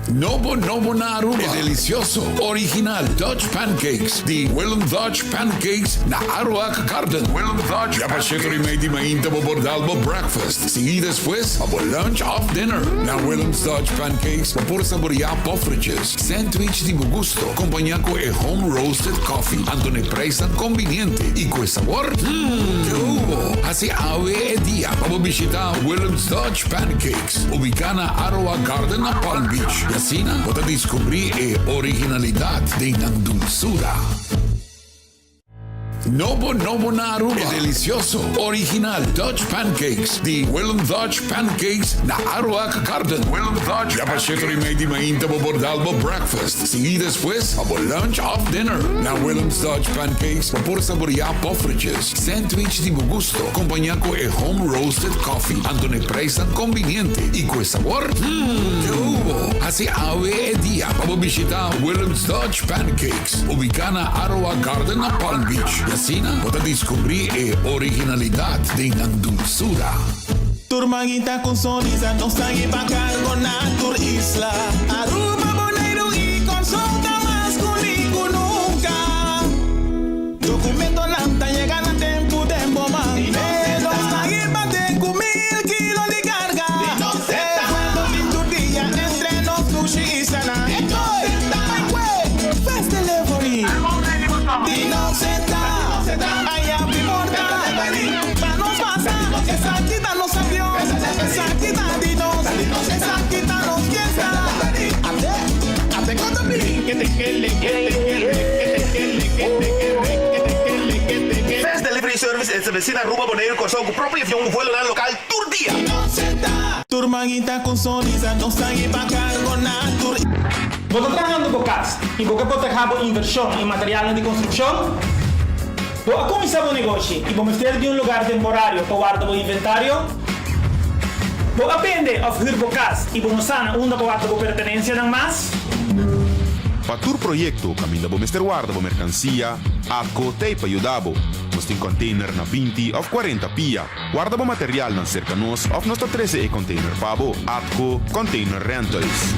Nobo nobo na Aruba, e delicioso, original Dutch Pancakes di Willem Dutch Pancakes na Aruac Garden. Willem Dutch Ya pa sheto di mei di mainta bo por dal bo breakfast, sigui despues pa bo lunch of dinner. Na Willem's Dutch Pancakes bo por saborea poffertjes, sandwich di bo gusto, compaña cu e home roasted coffee, anto n'e prijsnan conveniente y cu e sabor, mmm, ke hubo! Haci awe e dia pa bo bishita Willem's Dutch Pancakes. Ubicá na Aroa Garden na Palm Beach y asina bo ta descubrí e originalidad den nan dulzura. Nobo nobo na Aruba, e delicioso, original Dutch Pancakes di Willem Dutch Pancakes na Aroak Garden. Willem Dutch Ya pa sheto di mei di mainta bo por dal bo breakfast, sigui despues pa bo lunch of dinner. Na Willem's Dutch Pancakes bo por saborea poffertjes, sandwich di bo gusto, Compaña cu e home roasted coffee, anto n'e prijsnan conviniente y cu e sabor, mmm, ke hubo! Haci awe e dia pa bo bishita Willem's Dutch Pancakes, ubica na Aroa Garden na Palm Beach, y asina bo ta descubri e originalidad den nan dulzura. Tur manita cu sonrisa nos ta hiba cargo na tur isla. Aruba, Boneiru y Corsou ta mas cu ni cu nunca. Documentonan ta yega na tempu den bo man. E nos ta hiba te cu mil kilo di carga. E vuelo tin tur dia entre nos dushi islanan. Bai cue Fast Delivery di nos ta aya bi porta. Pa nos pasa esaki ta nos avion. Esaki ta di nos. Esaki ta nos fiesta. Ate, ate con ta bin. Fast Delivery Service estableci na Aruba, Boneiru, Kòrsou ku propio avion ku vuelonan lokal tur dia. Tur manita ku sonrisa nos ta hiba kargo na tur. Bo ta trahando bo kas i bo ke protehá bo invershon i materialnan di konstrukshon? Bo a kuminsá bo negoshi i bo mester di un lugar temporario pa warda bo inventario? Bo a bende òf hür bo kas i bo no sa na unda pa warda bo pertenensianan mas? Pa tur proyekto kaminda bo mester warda bo merkansia, ATCO t'ei pa yuda bo. Nos tin kònteiner na 20 òf 40 pia. Warda bo materialnan serka nos òf nos ta trese e kònteiner pa bo. ATCO Container Rentals.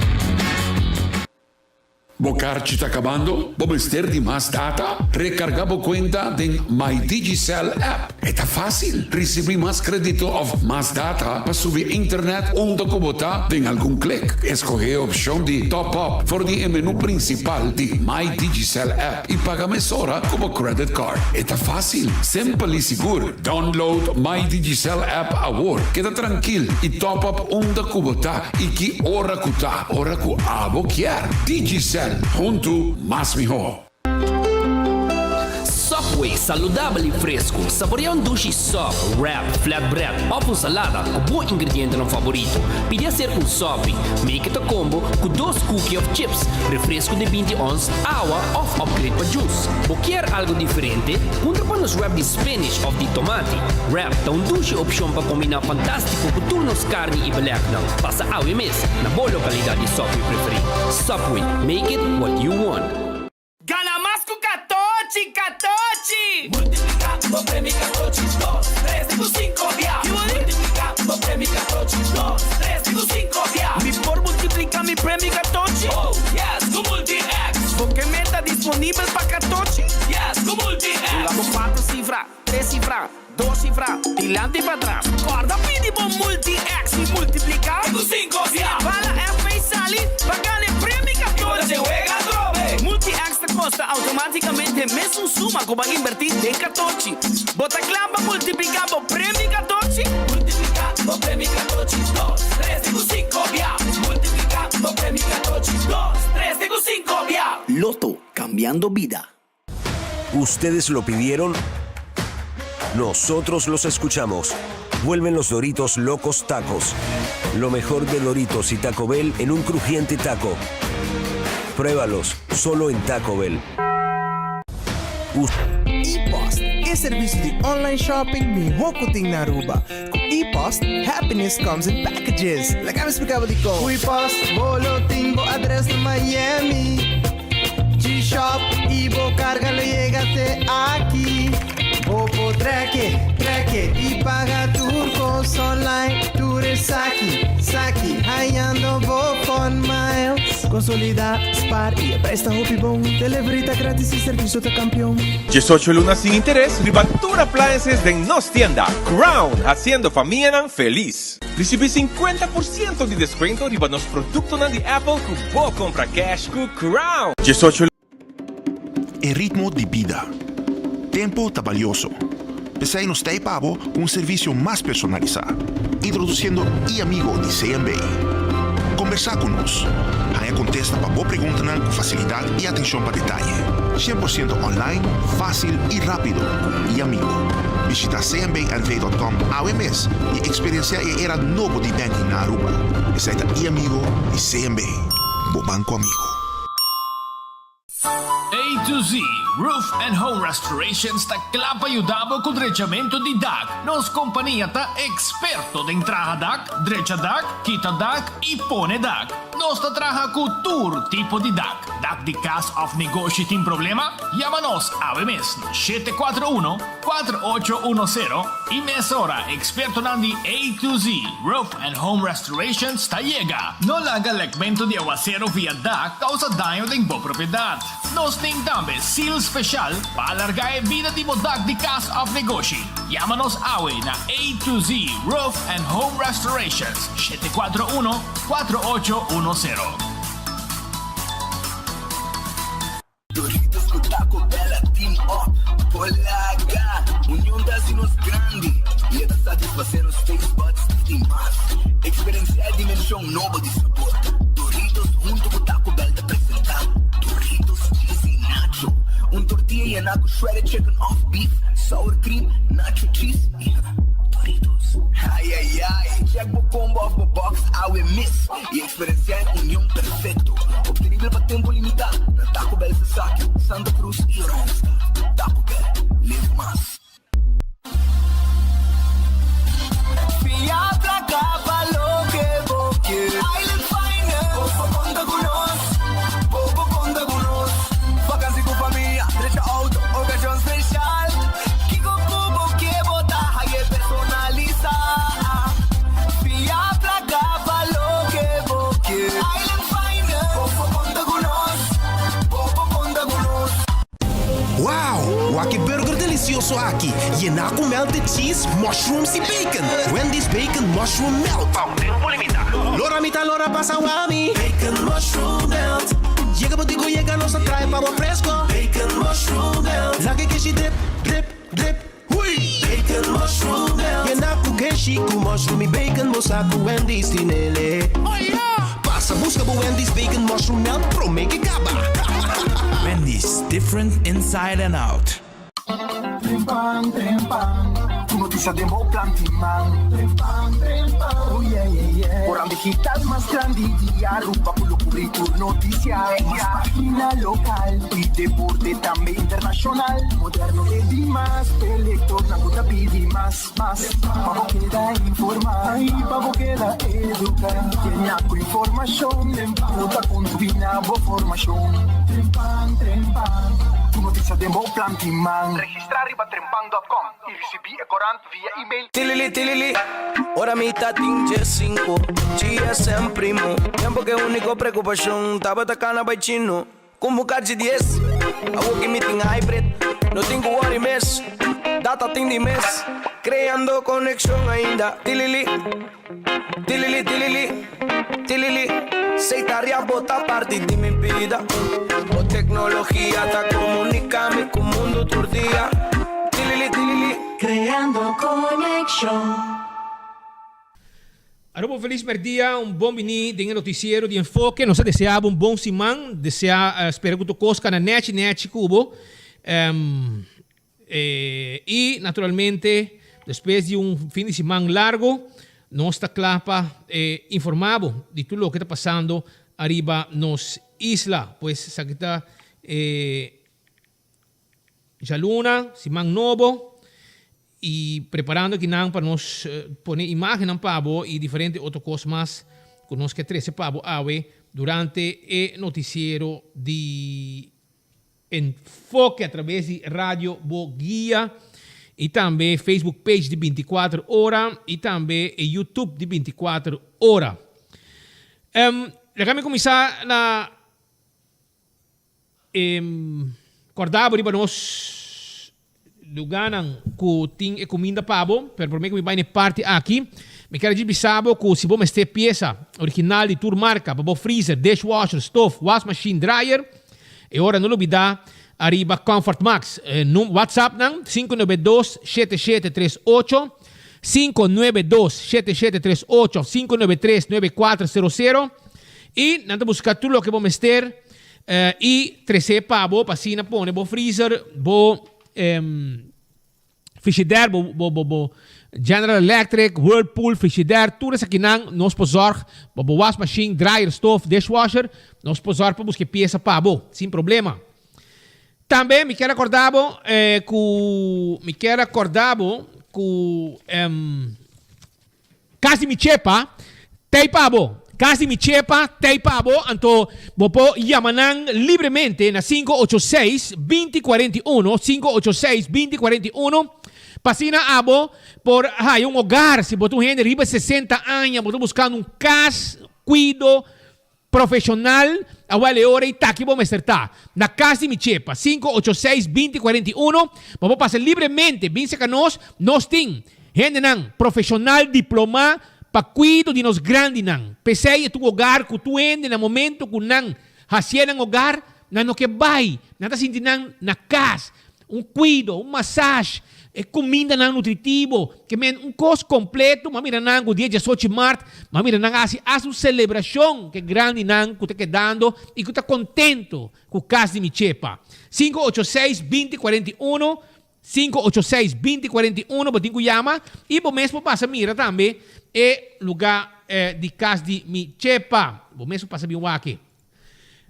Bo karchi ta kabando? Bo mester di mas data? Rekargá bo kuenta den My Digicel app. E ta fásil! Risibí mas kredito òf mas data pa subi internet unda ku bo ta den algun klik. Eskohé e opshon di Top Up for di e menú prinsipal di My Digicel app i paga mesora ku bo credit card. E ta fásil, simpel i sigur. Download My Digicel app awor. Keda trankil i top up unda ku bo ta i ki ora ku ta, ora ku abo kier. Digicel, huntu mas mihó. Subway, saludabel y fresco. Saborea un dushi sub, wrap, flatbread of un salada cu bo ingredientenan favorito. Pidi hacer un subby. Make it a combo cu dos cookie of chips, refresco di 20 ons, awa of upgrade pa juice. Bo kier algo diferente? Puntra pa nos wrap di spinach of di tomati. Wrap ta un dushi opcion pa combina fantastico cu tur nos carni y belegnan. Pasa awe mes na bo localidad di Subway preferi. Subway, make it what you want. Gana mas ku katochi, katochi! Multipliká bo premi katochi dos, tres te ku sinku bia. Multipliká bo premi katochi dos, tres te ku sinku bia. Mi por multipliká mi premi katochi? Oh yes, ku Multi-X! Bo ke meta disponibel pa katochi? Yes, ku Multi-X! Hunga bo kuater sifra, tres sifra, dos sifra, dilanti i patras. Kòrda pidi bo Multi-X i multipliká. Te ku sinku bia. Bala FP sali pa gana e premi katochi. I bo ta wega atrobe. Multi-X ta kosta outomátikamente mesun suma ku bo a inbertí den katochi. Bo ta kla pa multipliká bo premi katochi? Multipliká bo premi katochi dos, tres te ku sinku bia. Multipliká bo premi katochi dos, tres te ku sinku bia. Lotto, cambiando bida. Ustedes lo pidieron, nosotros los escuchamos. Vuelven los Doritos Locos Tacos. Lo mejor de Doritos y Taco Bell en un crujiente taco. Pruébalos solo en Taco Bell. E-Post, e servicio di online shopping miho cu tin na Aruba. Cu E-Post, happiness comes in packages. Laga mi splica bo dicon. Cu E-Post, bo lo tin bo adres na Miami. G-Shop y bo carga lo yega te aki. Bo por trek e, trek e y paga tur cos online. Tur esaki, saki, hayando bo fun miles. Consolida, spaar y e prijs ta hopi bon. Delivery ta gratis y servicio ta campeon. Diesocho luna sin interes riba tur appliances den nos tienda. Crown, haciendo famianan feliz. Ricibi 50 por ciento di descuento riba nos productonan di Apple cu bo compra cash cu Crown. Diesocho E ritmo di bida. Tempo ta balioso. P'esei nos ta ei pa bo ku un servisio mas personalisá, introdusiendo e-Amigo di CMB. Kombersá ku nos. Haña kontesta pa bo preguntanan ku fasilidat i atenshon pa detaye. 100% online, fásil i rápido ku e-Amigo. Bishita cmbnv.com awe mes i eksperensiá e era nobo di banking na Aruba. Esei ta e-Amigo di CMB, bo banko amigo. A to Z Roof and Home Restorations ta kla pa yuda bo ku drechamentu di dak. Nos kompania ta eksperto den traha dak, drecha dak, kita dak i pone dak. Nos ta traha ku tur tipo di dak. Dak di kas òf negoshi tin problema? Yama nos awe mes na 741 4810 i mesora ekspertonan di A to Z Roof and Home Restorations ta yega. No laga lekmentu di awasero via dak kousa daño den bo propiedat. Nos tin tambe seal speshal pa alargá e bida di bo dak di kas òf negoshi. Yama nos awe na A to Z Roof and Home Restorations, 741 4810. Doritos cu Taco Bell a team up por laga Union ta haci nos grandi y e ta satisface nos taste buds di mas. Experiencia e dimension nobo di sabor. Doritos hunto cu Taco Bell ta presenta Doritos Cheesy Nacho, un tortilla yena cu shredded chicken of beef, sour cream, nacho cheese y Doritos. Ay ay ay, check bo combo of bo box awe mes y Experiencia e union perfecto, obtenibel pa tempo limita na Taco Bell Sasaki, Santa Cruz y Oranjestad. Taco Bell, live mas. Fia placa pa loke bo kier. Island Finance, bo por conta cu nos, bo por conta cu nos. Vakantie cu famia, drecha auto, ocasion special. Kico cu bo kier bo ta haye personalisa. Fia placa pa loke bo kier. Island Finance, bo por conta cu nos, bo por conta cu nos. Wow! Wak e burger delicioso aki, yená cu melted cheese, mushrooms y bacon! Wendy's Bacon Mushroom Melt! Pa un tempo limita. Lora mi ta lora pasa wami. Bacon Mushroom Melt. Yega bo dico yega nos a trae pa bo fresco. Bacon Mushroom Melt. Laga e keshi drip, drip, drip. Hui! Bacon Mushroom Melt. Yena cu keshi cu mushroom y bacon bo sa cu Wendy's tin ele. Pasa busca bo Wendy's Bacon Mushroom Melt prome ke caba. Wendy's, different inside and out. Trempan, trempan, ku notisia den bo planti man. Trempan, trempan, oh yeah, yeah, yeah. Koran digital mas grandi di Aruba ku lo kubri tur notisia. Mas pagina lokal i deporte tambe internashonal. Moderno e di mas, e lectornan ku ta pidi mas, mas. Pa bo keda informa i pa bo keda educa. Yena ku informashon ku ta kontribui na bo formashon. Trempan, trempan, tur notisia den bo planti man. Registra riba trempan dot com i risibi e korant via email. Tilili tilili, ora mi ta tin diescinco, GSM primo, tempo ke unico preocupacion tabata cana bay chino. Ku bucachi dies, awo ki mi tin hybrid, no tin ku worry mes, data tin di mes, creando conexion ainda, tilili, tilili tilili, tilili, seitaria bo ta parti di mi bida, bo tecnologia ta comunica mi ku mundo tur dia, tilili tilili. Creando conexion. Aruba un felis merdia, un bon bini den e noticiero di Enfoke. Nos ta desea bo un bon siman, desea spera cu tur cos cana nechi nechi cu bo. Y naturalmente despues di un fin di siman largo nos ta cla pa informa bo di tur loke ta pasando ariba nos isla. Pues esaki ta e djaluna, siman nobo. Y preparando akinan pa nos pone imagennan pa bo y diferente otro cos mas cu nos ke trece pa bo awe durante e noticiero di Enfoke a traves di Radio Bo Guia y tambe Facebook page di 24 Ora y tambe e YouTube di 24 Ora. Laga mi kuminsá na e kòrda bo riba nos lugánan ku tin e kuminda pa bo, pero promé ku mi bai na e parti aki, mi kier a djis bisa bo ku si bo mester piesa original di tur marka pa bo freezer, dishwasher, stof, wasmachine, dryer, e ora no lubidá ariba Comfort Max. Whatsapp nan, 592 7738, 592 7738 òf 593 9400 i nan ta buska tur loke bo mester i tres'é pa bo pa asina pone bo freezer, bo frigidaire, bo bo bo bo General Electric, Whirlpool, frigidaire, tur esakinan nos por zorg pa bo wasmachine, dryer, stoof, dishwasher, nos por zorg pa buska e piesa pa bo sin problema. Tambe mi kier a corda bo cu mi kier a corda bo cu Cas di mi chepa tey pa bo Cas di mi chepa tey pa bo anto bo por yama nan libremente na 586 2041 586 2041 pa asina abo por haya un hogar si bo ta un hende riba 60 aña bo ta buscando un cas cuido Profesional, awel e ora y taki bo mester ta. Na cas di mi chepa, 586 20 41, bo por pasa libremente bin cerca nos, nos tin hendenan profesional diploma pa cuido di nos grandinan. P'esey e ta un hogar cu tur hende na momento cu nan hacié nan hogar, nan no ke bay, nan ta sinti nan na cas. Un cuido, un massage, e cumindanan nutritivo, ke men un cos completo, m'a mira nan cu dia diesocho mart, m'a mira nan haci hasta un celebracion ke grandinan cu ta kedando y cu ta contento cu cas di mi chepa. Cinco ocho seis, binti cuarenta i uno, cinco ocho seis, binti cuarenta i uno, bo tin cu yama y bo mes por pasa mira tambe e luga di cas di mi chepa. Bo mes por pasa bin wak.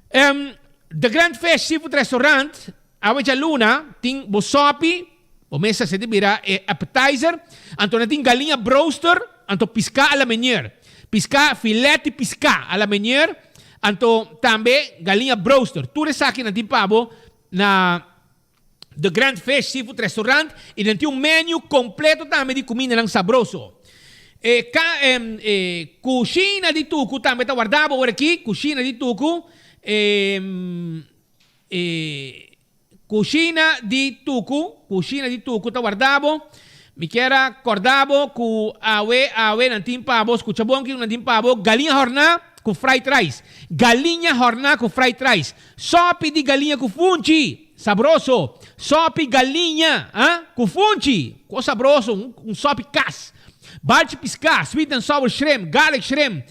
The Grand Fish Seafood Restaurant, awe djaluna tin bo sopi, bo mesa se ta bira e appetizer, anto nan tin galiña broaster, anto piská a la meneer, piská filet di piská a la meneer, anto tambe galiña broaster. Tur esaki nan tin pa bo na The Grand Fish Seafood Restaurant y nan tin un menu completo tambe di cumindanan sabroso. E ca e cushina di Tucu tambe ta warda bo ora aki, cushina di Tucu, e e cushina di Tucu, cushina di Tucu ta warda bo. Mi kier a corda bo cu awe awe nan tin pa bo, scucha bon kico nan tin pa bo, galiña horna cu fried rice, galiña horna cu fried rice. Sopi di galiña ku funchi! Sabroso! Sopi galiña, ah, ku funchi! Kos sabroso, un, un sopi kas. Balchi piská, sweet and sour shrimp, garlic shrimp,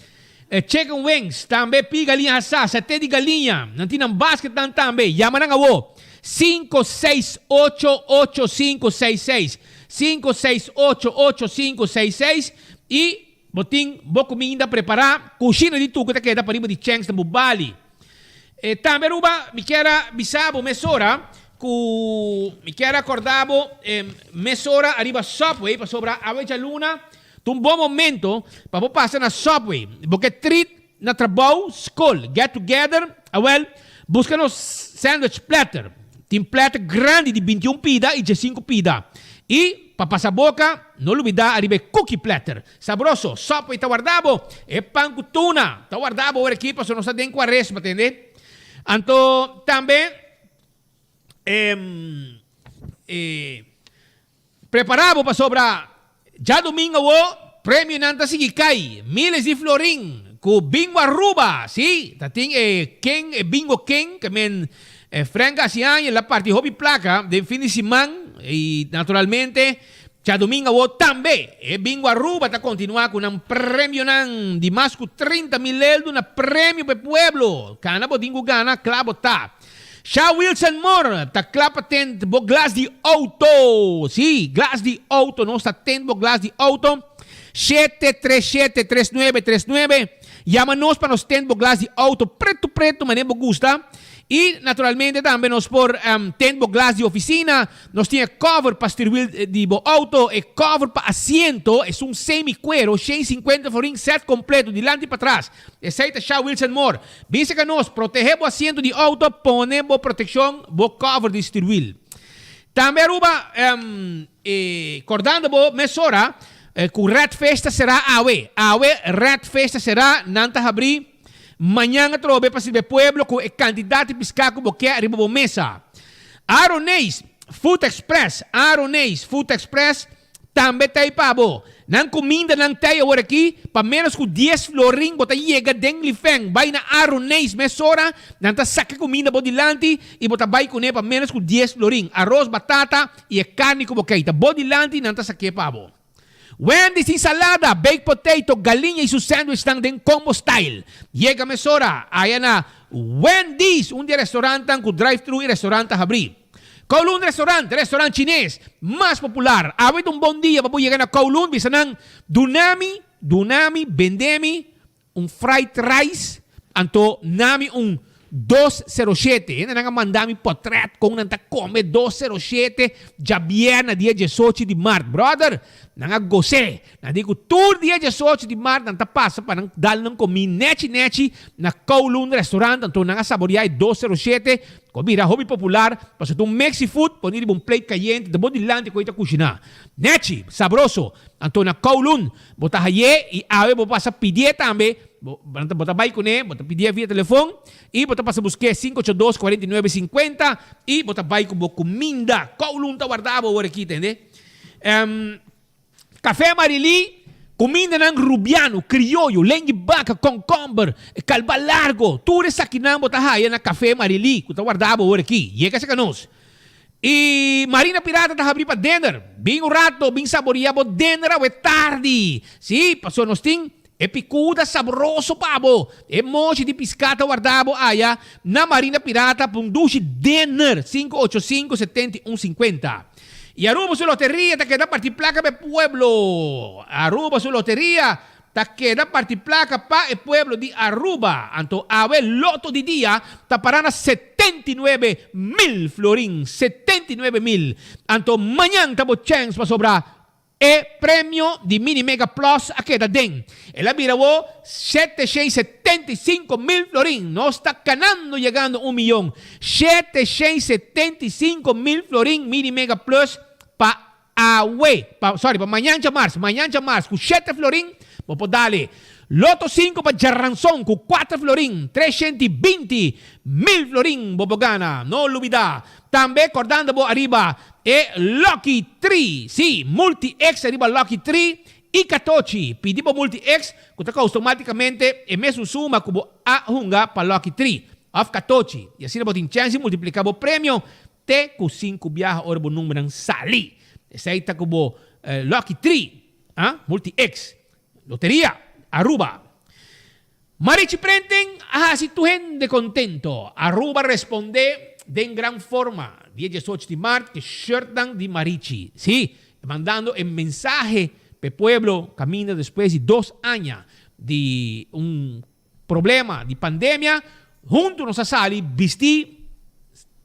chicken wings, tambe pi galiña hasá, saté di galiña. Nan tin nan basketnan tambe. Yama nan awo, sinku seis ocho ocho sinku seis seis, sinku seis ocho ocho sinku seis seis, i bo tin bo kuminda prepará. Kushina di tuku ta keda pariba di Cheng's na Bubali. E tambe Aruba mi kier a bisa bo mesora ku mi kier a korda bo mesora ariba Subway pasobra awe djaluna ta un bon momento pa bo pasa na Subway. Bo ke treat na trabou, skol, get together, awel buska nos sandwich platter. Tin platter grandi di bintiun pida i diesinku pida. I pa pasa boka no lubida ariba e cookie platter. Sabroso, Subway ta warda bo. E pan ku tuna ta warda bo ora aki pasobra nos ta den kuaresma, tende? Anto tambe e prepara bo pasobra djadumingu awo premionan ta sigui kai, miles di florin ku Bingo Aruba, si, ta tin e ken, e bingo ken, ke men Frank hasi aña el a parti hopi plaka den fin di siman i naturalmente Djadumingu awo tambe e Bingo Aruba ta kontinuá ku nan premionan di mas ku 30 mil eldo na premio pa e pueblo. Kana bo tin ku gana, kla bo ta. Sha Wilson Moore ta kla pa tent bo glas di outo. Sí, glas di outo. Nos ta tent bo glas di outo. Shete tres shete tres nuebe tres nuebe. Yama nos pa nos tent bo glas di outo pretu pretu manera bo gusta. I naturalmente tambe nos por tent bo glas di oficina. Nos tin e cover pa stuurwiel di bo auto, e cover pa asiento, esun semi cuero, shen sinkuenta florin set completo, dilanti i patras. Esei ta Sha Wilson Moore. Bin serka nos, protege bo asiento di auto, pone bo proteccion, bo cover di stuurwiel. Tambe Aruba, e cordando bo mesora cu Red Fish ta cera awe. Awe Red Fish ta cera, nan ta habri. Mañan atrobe pa sirbi e pueblo ku e kantidat di piská ku bo ke riba bo mesa. Aroneis Food Express, Aroneis Food Express tambe ta ei pa bo. Nan kumindanan ta ei awor aki, pa ménos ku dies florin bo ta yega den Lifeng. Bai na Aroneis mesora, nan ta saka e kuminda bo dilanti i bo ta bai kuné pa ménos ku dies florin. Aros, batata i e karni ku bo ke ei ta bo dilanti, nan ta sak'é pa bo. Wendy's tin salada, baked potato, galiña y su sandwichnan den combo style. Yega mesora aya na Wendy's, un di e restaurantnan cu drive-thru y restaurant ta habri. Kowloon Restaurant, restaurant chines mas popular. Awe ta un bon dia pa bo yega na Kowloon, bisa nan, Dunami, dunami, bendemi Un fried rice, anto nami un 207. Hendenan a manda mi potret kon nan ta kome 207 djabièrnè dia diesocho di mart. Brother, nan a gos'é. Nan di ku tur dia diesocho di mart nan ta pasa pa nan dal nan komí nèchi nèchi na Kowloon Restaurant. Anto nan a saboriá e 207 ku a bira hopi popular pasobra ta un mexi food poni riba un plate kayente ta bo dilanti ku ei ta kushiná. Nèchi, sabroso. Anto na Kowloon Bo ta hay'é i awe bo pasa pidié tambe, bo bo ta bai kuné, bo ta pidié via telefon i bo ta pasa busk'é 582 49 50 i bo ta bai ku bo kuminda. Kowloon ta warda bo awor aki, tende. Café Marilí, kumindanan rubiano, krioyo, lengi baka, kònkòmber, kalba largo, tur esakinan bo ta haya na Café Marilí ku ta warda bo awor aki. Yega serka nos. Y Marina Pirata ta habri pa dinner. Bin un rato, bin saboria bo dinner awe tardi. Sí, pasobra nos tin e picuda sabroso pa bo. E mochi di pisca ta warda bo aya na Marina Pirata pa un dushi dinner, 585 71 50. Y Aruba su loteria ta keda parti placa pa e pueblo. Aruba su loteria Ta keda parti placa pa e pueblo di Aruba. Anto awe loto di dia ta para na 79 mil florin, 79 mil. Anto mañan ta bo chens pasobra e premio di Mini Mega Plus a keda den. El a bira wo 775 mil florin. Nos ta canando yegando un miyon. 775 mil florin Mini Mega Plus pa Awe, pa, sorry, pa mañan djamars, mañan djamars ku shete florin, bo por dale Loto sinku pa djaranson ku kuater florin, 320 mil florin bo por gana. No lubida. Tambe kordando bo ariba e Lucky Tree, sí, Multi X ariba Lucky Tree i Katochi. Pidi bo Multi X ku ta koustomátikamente e mesun suma ku bo a hunga pa Lucky Tree òf Katochi i asina bo tin chèns di multipliká bo premio Te ku sinku biaha ora bo numbernan sali. Esei ta ku bo lucky tree, ah, multi X, loteria, Aruba. Marichi Prenten a hasi tur hende kontento. Aruba responde den gran forma dia 18 di mart ke shirtnan di Marichi. Si, mandando e mensahe p'e pueblo kaminda despues di dos aña di un problema di pandemia, huntu nos a sali bisti,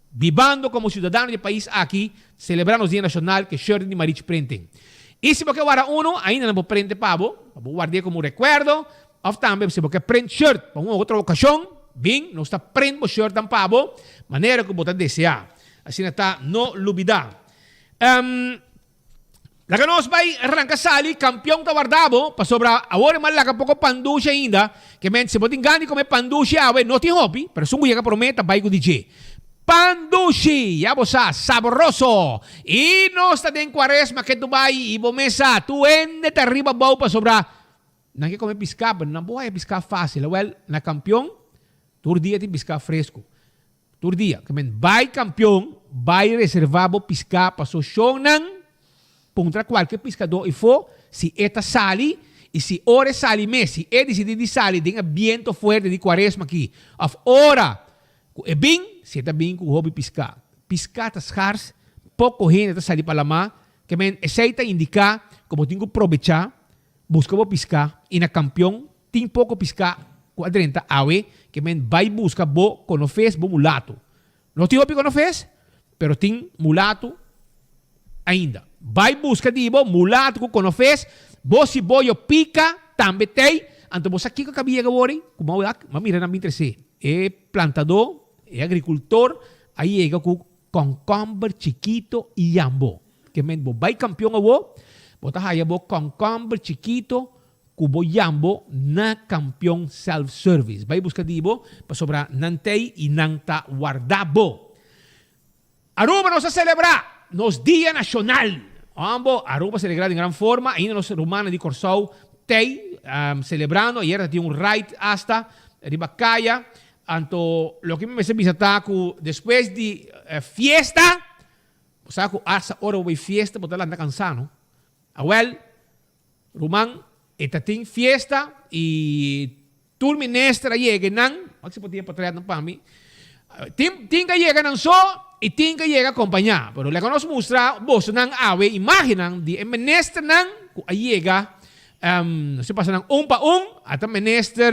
bibando como ciudadano di e pais aki, celebra nos Dia Nacional ke shirt di Marich Printing. Y si bo ke warda uno, ainda nan por printe pa bo, pa bo ward'é como un recuerdo, of tambe si bo ke print shirt pa un otro ocasion, bin, nos ta print bo shirtnan pa bo, manera cu bo ta desea. Asina ta, no lubida. Laga nos bai ranka sali, kampion ta warda bo, pasobra awor e mal laga poko pandushi ainda, ke men si bo tin gana di kome pandushi awe, no tin hopi, pero esun ku yega prome ta bai ku di dje. Pandushi! Ya bo sa, sabroso! I nos ta den kuaresma ke tu bai i bo mes sa, tur hende ta riba bou pasobra nan ke kome piská, pero nan por haya piská fásil. Awèl, na kampion tur dia tin piská fresku. Tur dia. Ke men bai kampion, bai reservá bo piská paso shonnan puntra kualke piskadó ifó si e ta sali i si ora e sali mes, si e disidí di sali den e biento fuerte di kuaresma aki òf ora ku e bin, si e ta bin ku hopi piská. Piská ta skars, poko hende ta sali pa lamá, ke men esei ta indiká ku bo tin ku probechá, buska bo piská i na kampion Tin poko piská ku a drenta awe ke men bai buska bo konofes bo mulato. No tin hopi konofes, pero tin mulato ainda. Bai buska di bo mulato ku konofes, bo siboyo pika tambe tei, anto bo sa kiko a kabi yega wori? Ku bo a mira nan bin trese. E plantadó, e agrikultor a yega ku kònkòmber chikito i yambo. Ke men bo bai kampion awo, bo ta haya bo kònkòmber chikito. ku bo yambo na Kampion Self Service. Bai buska di bo pasobra nan t'ei i nan ta warda bo. Aruba nos a selebrá nos Dia Nashonal. Ambo, Aruba selebrá den gran forma. Ainda nos rumannan di Kòrsou t'ei selebrando. Ayer ta tin un ride asta riba kaya. Anto loke mi mester bisa ta ku despues di fiesta, bo sa ku asta ora bo bai fiesta bo ta lanta kansá no. Awèl, ruman, e ta tin fiesta i tur minister a yega einan, wak si por tin e potretnan pa mi, tin tin ku a yega nan so i tin ku a yega akompañá. Pero laga nos mustra bosonan awe imágennan di e ministernan ku a yega, nos ta pasa nan un pa un, ata minister,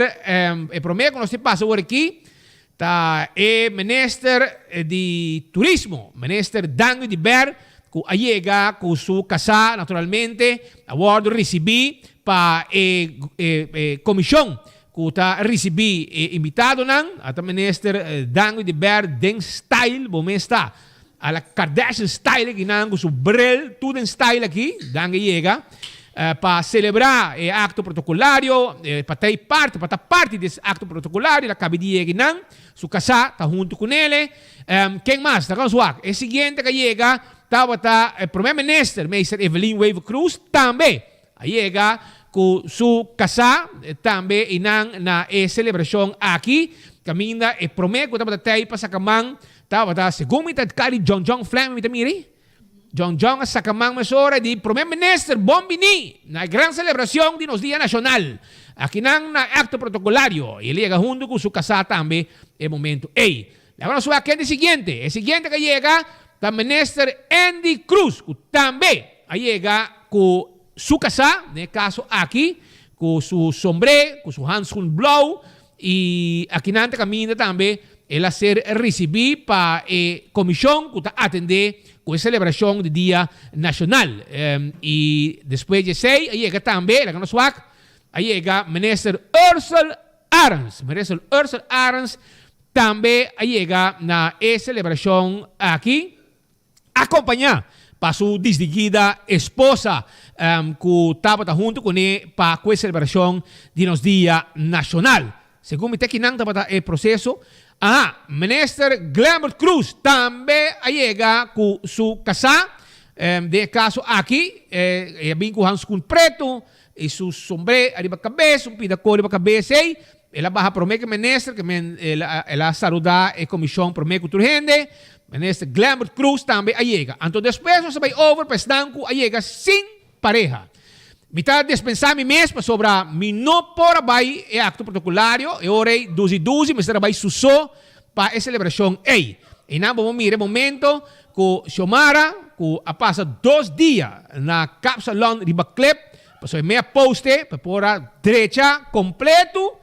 e promé ku nos ta pasa awor aki Ta e minister di Turismo, Minister Dangui de Ber, cu a yega cu su casa naturalmente a wordo ricibi pa e comision cu ta ricibi e invitadonan. A ta Minister Dangui de Ber den style, bo mes ta a la Kardashian style aki nan cu su bril tur den style aki, Dangui yega pa celebra e acto protocolario, pa ta e parti, pa ta parti di es acto protocolario, el a cabe di yega nan, su casá ta hunto cu nele. Ken mas? Ta con wak. E siguiente cu a yega tabata e Prome Minister, Meester Evelyn Wever-Croes, tambe a yega cu su casá tambe y nan na e celebracion aki, caminda e prome cu tabata tey pa saca man tabata, segun mi ta cari John John Fleming mi ta miri, John John a saca man mesora di Prome Minister bon bini na e gran celebracion di nos Dia Nacional. Akinan na acto protocolario y el yega hunto cu su casá tambe e momento ey. Laga nos wak ken ta e siguiente. E siguiente cu a yega ta Minister Endy Croes cu tambe a yega cu su casá, den e caso aki cu su sombré, cu su handschoen blauw y akinan ta caminda tambe el a ser ricibi pa e comision cu ta atende cu e celebracion di Dia Nacional. Y despues di esey a yega tambe, laga nos wak, a yega Minister Ursell Arends. Minister Ursell Arends tambe a yega na e celebracion aki. Acompañá pa su disdiguida esposa cu tabata hunto cune pa cu e celebracion di nos Dia Nacional. Segun mi ta kinan tabata e proceso. Aha, Minister Glenbert Croes tambe a yega cu su casá. Den e caso aki e a bin cu handschoen preto y su sombré ariba cabes, un pida cor riba cabes ey. El a baha prome ku e minister, ke men el a el a saluda e komishon prome ku tur hende. Minister Glenbert Croes tambe a yega. Anto despues nos a bai over pa esnan ku a yega sin pareha. Mi ta despensá mi mes pasobra mi no por a bai e akto protokolario, e ora ei duzi duzi mester a bai su so pa e selebrashon ei. Einan bo por mira e momento ku Xiomara, ku a pasa dos dia na kapsalon riba klep, Pasobra e mea poste pa por a drecha completo,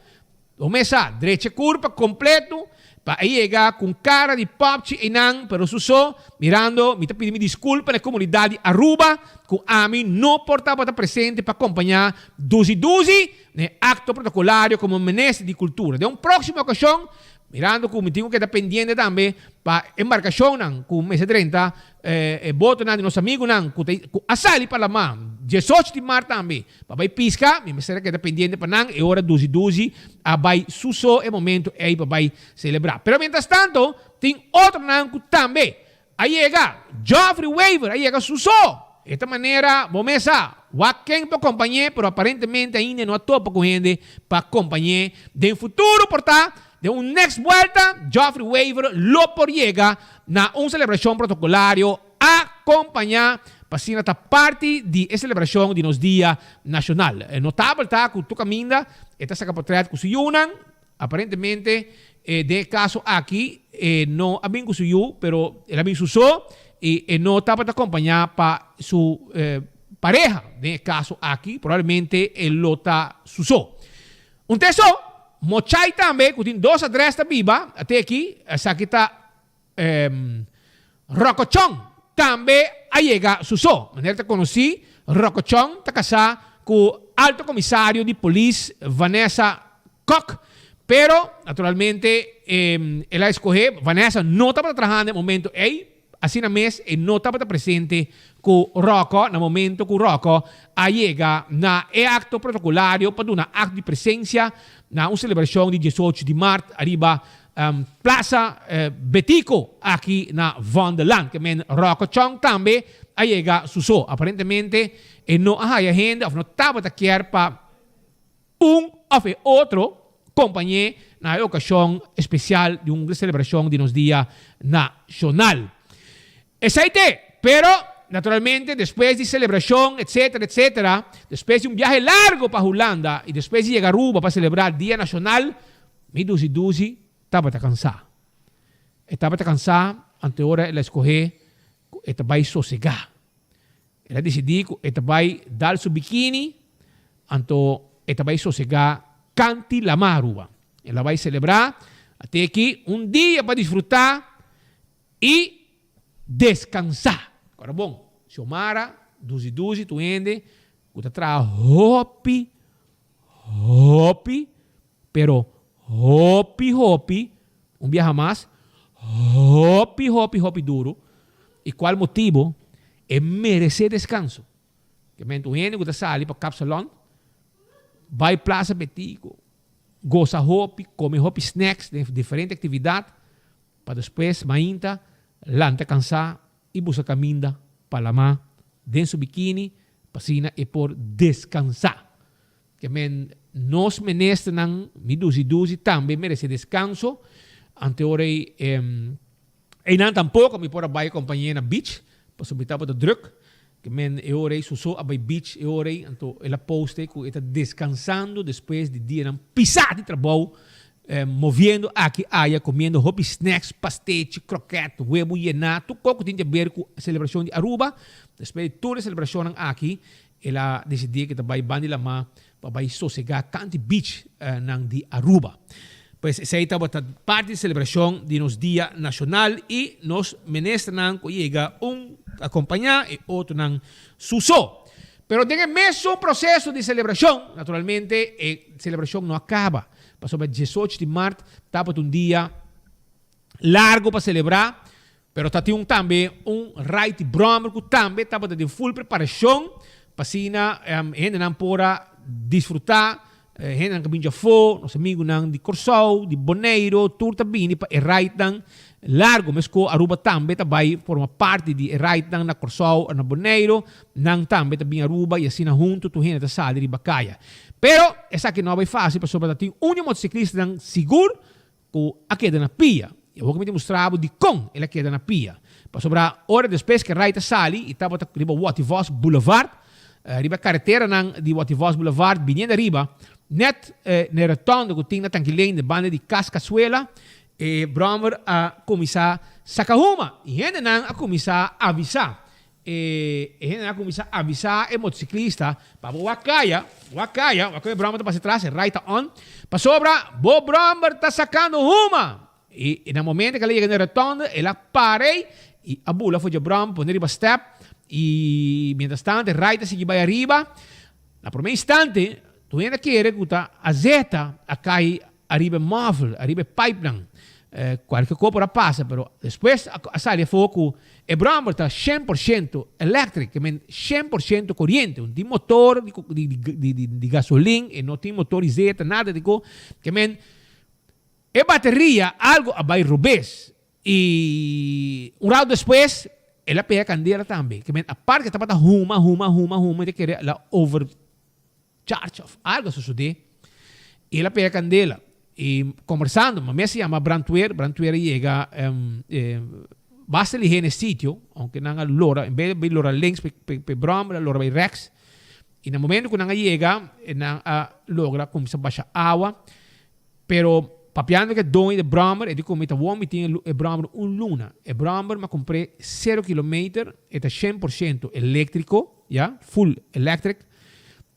bo mes sa, drecha e curpa completo pa e yega cu un cara di popchi eynan, pero su so, mirando, mi ta pidi mi disculpa na e comunidad di Aruba cu ami no por tabata presente pa acompaña Duzi Duzi na e acto protocolario como Minister di Cultura. Den un proximo ocasion, mirando cu mi tin cu keda pendiente tambe pa embarcacionnan cu mester drenta E botonan di nos amigunan ku ta ku a sali pa lamá diesocho di mart tambe pa bai piska, mi mester a keda pendiente pa nan e ora duzi duzi a bai su so e momento ei pa bai selebrá. Pero mientras tanto tin otronan ku tambe a yega. Geoffrey Wever a yega su so. E ta manera bo mes sa wak ken por kompañ'é pero aparentemente ainda e no a topa ku hende pa kompañ'é den futuro por ta Den un next buelta, Geoffrey Wever lo por yega na un celebracion protocolario acompaña pa asina ta parti di e celebracion di nos Dia Nacional. E notabel ta cu tur caminda e ta saca potret cu su yunan. Aparentemente den e caso aki e no a bin cu su yu, pero el a bin su so y e no tabata acompaña pa su pareha. Den e caso aki probablemente e lo ta su so. Un te so, Mochai tambe ku tin dos adrès ta biba te aki, esaki ta Rokochon tambe a yega su so. Manera ta konosí, Rokochon ta kasá ku Alto Komisario di Polis Vanessa Kok, pero naturalmente el a eskohé, Vanessa no tabata trahando e momento ei. Asina mes e no tabata presente ku Rocco na momento ku Rocco a yega na e akto protokolario pa duna akto di presensia na un selebrashon di diesocho di mart ariba Plaza Betico aki na Vondelland. Ke men Rocco Chong tambe a yega su so. Aparentemente e no a haya hende of no tabata kier pa un of e otro kompañ'é na e okashon espesial di un selebrashon di nos dia nashonal. Esei te, pero naturalmente despues di selebrashon etcetera etcetera, despues di un biahe largo pa Hulanda i despues di yega Aruba pa selebrá dia nashonal, mi dusi dusi tabata kansá. E tabata kansá anto e ora el a skohé ku e ta bai sosegá. El a disidí ku e ta bai dal su bikini, anto e ta bai sosegá kanti lamá Aruba. El a bai selebrá at'e un dia pa disfrutá i deskansá. Ora bon, Xiomara, dusi dusi tur hende ku ta traha hopi, hopi, pero hopi hopi, un biaha mas, hopi hopi hopi duru, i kual motibu e meresé deskanso. Ke mente un hende ku ta sali pa Kapsalon, bai Plaza Betico, gosa hopi, kome hopi snacks den diferente aktividat, pa despues mainta lanta kansá i buska kaminda pa lamá den su bikini pa asina e por deskansá. Ke men nos ministernan, mi dusi dusi, tambe merece descanso. Ante ora ei, einan tampoco mi por a bai acompañ'é na beach, pasobra mi tabata druk. Ke men e ora ei Suso a bai beach e ora ei, anto el a post ei ku e ta descansando despues di dianan pisá di trabou, moviendo aki aya, comiendo hopi snacks, pastechi, kroket, webu yená, tur kos ku tin di haber ku celebracion di Aruba. Despues di tur e celebracionnan aki, El a decidí cu e ta bay banda di lamá pa bay sosegá kanti beach nan di Aruba. Pues esey tabata parti di celebracion di nos Dia Nacional y nos ministernan cu yega un acompañá e otronan su so. Pero den e mesun proceso di celebracion, naturalmente e celebracion no a caba, pasobra diesocho di mart tabata un dia largo pa celebra. Pero ta tin un tambe un right brommer cu tambe tabata den full preparacion pa asina hendenan por a disfruta, hendenan cu a bin djafo, nos amigunan di Corsou, di Boneiro, tur ta bini pa e rightnan largo. Mesco Aruba tambe ta bay forma parti di e rightnan na Corsou o na Boneiro, nan tambe ta bin Aruba y asina hunto tur hende ta sali riba caya. Pero esaki no a bay facil pasobra ta tin un di e motociclistanan sigur ku a keda na pia. I awor ku mi ta mustra bo dikon el a keda na pia. Pasobra ora despues ku e rait a sali i tabata riba Watty Vos Boulevard, riba e kareteranan di Watty Vos Boulevard biniendo ariba, nèt na e rotonde ku tin na Tanki Lane den banda di Kas Kasuela, e bròmer a kuminsá saka huma i hendenan a kuminsá avisá. E hendenan a kuminsá avisá e motosiklista pa bo wak kaya, wak kaya, wak ku e bròmer ta pasa atras, e rait ta on, pasobra bo bròmer ta sakando huma! I na momento ku el a yega na e rotònde, el a para ei i a bula for dje bròmer, pone riba stèp, i mientras tanto e rait a sigui bai ariba. Na promé instante, tur hende a kere ku ta azeta a kai ariba e mòvel, ariba e paipnan. Kualke kos por a pasa, pero despues a sali afó ku e bròmer ta shen por shento elèktrik, ke men shen por shento koriente. No tin motor di gasolin, e no tin motor di zeta, nada di kos. Ke men e bateria algu a bai robes. I un rato despues el a pega kandela tambe. Ke men apart ke tabata huma, huma, huma, huma, e ta kere el a overcharge of algo a sosode. I el a pega kandela. I kombersando, mi mes a yama brandweer, brandweer a yega basta lihé na e sitio, aunke nan a lora, en bes di lora links pa e bròmer, a lora bai rèks. I na momento ku nan a yega, nan a logra kuminsá basha awa. Pero papiando ku e doño di e bròmer, e di ku mi ta wou mi tin e bròmer un luna. E bròmer mi a kumpr'é sero kilometer, e ta 100% eléktriko, ya, full electric.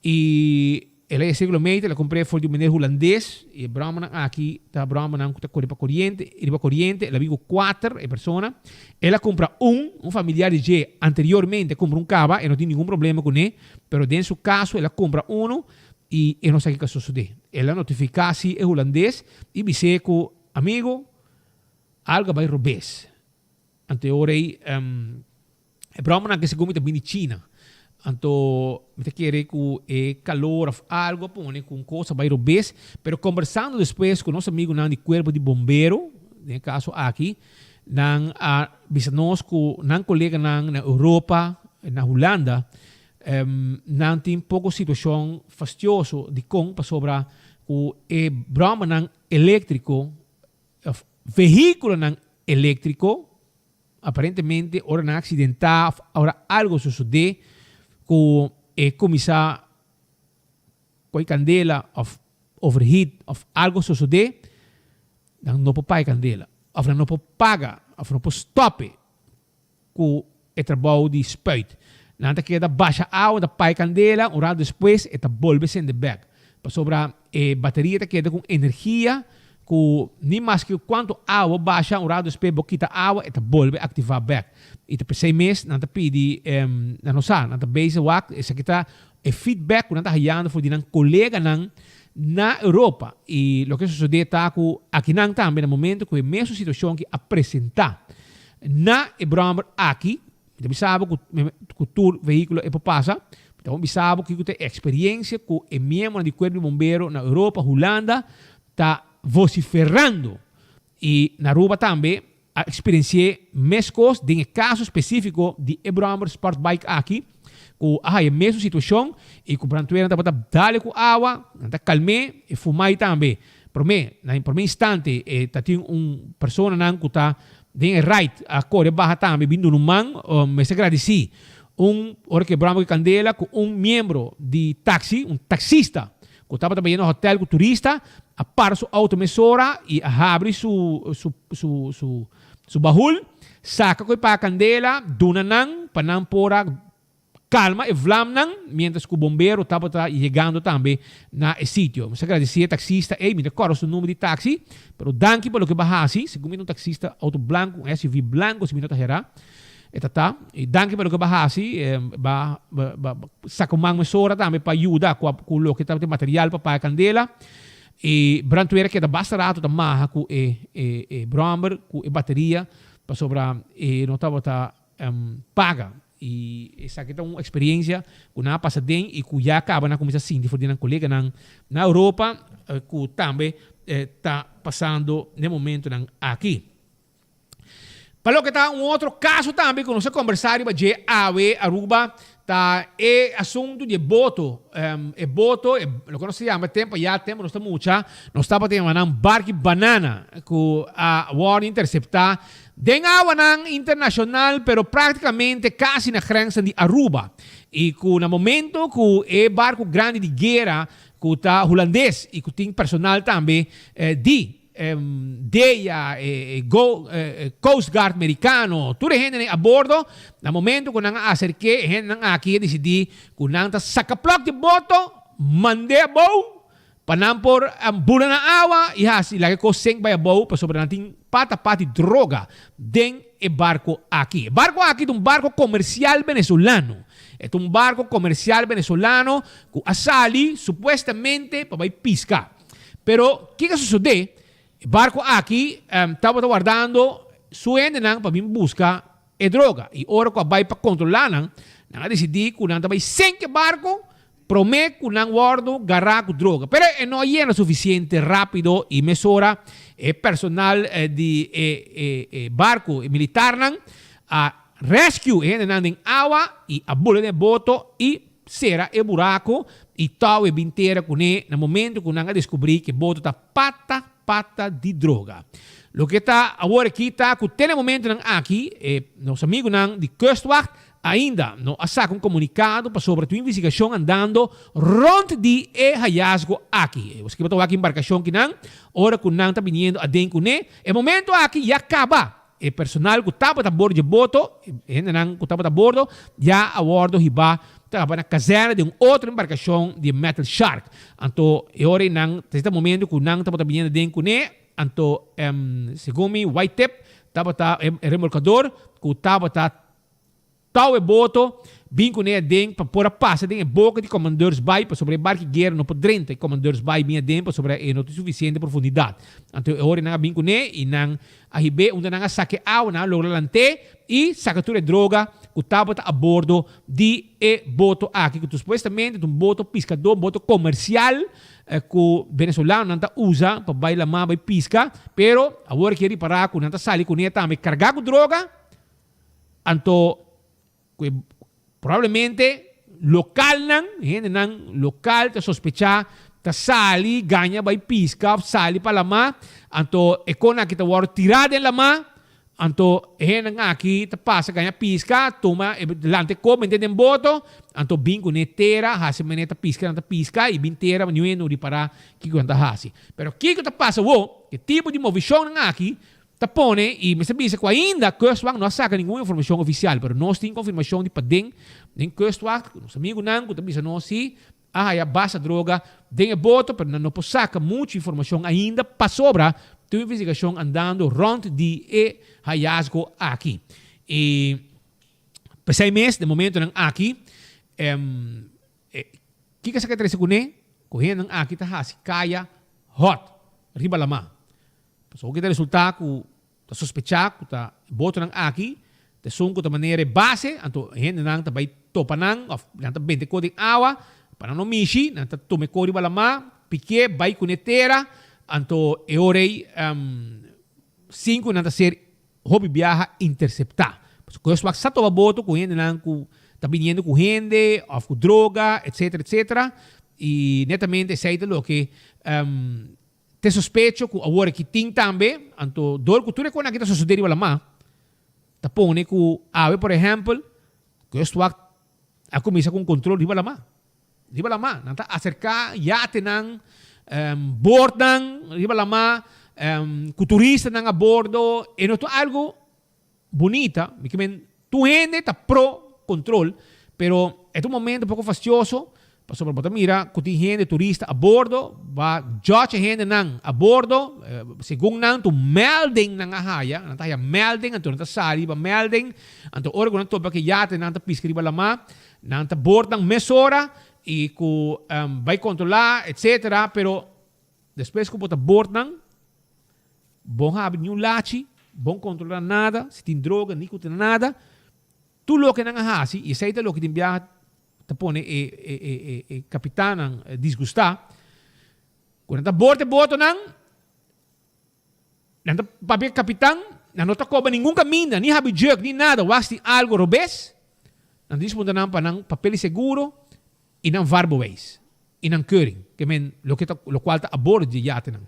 I el a e sero kilometer, el a kumpr'é for di un meneer hulandes, i e bròmernan aki ta bròmernan ku ta kore pa koriente, riba koriente, el a bin ku kuater e persona. El a kumpra un, un familiar di dje anteriormente a kumpra un kaba, e no tin ningun problema kuné, pero den su kaso el a kumpra unu, I e no sa kiko a sosodé. El a notifiká si e hulandes i bis'é ku, Amigu, algu a bai robes. Anto e ora ei e bròmernan ke segun mi ta bini di China. Anto mi ta kere ku e kalor òf algu a pone ku un kos a bai robes. Pero kombersando despues ku nos amigunan di kuerpo di bombero, den e kaso aki, nan a bisa nos ku nan koleganan na Europa, na Hulanda, nan tin poko situashon fastioso. Dikon? Pasobra ku e bròmernan eléktriko Of vehículonan eléctrico, aparentemente ora nan accidentá of ora algo sosodé cu e cuminsá coy candela of overheat of algo sosodé, nan no por paga e candela of nan no por paga of no por stop e cu e trabou di spuit. Nan ta keda basha awa, ta paga e candela, un rato despues e ta bolbe sende bek. Pasobra e bateria ta keda cu energia cu ni maske cuanto awa basha, un rato despues bo kita awa e ta bolbe activa bek. Y ta pesey mes nan ta pidi, nan no sa, nan ta bezig wak, esaki ta e feedback cu nan ta hayando for di nan coleganan na Europa. Y loke a sosode ta cu akinan tambe na momento cu e mesun situacion ki a presenta Na e bròmer aki, mi ta bisa bo ku ku tur vehíkulo e por pasa. Mi ta bisa bo kiko ta e eksperensia ku e miembronan di kuerpo di bombero na Europa, Hulanda ta vosiferando. I na Aruba tambe a eksperensi'é meskos den e kaso spesífiko di e bròmer sportbike aki ku a haya e mesun situashon i ku brandweernan tabata dale ku awa, nan ta kalm'é, e fumai tambe. Promé, na e promé instante e ta tin un personanan ku ta den e ride a kore baha tambe bin duna un man. Mester gradisí un ora ke broma ku e kandela ku un miembro di taxi, un taxista ku tabata bayendo hotel ku turista a para su outo mesora i a habri su su su su su bahul saka ku e paga kandela duna nan pa nan por a Calma e vlamnan mientras cu bombero tabata yegando tambe na e sitio. Mi sa agradeci e taxista ey, mi ta corda su number di taxi, pero danki pa loke bo a haci, segun mi ta un taxista auto blanco, un SUV blanco si mi no ta hera, e ta ta. Y danki pa loke bo a haci, bo a saca un man mesora tambe pa yuda cu loke tabata e material pa paga candela. Y brandweer a keda basta rato ta maha cu e brommer, cu e bateria, pasobra e no tabata paga. I esaki ta un eksperiencia ku nan a pasa den i ku ya kaba nan a kuminsá sinti for di nan koleganan na Europa ku tambe ta pasando n'e momentonan aki. Pa loke ta un otro kaso tambe ku nos a kombersá riba dje awe Aruba ta e asuntu di e boto, e boto, loke nos ta yama tempu ayá, tempu nos ta mucha, nos tabata yama nan barki banana ku a wòrdu interseptá Den awanan internacional pero practicamente casi na grensa di Aruba y cu na momento cu e barco grandi di guera cu ta Hulandes y cu tin personal tambe di DEA, e Coast Guard Mericano, tur e hendenan a bordo, na momento cu nan a acerke e hendenan aki a dicidi cu nan ta saca plok di boto, mande abou Pa nan por bula na awa i hasi laga e kos sink bai abou pasobra nan tin pata pati droga den e barko aki. E barko aki ta un barko komersial venezolano. E ta un barko komersial venezolano ku a sali supuestamente pa bai piska. Pero kiko a sosodé? E barko aki tabata wardando su hendenan pa bin buska e droga y ora cu a bay pa controla nan, nan a dicidi cu nan ta bay senk e barco prome cu nan wordo gara cu droga. Pero e no a yena suficiente rapido y mesora e personal di e e barco, e militarnan, a rescue e hendenan den awa y a bula den e boto y cera e buraco y touw e bin tera cune na momento cu nan a descubri cu e boto ta pata pata di droga. Loke ta awor aki ta ku te na e momentonan aki e nos amigunan di Kustwacht ainda no a saka un komunikado pasobra tin un investigashon andando rònt di e hayasgo aki. E bo ta wak embarkashon kinan ora ku nan ta biniendo aden kuné. E momento aki ya kaba e personal ku tabata a bordo dje boto, e hendenan ku tabata a bordo ya a wòrdu hibá tabata na kazèrna den un otro embarkashon di e Metal Shark. Anto e ora ei nan ta e momento ku nan tabata biniendo den kuné, anto segun mi White Tip tabata e remolkador ku tabata Tau e boto. Bin kuné aden pa por a pasa den e boka di Commandeursbaai pasobra e barki guera no por drenta e Commandeursbaai bin aden pasobra e no tin sufisiente profundidat. Anto e ora nan a bin kuné i nan a hib'é unda nan a saka e awa, nan a logra lant'é i saka tur e droga ku tabata a bordo di e boto aki ku supuestamente ta un boto piskadó, un boto komersial ku venezolanonan ta usa pa bai lamá bai piska, pero awor ke ripará ku nan ta sali kuné tambe kargá ku droga, anto. Ku e probablemente lokalnan, hendenan lokal ta sospechá ta sali gaña bai piska òf sali pa lamá, anto e kon aki ta wòrdu tirá den lamá, anto e hendenan aki ta pasa gaña piska, tuma e lanta e kop mete den boto, anto bin kuné tera, hasi manera ta piska nan ta piska i bin tera niun hende no ripará kiko nan ta hasi. Pero kiko ta pasa awor, e tipo di movishonnan aki Ta pone y mester bisa cu ainda Kustwacht no a saca ningun informacion oficial, pero nos tin confirmacion di paden den Kustwacht cu nos amigunan cu ta bisa nos si a haya basta droga den e boto, pero nan no por saca mucho informacion ainda pasobra tin un investigacion andando rond di e hayazgo aki. Y pesey mes den momentonan aki kiko esaki a trece cune? Cu hendenan aki ta haci caya hot riba lama. Pasobra ku ta resultá ku ta sospechá ku ta e botonan aki ta esun ku ta manera e base, anto e hendenan ta bai topa nan òf nan ta benta e kos den awa pa nan no mishi, nan ta tuma e kos riba lamá, pikié bai kuné tera, anto e ora ei sin ku nan ta ser hopi biaha interseptá. Pasobra ku eswak sa topa boto ku hendenan ku ta biniendo ku hende òf ku droga etsetera etsetera i netamente esei ta loke Te sospecho ku awor aki tin tambe, anto dor ku tur e konan aki ta sosodé riba lamá, ta pone ku awe por ehèmpel, Kustwacht a kuminsá ku un kontrol riba lamá. Riba lamá. Nan ta aserká yatenan, bordnan riba lamá, ku turistanan a bordo. E no ta algu bunita, mi ke men tur hende ta pro control, pero e ta un momento poco fastioso, pasobra bo ta mira cu tin hende turista a bordo, ba judge e hendenan a bordo, segun nan tu melding nan a haya, nan ta haya melding, anto nan ta sali riba melding, anto ora cu nan topa cu e yate nan ta pisca riba lama, nan ta bord nan mesora y cu bay controla etcetera, pero despues cu bo ta bord nan, Bon habri niun lachi, bon kontrolá nada, si tin droga ni ku tin nada. Tur loke nan a hasi, i esei ta loke tin biaha ta pone e e e e kapitannan disgustá, ku nan ta bort e botonan, nan ta papia e kapitan, nan no ta koba ningun kaminda, ni habri jug, ni nada, wak si tin algu robes, nan ta dispunta nan pa nan papel di seguro i nan vaarbewijs i nan keuring, ke men loke ta lokual ta a bordo di e yatenan.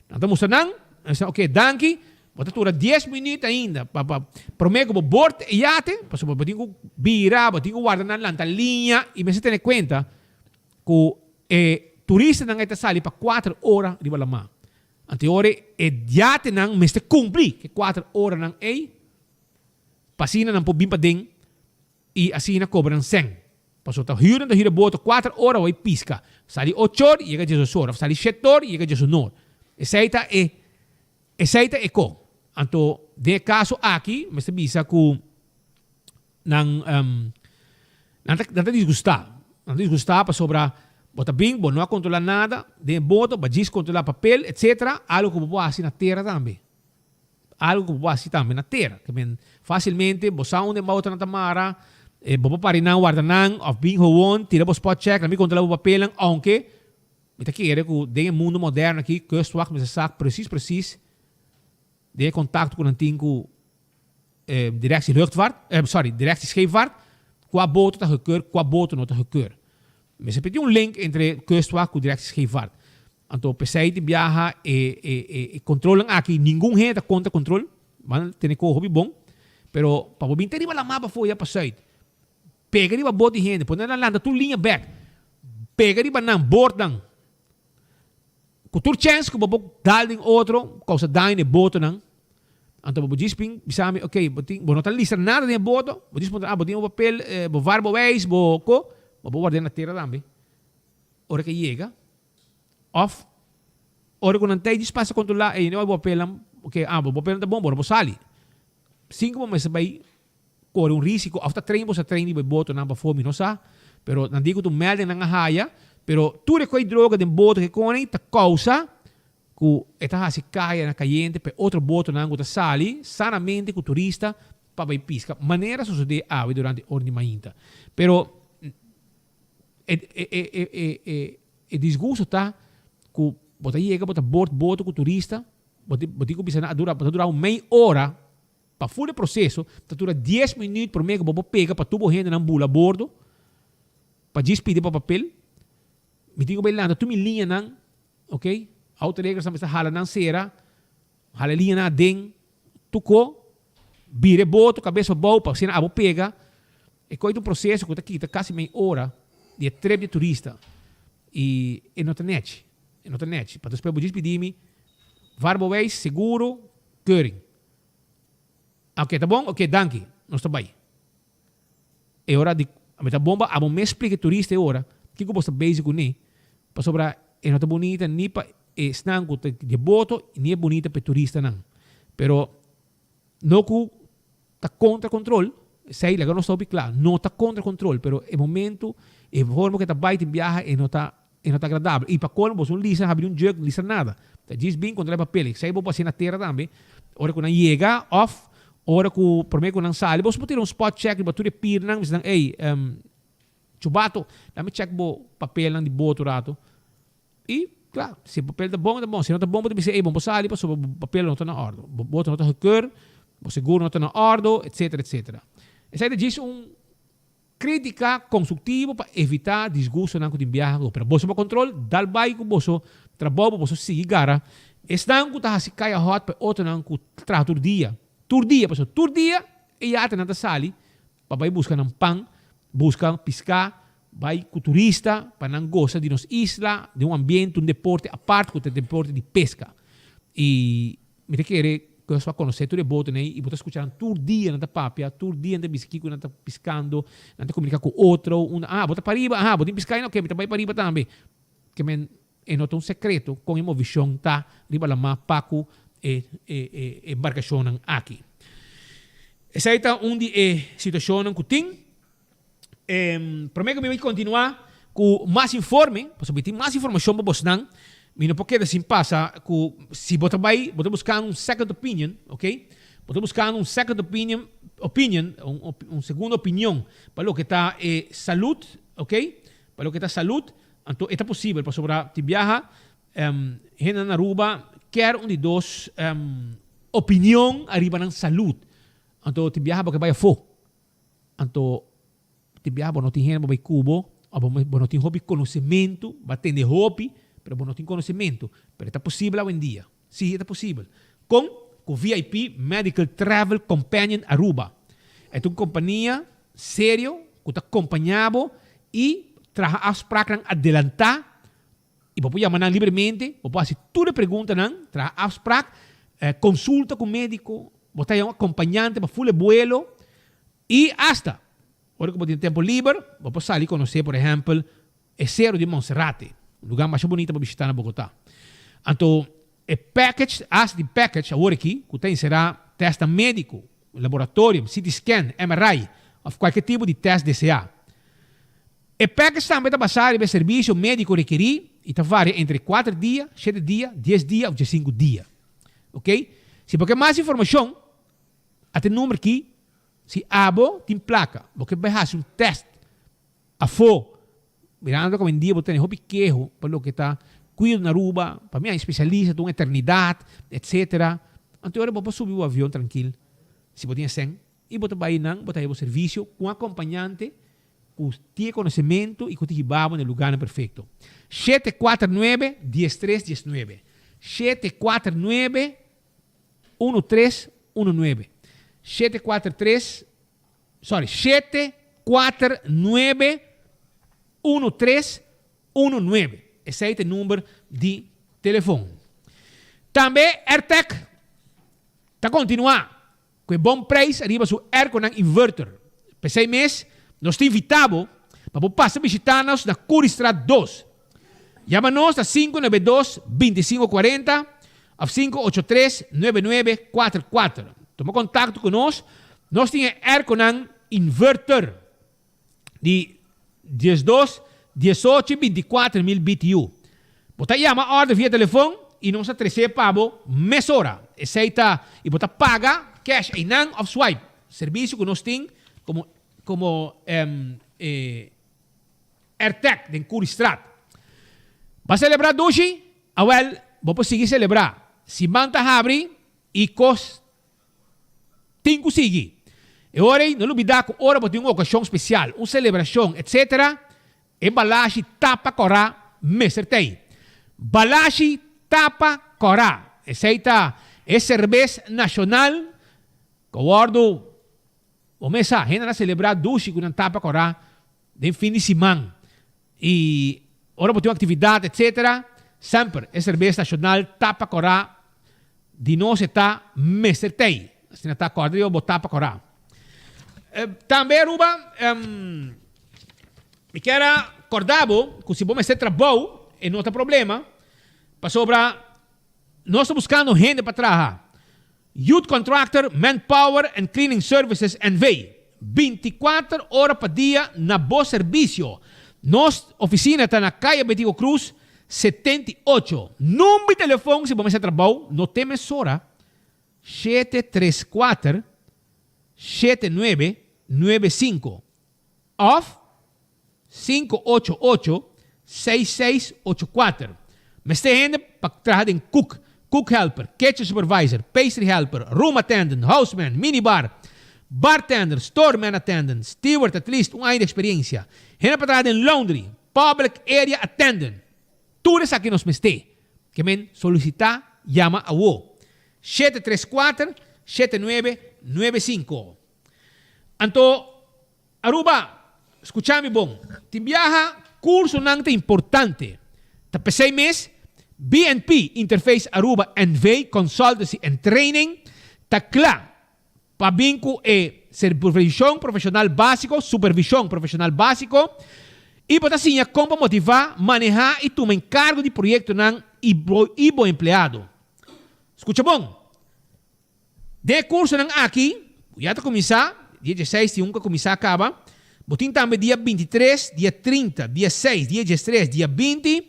Nan ta mustra nan, nan bisa oke danki, bo ta tura dies minuut ainda pa pa prome ku bo bort e yate, pasobra bo tin ku bira, bo tin ku warda nan lanta liña i mester tene kuenta ku e turistanan ei ta sali pa kuater ora riba lamá. Anto e ora e yatenan mester kumpli ku e kuater oranan ei pa asina nan por bin paden I asina kobra nan sèn. Pasobra ta hür nan ta hür e boto kuater ora wou e piska. Sali ochor i yega diesosor òf sali shetor i yega diesunor. Esei ta e esei ta e ko. Anto den e kaso aki mester bisa ku nan nan ta nan ta disgustá. Nan ta disgustá pasobra bo ta bin bo no a kontrolá nada den e boto, bo a djis kontrolá papel etsetera, algu ku bo por hasi na tera tambe. Algo ku bo por hasi tambe na tera. Ke men fásilmente bo sa unda e bouternan ta mara, bo por pari nan, warda nan, òf bin howon, tira bo spot check, nan bin kontrolá bo papelnan, ounke mi ta kere ku den e mundu moderno aki Kustwacht mester sa presis presis den e kontakto ku nan tin ku Directie Luchtvaart, sorry, Directie Scheepvaart, kua boto ta gekeur, kua boto no ta gekeur. Mester pidi un link entre Kustwacht ku Directie Scheepvaart. Anto p'esei tin biaha e e e controlnan aki ningun hende ta contra control, ban tene ko hopi bon, pero pa bo bin te riba lamá pafó ya pa suid, pega riba bot di hende, pone nan lanta tur liña bek, pega riba nan bordnan, ku tur chèns ku bo por dal den otro, kousa daño na e botonan, anto bo por djis bin bisa mi, ok, bo tin bo no ta listra nada den e boto, bo djis puntra, ah bo tin bo papel, bo vaarbewijs, bo ko, bo por ward'é na tera tambe, ora ke yega. Of, ora ku nan ta djis pasa kontrolá, ey, no bo papelnan, ok, ah, bo papelnan ta bon, bo no por sali. Sin ku bo mester bai kore un risiko òf ta trein boso a trein riba e botonan pafó mi no sa, pero nan di ku ta un melding nan a haya, pero tur e koi droga den boto ke koni ta kousa ku e ta hasi kaya na kayente pa e otro botonan ku ta sali sanamente ku turista pa bai piska, manera a sosodé awe durante ora di mainta. Pero e e e e e e disgusto ta ku bo ta yega bo ta bort boto ku turista, bo bo tin ku bisa nan a dura bo ta dura un mei ora Pa full e proceso ta dura dies minuut prome ku bo por pega pa tur bo hendenan bula bordo pa djis pidi pa papel. Mi tin ku bai lanta tur mi liñanan, ok, outriggersnan mester hala nan sera, hala e liñanan aden, tuko, bira e boto kabes pabou pa asina abo pega. E koi ta un proceso ku ta kita kasi mei ora di e trip di e turista i e no ta nechi, e no ta nechi. Pa despues bo djis pidi mi vaarbewijs, seguro, keuring. Ok, ta bon? Ok, danki. Nos ta bai. E ora di, mi ta bon pa abo mes splika e turista e ora kiko bo sta bezig kuné, pasobra e no ta bunita ni pa esnan ku ta di e boto ni e bunita pa e turistanan. Pero no ku ta kontra kontrol, esei laga nos ta hopi kla, no ta kontra kontrol, pero e momento, e forma ku e ta bai tin biaha e no ta E no ta agradabel. I pa colmo boso no lisa habri un juk, no lisa nada. Ta djis bin controla e papel. Esei bo por haci na tera tambe. Ora cu nan yega of ora cu prome cu nan sali boso por tira un spot check riba tur e pirnan bisa nan ey Chubato dame check bo papelnan di boto rato. I kla si e papel ta bon ta bon si no ta bon bo ta bisa ey bo no por sali pasobra bo papel no ta na ordo. Bo boto no ta gekeur, bo seguro no ta na ordo etcetera etcetera. Esei ta djis un Critica constructivo pa evita disgustonan cu tin biaha cu pero boso pa control dal bay cu boso trabou pa boso sigui gara esnan cu ta haci caya hot pa e otronan cu traha tur dia tur dia pasobra tur dia e yatenan ta sali pa bay busca nan pan busca pisca bay cu turista pa nan gosa di nos isla den un ambiente un deporte apart cu ta deporte di pesca y Mi ta kere ku nos a konosé tur e botonan ei i bo ta skucha nan tur dia nan ta papia, tur dia nan ta bisa kiko nan ta piskando, nan ta komuniká ku otro, un ah bo ta pariba, aha bo tin piska aina, oke mi ta bai pariba tambe. Ke men e no ta un sekreto kon e movishon ta riba lamá pa ku e e e embarkashonnan aki. Esei ta un di e situashonnan ku tin. Promé ku mi bai kontinuá ku mas informe, pasobra mi tin mas informashon pa bosnan, mi no por keda sin pasa ku si bo ta bai, bo ta buskando un second opinion, ok, bo ta buskando un second opinion, opinion, un segundo opinion pa loke ta e salud, ok, pa loke ta salud, anto e ta posibel pasobra tin biaha hendenan na Aruba kier un di dos opinion ariba nan salud, anto tin biaha bo ke bai afó. Anto tin biaha bo no tin hende pa bai ku bo, òf bo no tin hopi konosementu, bo a tende hopi, pero bo no tin konosementu. Pero e ta posibel awendia. Sí, e ta posibel. Kon? Ku VIP Medical Travel Companion Aruba. E ta un kompania serio ku ta kompañá bo i traha afspraknan adelantá i bo por yama nan libremente, bo por hasi tur e preguntanan, traha afsprak, konsulta ku médiko, bo ta haña un akompañante pa ful e buelo i asta ora ku bo tin tempu liber bo por sali konosé por ehèmpel e Sero di Monserrate, un lugá masha bunita pa bishitá na Bogotá. Anto e package, asta tin package awor aki ku ta enserá tèstnan médiko, laboratorium, CT scan, MRI òf kualke tipo di tèst deseá. E package tambe ta basá riba e servisio médiko rekerí i ta varia entre kuater dia, shete dia, dies dia òf diesinku dia. Ok? Si bo ke mas informashon, ata e number ki, Si abo tin plaka, bo ke bai hasi un tèst afó, mirando ku awendia bo tene hopi keho pa loke ta kuido na Aruba, pa mi a spesialista ta un eternidat, etsetera, anto e ora bo por subi bo avion trankil, si bo tin e sèn, i bo ta bai nan, bo ta haya bo servisio ku un akompañante ku tin e konosementu i ku ta hiba bo na e lugánan perfekto. Shete kuater nuebe, diestres diesnuebe. Shete kuater nuebe, unu tres unu nuebe. Shete kuater tres, sorry, shete kuater nuebe, unu tres unu nuebe. Esei ta e number di telefon. Tambe Airtec ta kontinuá Ku e bon preis ariba su airconan inverter. P'esei mes, nos ta invitá bo pa bo pasa bishitá nos na Curiestraat dos. Yama nos na 592 25 40 òf 583 99 kuater kuater. Tuma kontakto ku nos. Nos tin e airconan inverter di 12, 18 i 24 mil BTU. Bo ta yama order via telefon i nos ta tres'é pa bo mesora. Esei ta i bo ta paga cash einan of swipe. Servisio ku nos tin komo komo e Airtec den Curiestraat. Bo a selebrá dushi? Awèl, bo por sigui selebrá. Siman ta habri i kos tin ku sigui. E ora ei, no lubidá ku ora bo tin un okashon spesial, un selebrashon, etsetera, e balashi tapa kòrá mester t'ei. Balashi tapa kòrá. Esei ta e serbes nashonal ku a wòrdu bo mes sa, hende a selebrá dushi ku nan tapa kòrá den fin di siman. I ora bo tin un aktividat etsetera, semper e serbes nashonal tapa kòrá di nos e ta mester t'ei. Asina ta kòrda riba bo tapa kòrá. Tambe Aruba, mi kier a kòrda bo ku si bo mester trabou e no ta problema, pasobra nos ta buskando hende pa traha. Youth Contractor Manpower and Cleaning Services NV. Binticuater ora pa dia na bo servicio. Nos oficina ta na Caya Betico Cruz 78. Number di telefon si bo mester trabou no te mesora 734 7995 of 588 6684. Mester hende pa traha den cook, cook helper, kitchen supervisor, pastry helper, room attendant, houseman, minibar, bartender, storeman attendant, steward at least un aña di experiencia. Hende pa traha den laundry, public area attendant. Tur esaki nos mester. Ke men solicita yama awo. 734 7995. Anto Aruba, scucha mi bon, tin biaha cursonan ta importante. Ta pesey mes BNP Interface Aruba NV Consultancy and Training ta cla pa bin cu e Supervision Profesional Basico, Supervision Profesional Basico, y bo ta siña con pa motiva, maneha y tuma encargo di proyectonan y bo empleado. Scucha bon. Den e kursonan aki, ku ya ta kuminsá, dia dieseis tin un ku a kuminsá kaba, bo tin tambe dia bintitres, dia trinta, dia seis, dia diestres, dia binti.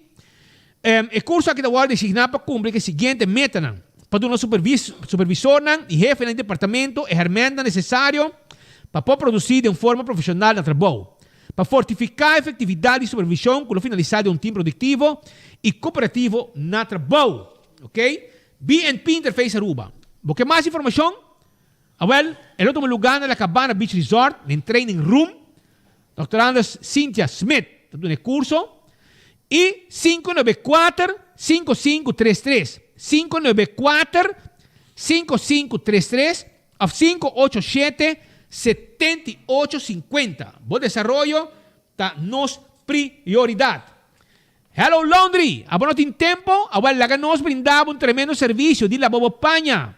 E kurso aki ta wòrdu designá pa kumpli ku e siguiente metanan, pa duna supervisornan i hefenan di departamento e hèrmèntnan nesesario pa por produsí den forma profeshonal na trabou, pa fortifiká efektividat di supervishon ku lo finalisá den un tim produktivo i kooperativo na trabou. Oké? BNP Interface Aruba. Bo ke mas informashon? Awel, e lo tuma lugá na La Cabana Beach Resort den training room. Dòkter Anders Cynthia Smit ta duna e kurso. I 594 5533, 594 5533 òf 587 7850. Bo desaroyo ta nos prioridat. Hello Laundry! Abo no tin tempo? Awel laga nos brinda bo un tremendo servicio di laba bo paña.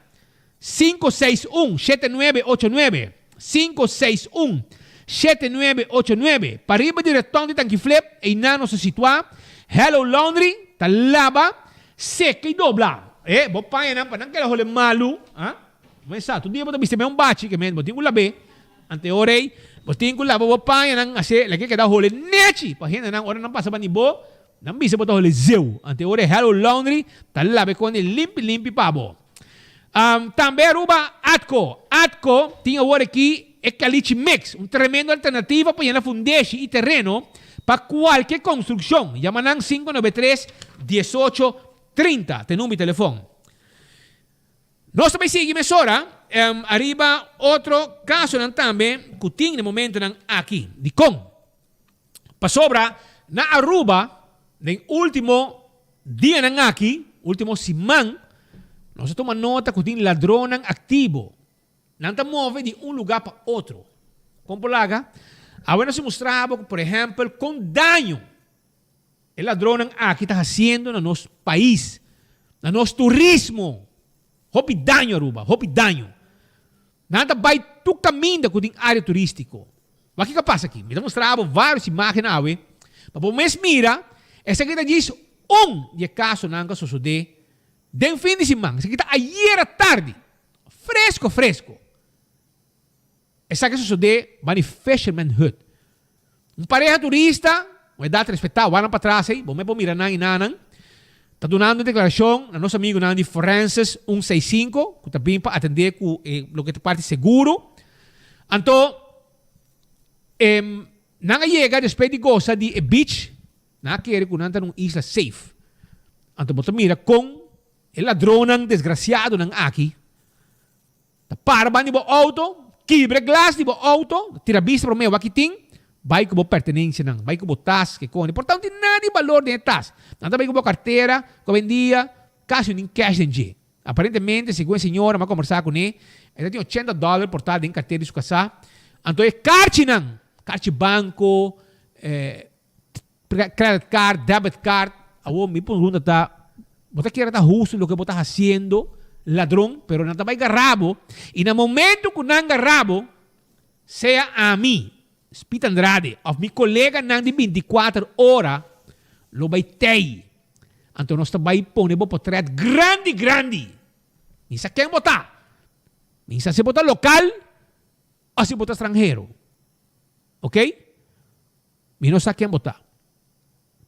561 7989 561 7989 Pariba di reton di Tanki Flip, einan nos ta situa. Hello Laundry ta laba, seca y dobla. E, bo pañanan pa nan keda hole malu, ah. Mesa, tur dia bo ta bisti men un bachi ke men bo tin ku lab'é. Ante ora ei, bo tin ku laba bo pañanan asé leke keda hole nechi pa hendenan ora nan pasa bani bo, nan bisa bo ta hole zeu. Ante ora ei Hello Laundry ta laba e kone limpi limpi pa bo. Tambe Aruba Atco. Atco tin awor aki e Caliche Mix, un tremendo alternativa pa yena fundeshi i tereno pa kualke konstrukshon. Yama nan 593 18 30, ta e number di telefon. Nos ta bay sigui mesora ariba otro casonan tambe cu tin na e momentonan aki. Dicon? Pasobra na Aruba den ultimo dianan aki, ultimo siman, nos a tuma nota cu tin ladronnan activo. Nan ta move di un lugar pa otro. Con por laga? Awe nos a mustra bo cu por ehempel con daño E ladronnan aki ta haciendo na nos pais, na nos turismo, hopi daño Aruba, hopi daño. Nan ta bay tur caminda cu tin area turistico. Wak kico a pasa aki? Mi ta mustra bo varios imagen awe pa bo mes mira, esaki ta djis un di e casonan cu a sosode den fin di siman. Esaki ta ayera tardi, fresco fresco. Esaki a sosodé bani Fisherman Hut. Un pareha turista, un edat respetá, wak nan patras ei, bo me por mira nan i nanan, ta dunando deklarashon na nos amigunan di Forenses un seis sinku, ku ta bin pa atendé ku e loke ta parti seguro. Anto, e nan a yega despues di gosa di e beach, nan a kere ku nan ta na un isla safe. Anto bo ta mira kon e ladronnan desgrasiadonan aki Ta para ban di bo auto, kibra e glas di bo auto, tira bista prome wak ki tin, bai ku bo pertenencianan, bai ku bo tas, ke koni. Por ta no tin nada di balor den e tas. Nan ta bai ku bo kartera, ku awendia kasi no tin cash den dje. Aparentemente, segun e señora mi a kombersá kuné, e ta tin ochenta dòler por ta den kartera di su kasá. Anto e karchinan, karchi banko, Credit card, debit card, awor mi pregunta ta, bo ta kere ta husto loke bo ta haciendo, ladron, pero nan ta bay gara bo, y na momento cu nan gara bo, sea ami, Speed Andrade, of mi coleganan di binticuater ora, lo bay tey, anto nos ta bay pone bo potret grandi grandi, mi sa ken bo ta, mi sa si bo ta local of si bo ta stranhero, ok. Mi no sa ken bo ta.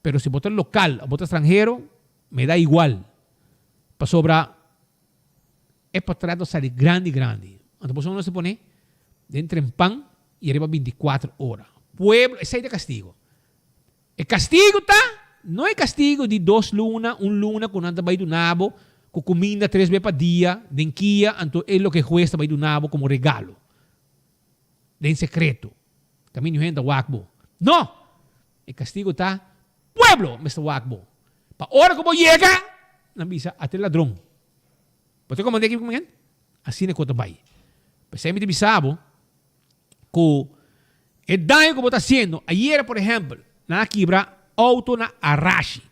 Pero si bo ta local o bo ta stranhero, me da igual. Pasobra e potret lo sali grandi grandi. Anto boso no ta pone den trempan y ariba binticuater ora. Pueblo, esey ta castigo. E castigo ta, no e castigo di dos luna, un luna cu nan ta bay duna bo cu cuminda tres be pa dia den kia, anto e loke hues ta bay duna bo como regalo. Den secreto. Kaminda yu hende ta wak bo. No! E kastigo ta, pueblo mester wak bo. Pa ora ku bo yega, nan bisa, ata e ladron. Bo ta komprendé kiko mi ken? Asina ku ta bai. P'esei mi ta bisa bo ku e daño ku bo ta hasiendo, ayera por ehèmpel, nan a kibra outo na Arashi,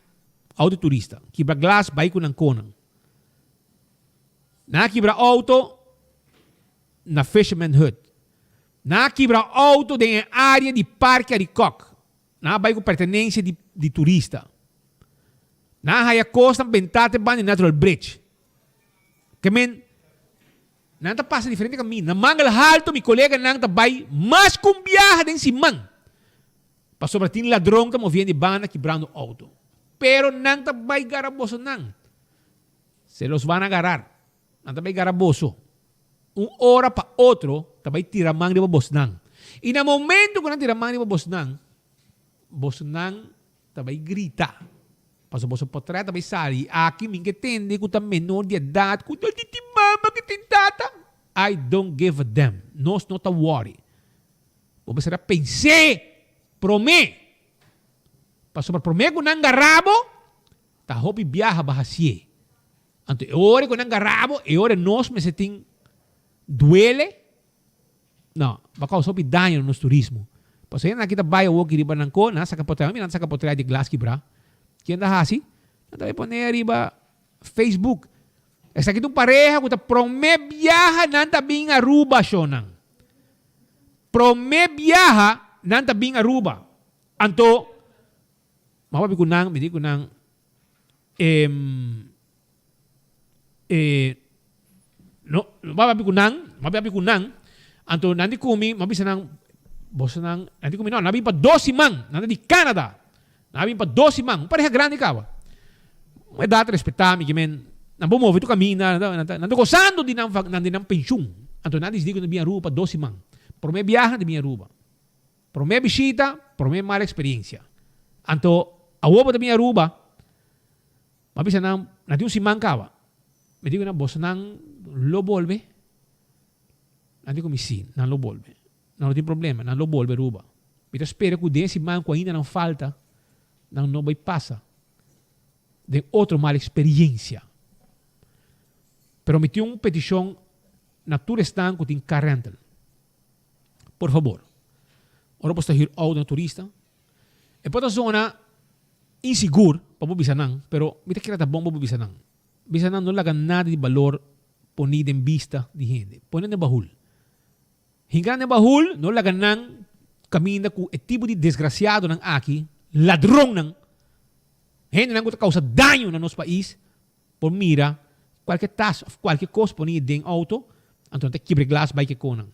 outo di turista, kibra glas bai ku nan konan. Nan a kibra outo na Fisherman Hut. Nan a kibra auto den e area di Parke Arikok. Nan a bai ku pertenensia di di turista. Nan a haya kosnan bentá te banda di Natural Bridge. Ke men, nan ta pasa diferente kaminda. Na Mangel Halto mi koleganan ta bai mas ku un biaha den siman. Pasobra tin ladron ta moviendo di banda kibrando auto. Pero nan ta bai gara bosonan. Se los van a garar. Nan ta bai gara boso. Un ora pa otro ta bai tira man riba bosnan. I na momento ku nan tira man riba bosnan, bosnan ta bai grita. Pasobra boso potrèt ta bai sali. I aki mi ke tende ku ta menor di edat, ku no tin mama, ku tin tata. I don't give a damn. Nos no ta worry. Bo mester a pens'é promé. Pasobra promé ku nan gara bo, ta hopi biaha bo a hasié. Anto e ora ku nan gara bo, e ora nos mester tin duele, no, bo a kousa hopi daño na nos turismo. Pasobra hende nan aki ta bai awoki riba nan ko, nan a saka potrèt, mi nan ta saka potrèt di glas kibrá. Kien ta hasi? Nan ta bai pone riba Facebook. Esaki ta un pareha ku ta promé biaha nan ta bin Aruba, shonnan. Promé biaha nan ta bin Aruba. Anto, mi a papia ku nan, mi di ku nan, E e no no papia ku nan, no papia ku nan, anto nan di ku mi, mi a bisa nan, bosonan, nan di ku mi no, nan a bin pa dos siman, nan ta di Canada, nan a bin pa dos siman, un pareha grandi kaba. Un edat respetá mi ke men, nan por move tur kaminda, nan ta nan ta gosando di nan di nan penshun. Anto nan a disidí ku nan bin Aruba pa dos siman. Promé biaha nan ta bin Aruba. Promé bishita, promé mal experiencia. Anto, awor bo ta bin Aruba, bo a bisa nan, nan tin un siman caba. Mi di cu nan, bosonan lo bolbe? Nan di cu mi, si, nan lo bolbe. Nan no tin problema, nan lo bolbe Aruba. Mi ta spera cu den e siman cu ainda nan falta, nan no bay pasa den otro mal experiencia. Pero mi tin un peticion na tur esnan cu tin car rental. Por fabor, ora bo sta hür outo na turista, e por ta zona insigur pa bo bisa nan, pero mi ta kere ta bon pa bo bisa nan. Bisa nan no laga nada di balor poni den bista di hende. Pone den bahul. Hinka nan den bahul, no laga nan kaminda ku e tipo di desgrasiadonan aki, ladronnan, hendenan ku ta kousa daño na nos pais, Por mira kualke tas of kualke kos poni den outo, anto nan ta kibra e glas bai ke konan.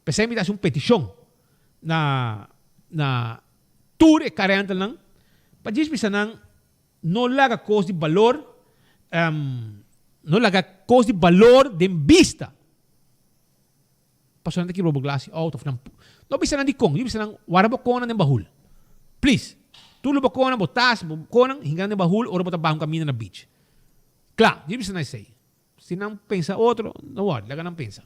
P'esei mi ta hasi un petishon na na tur e karentelnan pa djis bisa nan no laga kos di balor no laga kos di balor den bista. Pasobra nan ta kibra bo glas di auto of nan no bisa nan dikon, yo bisa nan wara bo konan den bahul. Please, tur lo bo konan, bo tas, bo konan, hinga nan den bahul ora bo ta baha un kaminda na beach. Kla, yo bisa nan esei. Si nan pensa otro, no worry, laga nan pensa.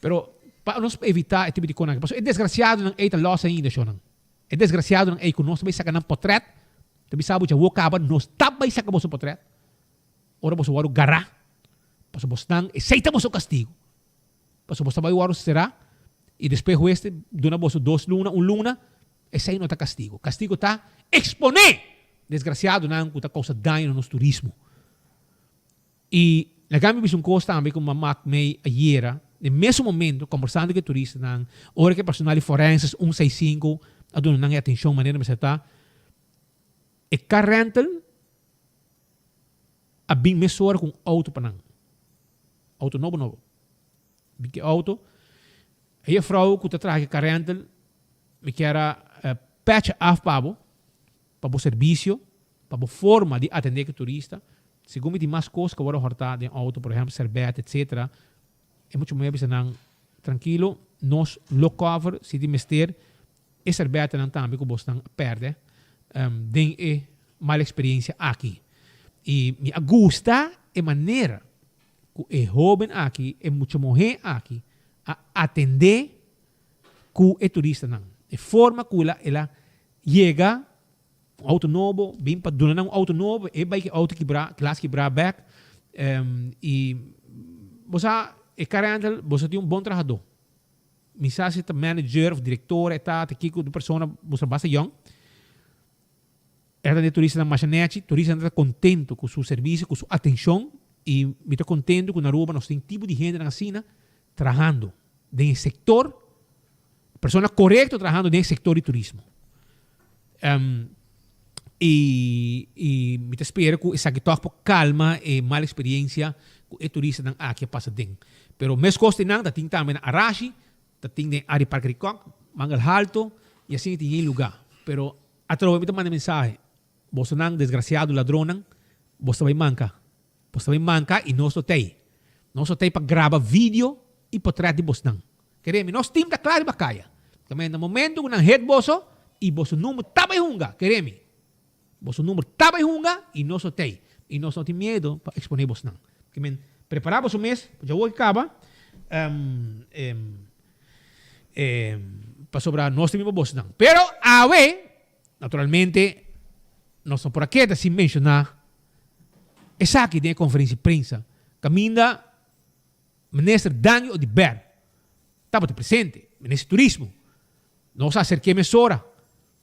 Pero pa nos evita e tipo di konan aki, pasobra e desgrasiadonan ei ta los ainda, shownan. E desgrasiadonan ei ku nos ta bai saka nan potret, ta bisa bo dja wou kaba, nos ta bai saka boso potret ora boso wòrdu gará, pasobra bosnan, esei ta boso kastigu. Pasobra boso ta bai wòrdu será i despues hues ta duna boso dos luna, un luna, esei no ta kastigu. Kastigu ta eksponé desgrasiadonan ku ta kousa daño na nos turismo. I laga mi bisa un kos tambe ku mi a mak mei ayera, den mesun momento kombersando ku e turistanan, ora ku e personal di forenses un seis sinku a duna nan e atenshon manera mester ta, e car rental a bin mesora ku un outo pa nan. Auto nobo nobo. Bin ki auto. E juffrouw ku ta traha ki car rental mi kier a pècha af pa bo, pa bo servisio, pa bo forma di atendé ku turista. Segun mi tin mas kos ku a wòrdu hòrtá den auto, por ehèmpel sèrbèt etsetera. E mucha muhé bisa nan, Trankilo, nos lo cover si tin mester e sèrbètenan tambe ku bosnan a pèrdè den e mal eksperensia aki. I mi a gusta e manera ku e hóben aki, e mucha muhé aki a atendé ku e turistanan. E forma ku el a yega un auto nobo, bin pa duna nan un auto nobo, e bai ku e auto kibrá, glas kibrá bèk. I bo sa, e car rental, boso tin un bon trahadó. Mi sa si ta manager of director e ta, ta kiko di persona, bo sa basta yong. E ta tende turistanan masha nechi, turistanan ta contento cu su servicio, cu su atencion y mi ta contento cu na Aruba nos tin tipo di hendenan asina trahando den e sector, persona corecto trahando den e sector di turismo. Y y mi ta spera cu esaki toch por calma e mal experiencia cu e turistanan aki a pasa den. Pero mescos di nan ta tin tambe na Arashi, ta tin den Ari Park Rikok, Mangel Halto y asina tin yen luga. Pero atrobe mi ta manda mensahe, bosonan desgraciado ladronnan, boso ta bay manca. Boso ta bay manca y nos lo tey. Nos lo tey pa graba video y potret di bosnan. Kere mi, nos team ta kla riba kaya. Tambe na momento ku nan hit boso i boso number ta bai hunga, kere mi, boso number ta bai hunga i nos lo tei. I nos no tin miedo pa eksponé bosnan. Ke men, prepará boso mes, djawoki kaba, pasobra nos ta bin pa bosnan. Pero awe, naturalmente, nos no por a keda sin menshoná esaki den e konferensia di prensa, kaminda Minister Dangui Oduber tabata presente, Minister di Turismo. Nos a aserk'é mesora.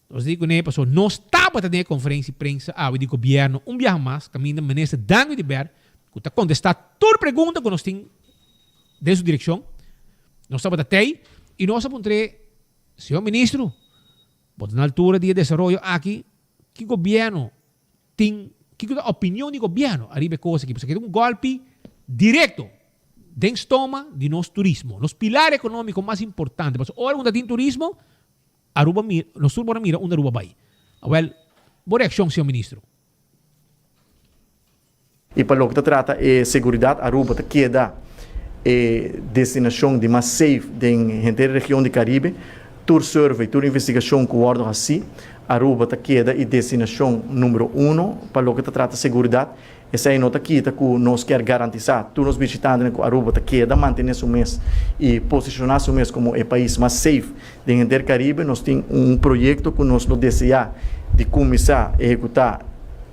Nos di kuné pasobra nos tabata den e konferensia di prensa awe di gobièrnu un biaha mas kaminda Minister Dangui Oduber ku ta kontestá tur pregunta ku nos tin den su direkshon. Nos tabata tei i nos a puntr'é, Señor Ministro, bo ta na altura di e desaroyo aki? Ki gobièrnu Tin kiko ta opinion di gobierno ariba e kos aki? Pasobra ta un golpi direkto den stoma di nos turismo, nos pilar economico mas importante. Pasobra ora ku ta tin turismo, Aruba mira, nos tur por a mira unda Aruba bai. Awel, bo reakshon, señor ministro? I pa loke ta trata e seguridat, Aruba ta keda e destinashon di mas safe den henter e region di Karibe. Tur survey, tur investigashon ku wòrdu hasí, Aruba ta keda e destinashon numero uno pa loke ta trata seguridat. Esei no ta kita ku nos kier garantisá tur nos bishitantenan ku Aruba ta keda mantené su mes i posishoná su mes komo e pais mas safe den henter Karibe. Nos tin un proyekto ku nos lo deseá di kuminsá ehekutá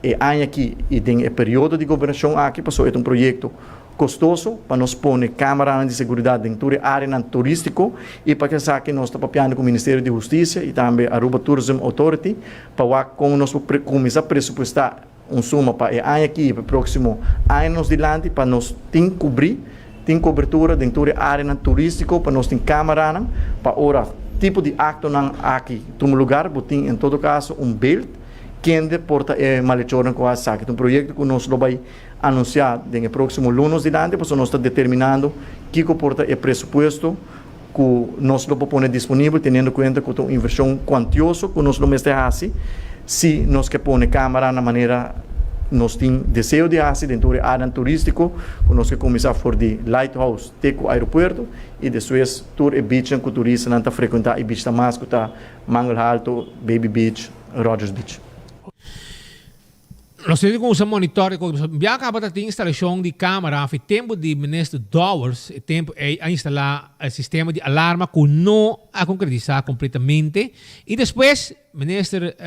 e aña aki i den e periodo di gobernashon aki pasobra e ta un proyekto kostoso pa nos pone kameranan di seguridat den tur e areanan turístiko i pa esaki nos ta papiando ku Ministerio di Hustisia i tambe Aruba Tourism Authority pa wak kon nos por kuminsá presupuestá un suma pa e aña aki i pa e próksimo aña nos dilanti pa nos tin kubrí, tin kobertura den tur e areanan turístiko pa nos tin kameranan pa ora tipo di aktonan aki tuma lugar bo tin en todo kaso un beeld kende por ta e malechornan ku a hasi esaki. Ta un proyekto ku nos lo bai anunsiá den e próksimo lunos dilanti pasobra nos ta determinando kiko por ta e presupuesto. ku nos lo por pone disponibel teniendo kuenta ku ta un invershon kuantioso ku nos lo mester hasi si nos ke pone kamera na manera nos tin deseo di hasi den tur e áreanan turístiko ku nos ke kuminsá for di Lighthouse te ku aeropuerto i despues tur e beachnan ku turistanan ta frekuentá i bishita mas ku ta Mangel Halto, Baby Beach, Rogers Beach. Nos tin cu usa monitor di cu bia caba ta tin instalacion di camera fi tempo di minister Dowers e tempo ey a instala e sistema di alarma cu no a concretisa completamente y despues minister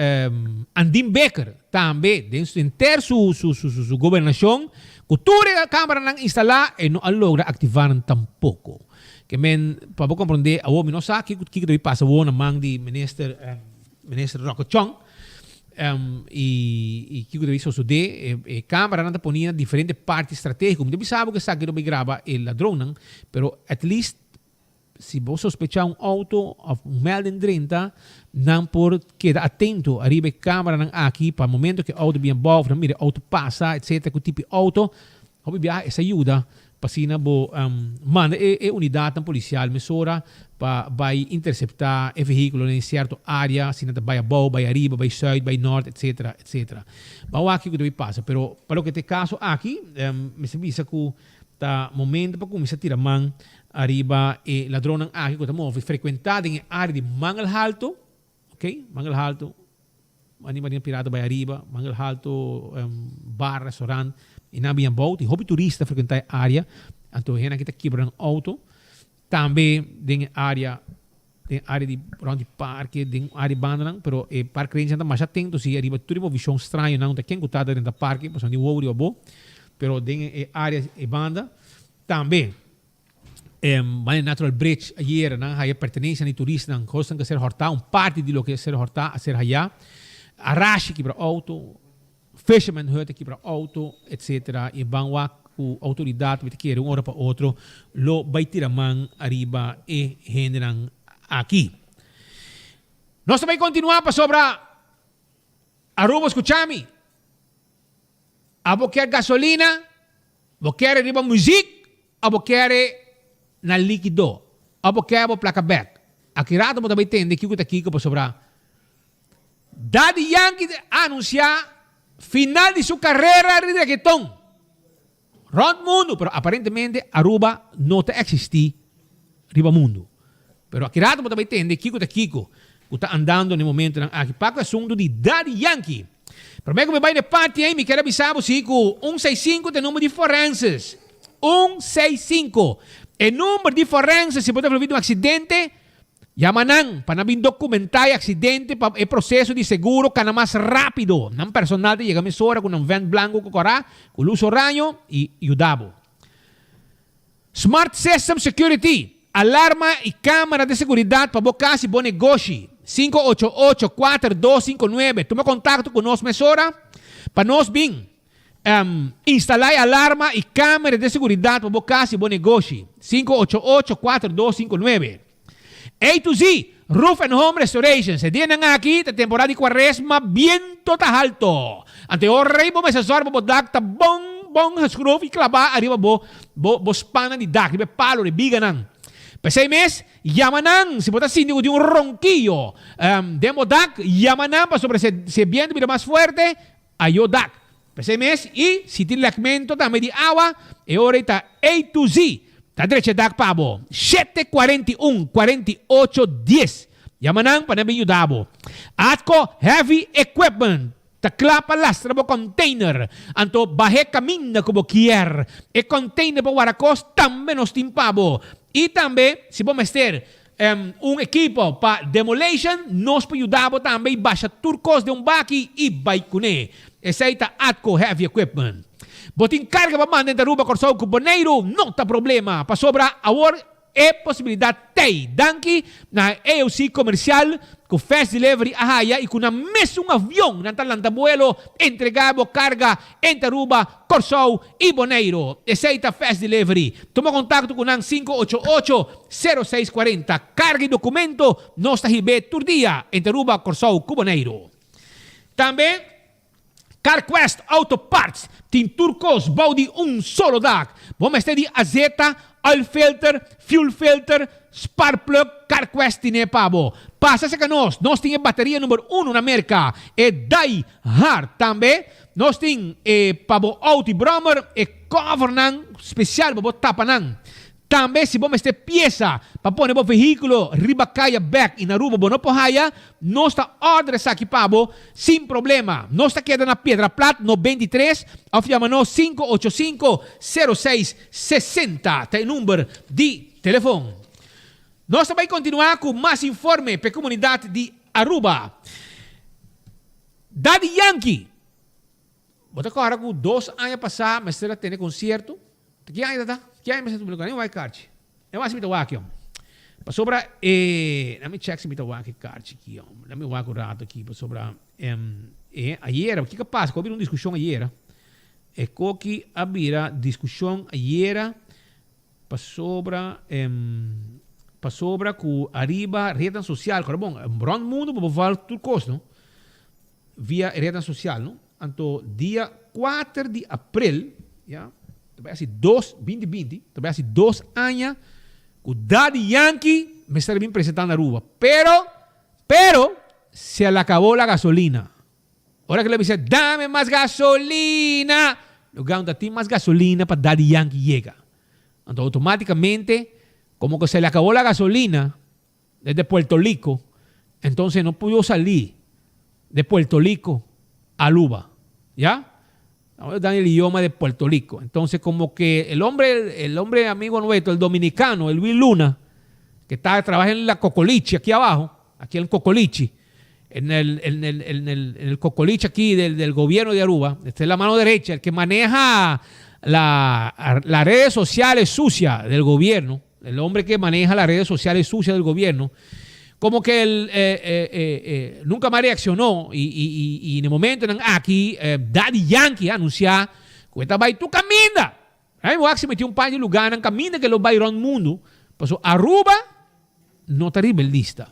Andin Bikker tambe den su henter su su su gobernacion cu tur e cameranan instala e no a logra activa nan tampoco. Ke men pa bo comprende awor mi no sa kico kico ta bay pasa awor na man di minister minister Rocco Chong. I i kiko ta bin sosodé? E e kameranan ta poni na diferente parti stratégiko. Mi ta bisa bo ku esaki lo bin graba e ladronnan, pero at least si bo sospechá un outo òf un melding drenta, nan por keda atento ariba e kameranan aki pa momento ku e outo bin abou òf nan mira e outo pasa etcetera ku tipo di outo. Hopi biaha esa yuda pa asina bo manda e unidatnan polisial mesora pa bai interseptá e vehíkulo den sierto área, asina ta bai abou, bai ariba, bai sùit, bai nòrt, etcetera, etcetera. Ban wak kiko ta bai pasa, pero pa loke ta e kaso aki, mester bisa ku ta momento pa kuminsá tira man ariba e ladronnan aki ku ta move frekuentá den e área di Mangel Halto, ok, Mangel Halto. Mani Marina Pirata bai ariba, Mangel Halto, bar, restaurant, y nan bin abou. Tin hopi turista ta frecuenta e area, anto hende aki ta kibra nan auto. Tambe den e area, den e area di rond di parke, den un area bandanan, pero e park ranger nan ta masha atento si ariba tur e movishon straño nan, ta ken ku ta drenta parke, pasobra nan tin wowo riba bo. Pero den e area e banda, tambe. Mane Natural Bridge ayera nan a haya pertenencia di turistanan, cosnan cu a ser horta, un parti di loke a ser horta a ser haya. Arashi kibra auto, Fisherman Hut a kibra auto, etc. Y ban wak cu autoridad mi ta kere un ora pa otro lo bay tira man ariba e hendenan aki. Nos ta bay continua pasobra Aruba scucha mi, abo kier gasolina? Bo kere riba muziek of bo kere na likido of bo kere bo plaka bek? Aki rato bo ta bay tende kiko ta kiko pasobra Daddy Yankee a anuncia final di su carera di reggaeton rond mundo pero aparentemente Aruba no ta existi riba mundo. Pero aki rato bo ta bay tende kiko ta kiko ku ta andando na e momentonan aki pa ku e asuntu di Daddy Yankee. Prome ku mi bai na e parti ei mi kier a bisa bo si ku un seis sinku ta e number di forenses. Un seis sinku. E number di forenses si bo ta envolvi den un aksidente yama nan pa nan bin dokumentá e aksidente pa e proseso di seguro kana mas rápido. Nan personal ta yega mesora ku nan vèn blanku ku kòrá ku lus oraño i yuda bo. Smart System Security, Alarma y camera di seguridad pa bo cas y bo negoshi. 588 4259 Tuma contacto cu nos mesora pa nos bin instala e alarma y camera di seguridad pa bo cas y bo negoshi. 588 4259 A to Z, Roof and Home Restorations E dianan aki ta temporada di cuaresma, biento ta halto. Anto e ora ei bo mester zorg pa bo dak ta bon bon geschroef y claba ariba bo bo bo spannan di dak, riba e palo, riba e biganan. P'esei mes, yama nan si bo ta sinti cu tin un ronkiyo den bo dak, yama nan pasobra si e biento bira mas fuerte, Ayo dak. P'esei mes i si tin lèkmento tambe di awa, e ora ei ta A to Z ta drecha dak pa bo. Shete 41 48 dies. Yama nan pa nan bin yuda bo. Atco Heavy Equipment ta kla pa lastra bo container. Anto bah'é kaminda ku bo kier. E container pa wara kos tambe nos tin pa bo. I tambe si bo mester Un ekipo pa demolition, nos por yuda bo tambe y basha tur cos den un baki y bay cune. Esey ta Atco Heavy Equipment. Bo tin carga pa manda entre Aruba, Corsou cu Boneiru? No ta problema, pasobra awor e posibilidad t'ey. Danki na e AOC Comercial cu Fast Delivery a haya y cu nan mesun avion nan ta lanta buelo entrega bo carga entre Aruba, Kòrsou i Boneiru. Esei ta Fast Delivery. Tuma kontakto ku nan 588 0640. Karga i dokumento nos ta hib'é tur dia entre Aruba, Kòrsou ku Boneiru. Tambe CarQuest Auto Parts tin tur kos bou di un solo dak. Bo mester di azeta, Oil filter, fuel filter, spark plug, CarQuest tine pa bo. Pasa cerca nos, nos tin e bateria number uno na Merca, e Die Hard. Tambe nos tin e pa bo auto y brommer, e covernan special pa bo tapa nan. Tambe si bo mester piesa pa pone bo vehiculo riba caya bek y na Aruba bo no por haya, nos ta order esaki pa bo sin problema. Nos ta keda na Piedra Plat 93 of yama nos 585 06 60 ta e number di telefon. Nos ta bay continua cu mas informe p'e comunidad di Aruba. Daddy Yankee, bo ta corda cu dos aña pasa mester a tene concierto? Ta ki aña ta ta? Ki aña mester a tuma lugar? Mi wak e karchi. Mi wak si mi ta wak yom. Pasobra e, lami check si mi ta wak e karchi aki yom. Lami wak un rato aki pasobra e ayera, kiko a pasa? Ku a bira un diskushon ayera. E koki a bira diskushon ayera pasobra pasobra ku ariba retnan sosial, kòrda bon, rònt mundu bo por vòlg tur kos no, via e retnan sosial no. Anto dia kuater di aprel, ya, ta bai hasi dos, binti binti, ta bai hasi dos aña ku Daddy Yankee mester a bin presentá na Aruba. Pero, pero, se le acabó la gasolina. Ora ku el a bisa, Dame mas gasolina! Lugar no ta tin mas gasolina pa Daddy Yankee yega. Anto automáticamente, como ku se le acabó la gasolina desde Puerto Lico, entonces no pudo salí de Puerto Lico a Aruba. Ya? Estamos dando el idioma de Puerto Lico. Entonces, como que el hombre, el hombre amigo nuestro, el dominicano, el Luis Luna, que está, trabaja en la Cocoliche aquí abajo, aquí en Cocoliche, en el, en el, en el, en el Cocoliche aquí del, del gobierno de Aruba, esta es la mano derecha, el que maneja la, las redes sociales sucias del gobierno, el hombre que maneja las redes sociales sucias del gobierno, como que él eh, eh, eh, nunca más reaccionó y, y, y, y en el momento en aquí Daddy Yankee anuncia que ta bay tu caminda. Ay, Waxi metió un par de lugar en caminda que lo bay rond mundo. Paso Aruba no ta riba e lista.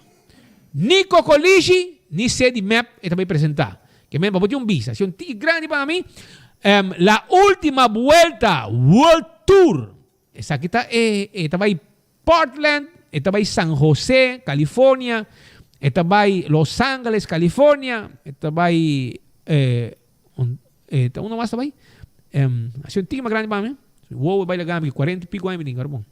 Ni Cocolishi ni Cedi Mep e ta bay presenta. Ke men pa bo tin un bisa. Si un tiki grandi pa mi, La Ultima Vuelta World Tour. Esaki ta e, e ta bay Portland, e ta bay San Jose, California, e ta bay Los Angeles, California, e ta bay, e ta unda mas ta bay? Así un tiki mas grandi pa mi. Wow, e bay laga mi 40 y pico aña mi tin, bon.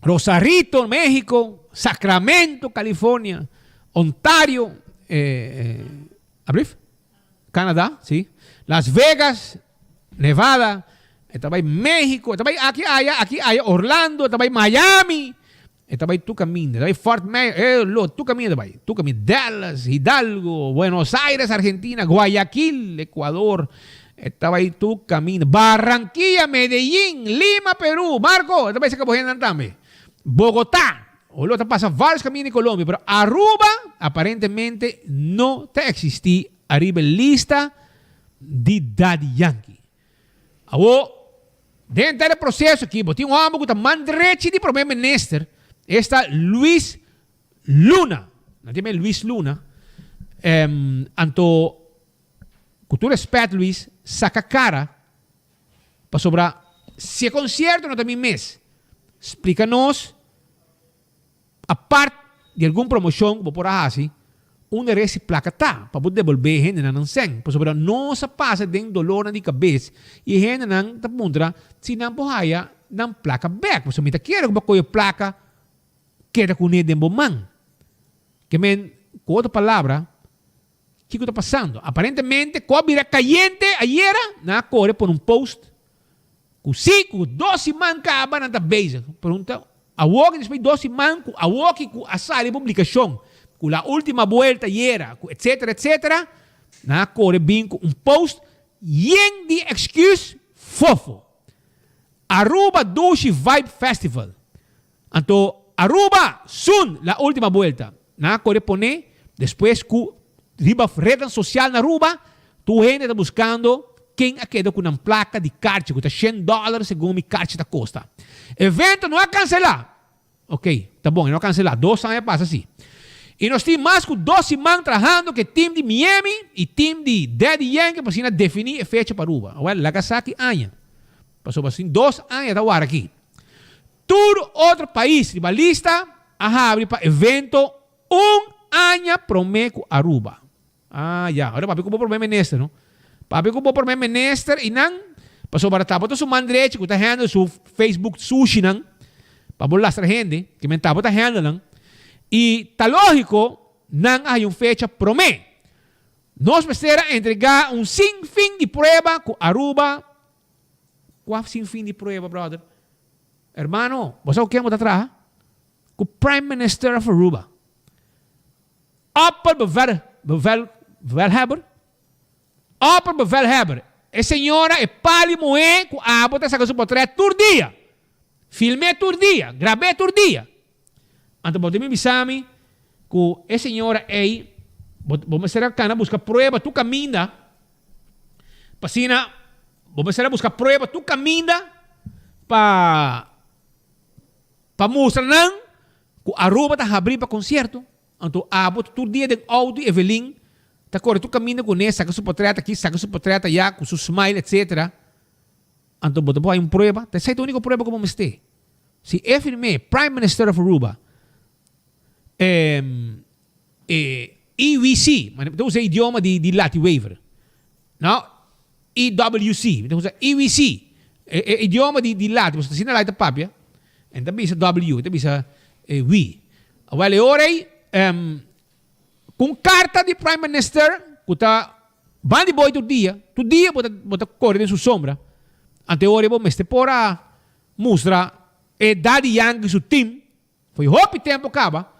Rosarito, México, Sacramento, California, Ontario, eh, ablief? Canadá, sí. Las Vegas, Nevada, e ta bay México, e ta bay aki aya, aki aya, Orlando, e ta bay Miami, e ta bay tur caminda, e ta bay Fort Myers, eh lo, tur caminda e ta bay, tur caminda, Dallas, Hidalgo, Buenos Aires, Argentina, Guayaquil, Ecuador, e ta bay tur caminda, Barranquilla, Medellin, Lima, Peru, Marco, e ta bay saca bo hendenan tambe, Bogota, o lo ta pasa varios caminda di Colombia, pero Aruba aparentemente no ta existi ariba e lista di Daddy Yankee. Awor, den henter e proceso aki, bo tin un homber cu ta man drechi di Prome Minister, esta Luis Luna. Nan tin Luis Luna. Anto, cu tur respet Luis, saca cara, pasobra si e concierto no ta mi mes, splica nos, Apart di algun promocion cu bo por a haci, unda reci placa ta pa bo debolbe e hendenan nan cen? Pasobra nos a pasa den dolornan di cabes y e hendenan ta puntra si nan por haya nan placa bek. Pasobra mi ta kere cu bo coge placa keda cune den bo man. Ke men, cu otro palabra, kico ta pasando? Aparentemente cu a bira cayente ayera, nan a core pone un post Ku si ku dos siman kaba nan ta bezig. Pregunta awoki despues di dos siman ku awoki ku a sali e publikashon ku la ultima buelta yera ku etsetera etsetera nan a kore bin ku un post yen di excuse fofo. Aruba Dushi Vibe Festival. Anto Aruba soon la ultima buelta. Nan a kore pone despues ku riba rednan sosial na Aruba tur hende ta buskando ken a keda ku nan plaka di karchi ku ta shen dòler segun mi karchi ta kosta. Evento no a kanselá. Ok, ta bon e no a kanselá. Dos aña pasa si. I nos tin mas ku dos siman trahando ku e team di Miami i team di Daddy Yankee pa asina definí e fecha pa Aruba. Awel laga sa ki aña. Pasobra sin dos aña ta wara aki. Tur otro pais riba lista a habri pa evento un aña prome ku Aruba. Ah ya, ora papia ku bo prome minister no. Papia ku bo prome minister i nan pasobra tabata su man drechi ku ta handle su Facebook sushinan pa bo lastra hende, ke men tabata handle nan. I ta logiko nan a haya un fecha prome. Nos mester a entrega un sin fin di prueba ku Aruba Kua sin fin di prueba brother? Hermano, bo sa ku ken bo ta traha? Ku Prime Minister of Aruba. Opperbevel, bevel, bevelhebber? Opperbevelhebber, e señora, e pali muhé ku abo ta saka su potret tur dia. Film'é tur dia, grab'é tur dia. Anto bo tin mi bisa mi ku e señora ei, bo, bo mester a kana buska prueba tur kaminda Pa asina bo mester a buska prueba tur kaminda pa pa mustra nan ku Aruba ta habrí pa konsierto. Anto abo ta tur dia den outo i Evelyn ta kore tur kaminda kuné, saka su potrèt aki, saka su potrèt ayá ku su smile etsetera. Anto bo ta por haña un prueba. Ta esei ta úniko prueba ku bo mester. Si e firm'é Prime Minister of Aruba, E EWC, mi ta usa e idioma di di Lati Wever, no? EWC, mi ta usa EWC, e e idioma di di Lati, pasobra asina Lati ta papia, en ta bisa W, ta bisa we. Awel e ora ei, ku un karta di Prime Minister ku ta ban di boi tur dia, tur dia bo ta bo ta kore den su sombra, anto e ora ei bo mester por a mustra e Daddy Yankee su team Fo'i hopi tempo kaba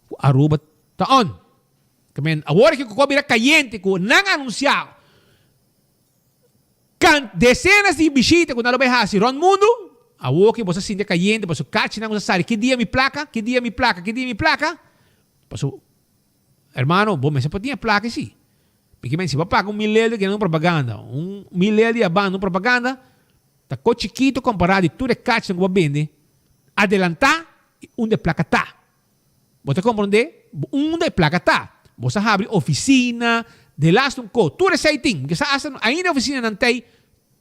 ku Aruba ta on. Ta men awor aki ku bira kayente ku nan anunsiá kan desenas di bishita ku nan lo bai hasi rònt mundu, awor ki bo sa sinti kayente pasobra kachinan ku sa sali ki dia mi plaka, ki dia mi plaka, ki dia mi plaka, pasobra hermano bo mester por tin e plaka si. Piki men si bo paga un milel di un propaganda, un milel di abanda un propaganda ta ko chikito kompará di tur e kachinan ku bo a bende. Adelantá i unda e plaka ta. Bo ta komprondé unda e plaka ta. Bo sa habri ofisina, delaste un ko, tur esei tin. Mi ke sa asta ainda e ofisinanan t'ei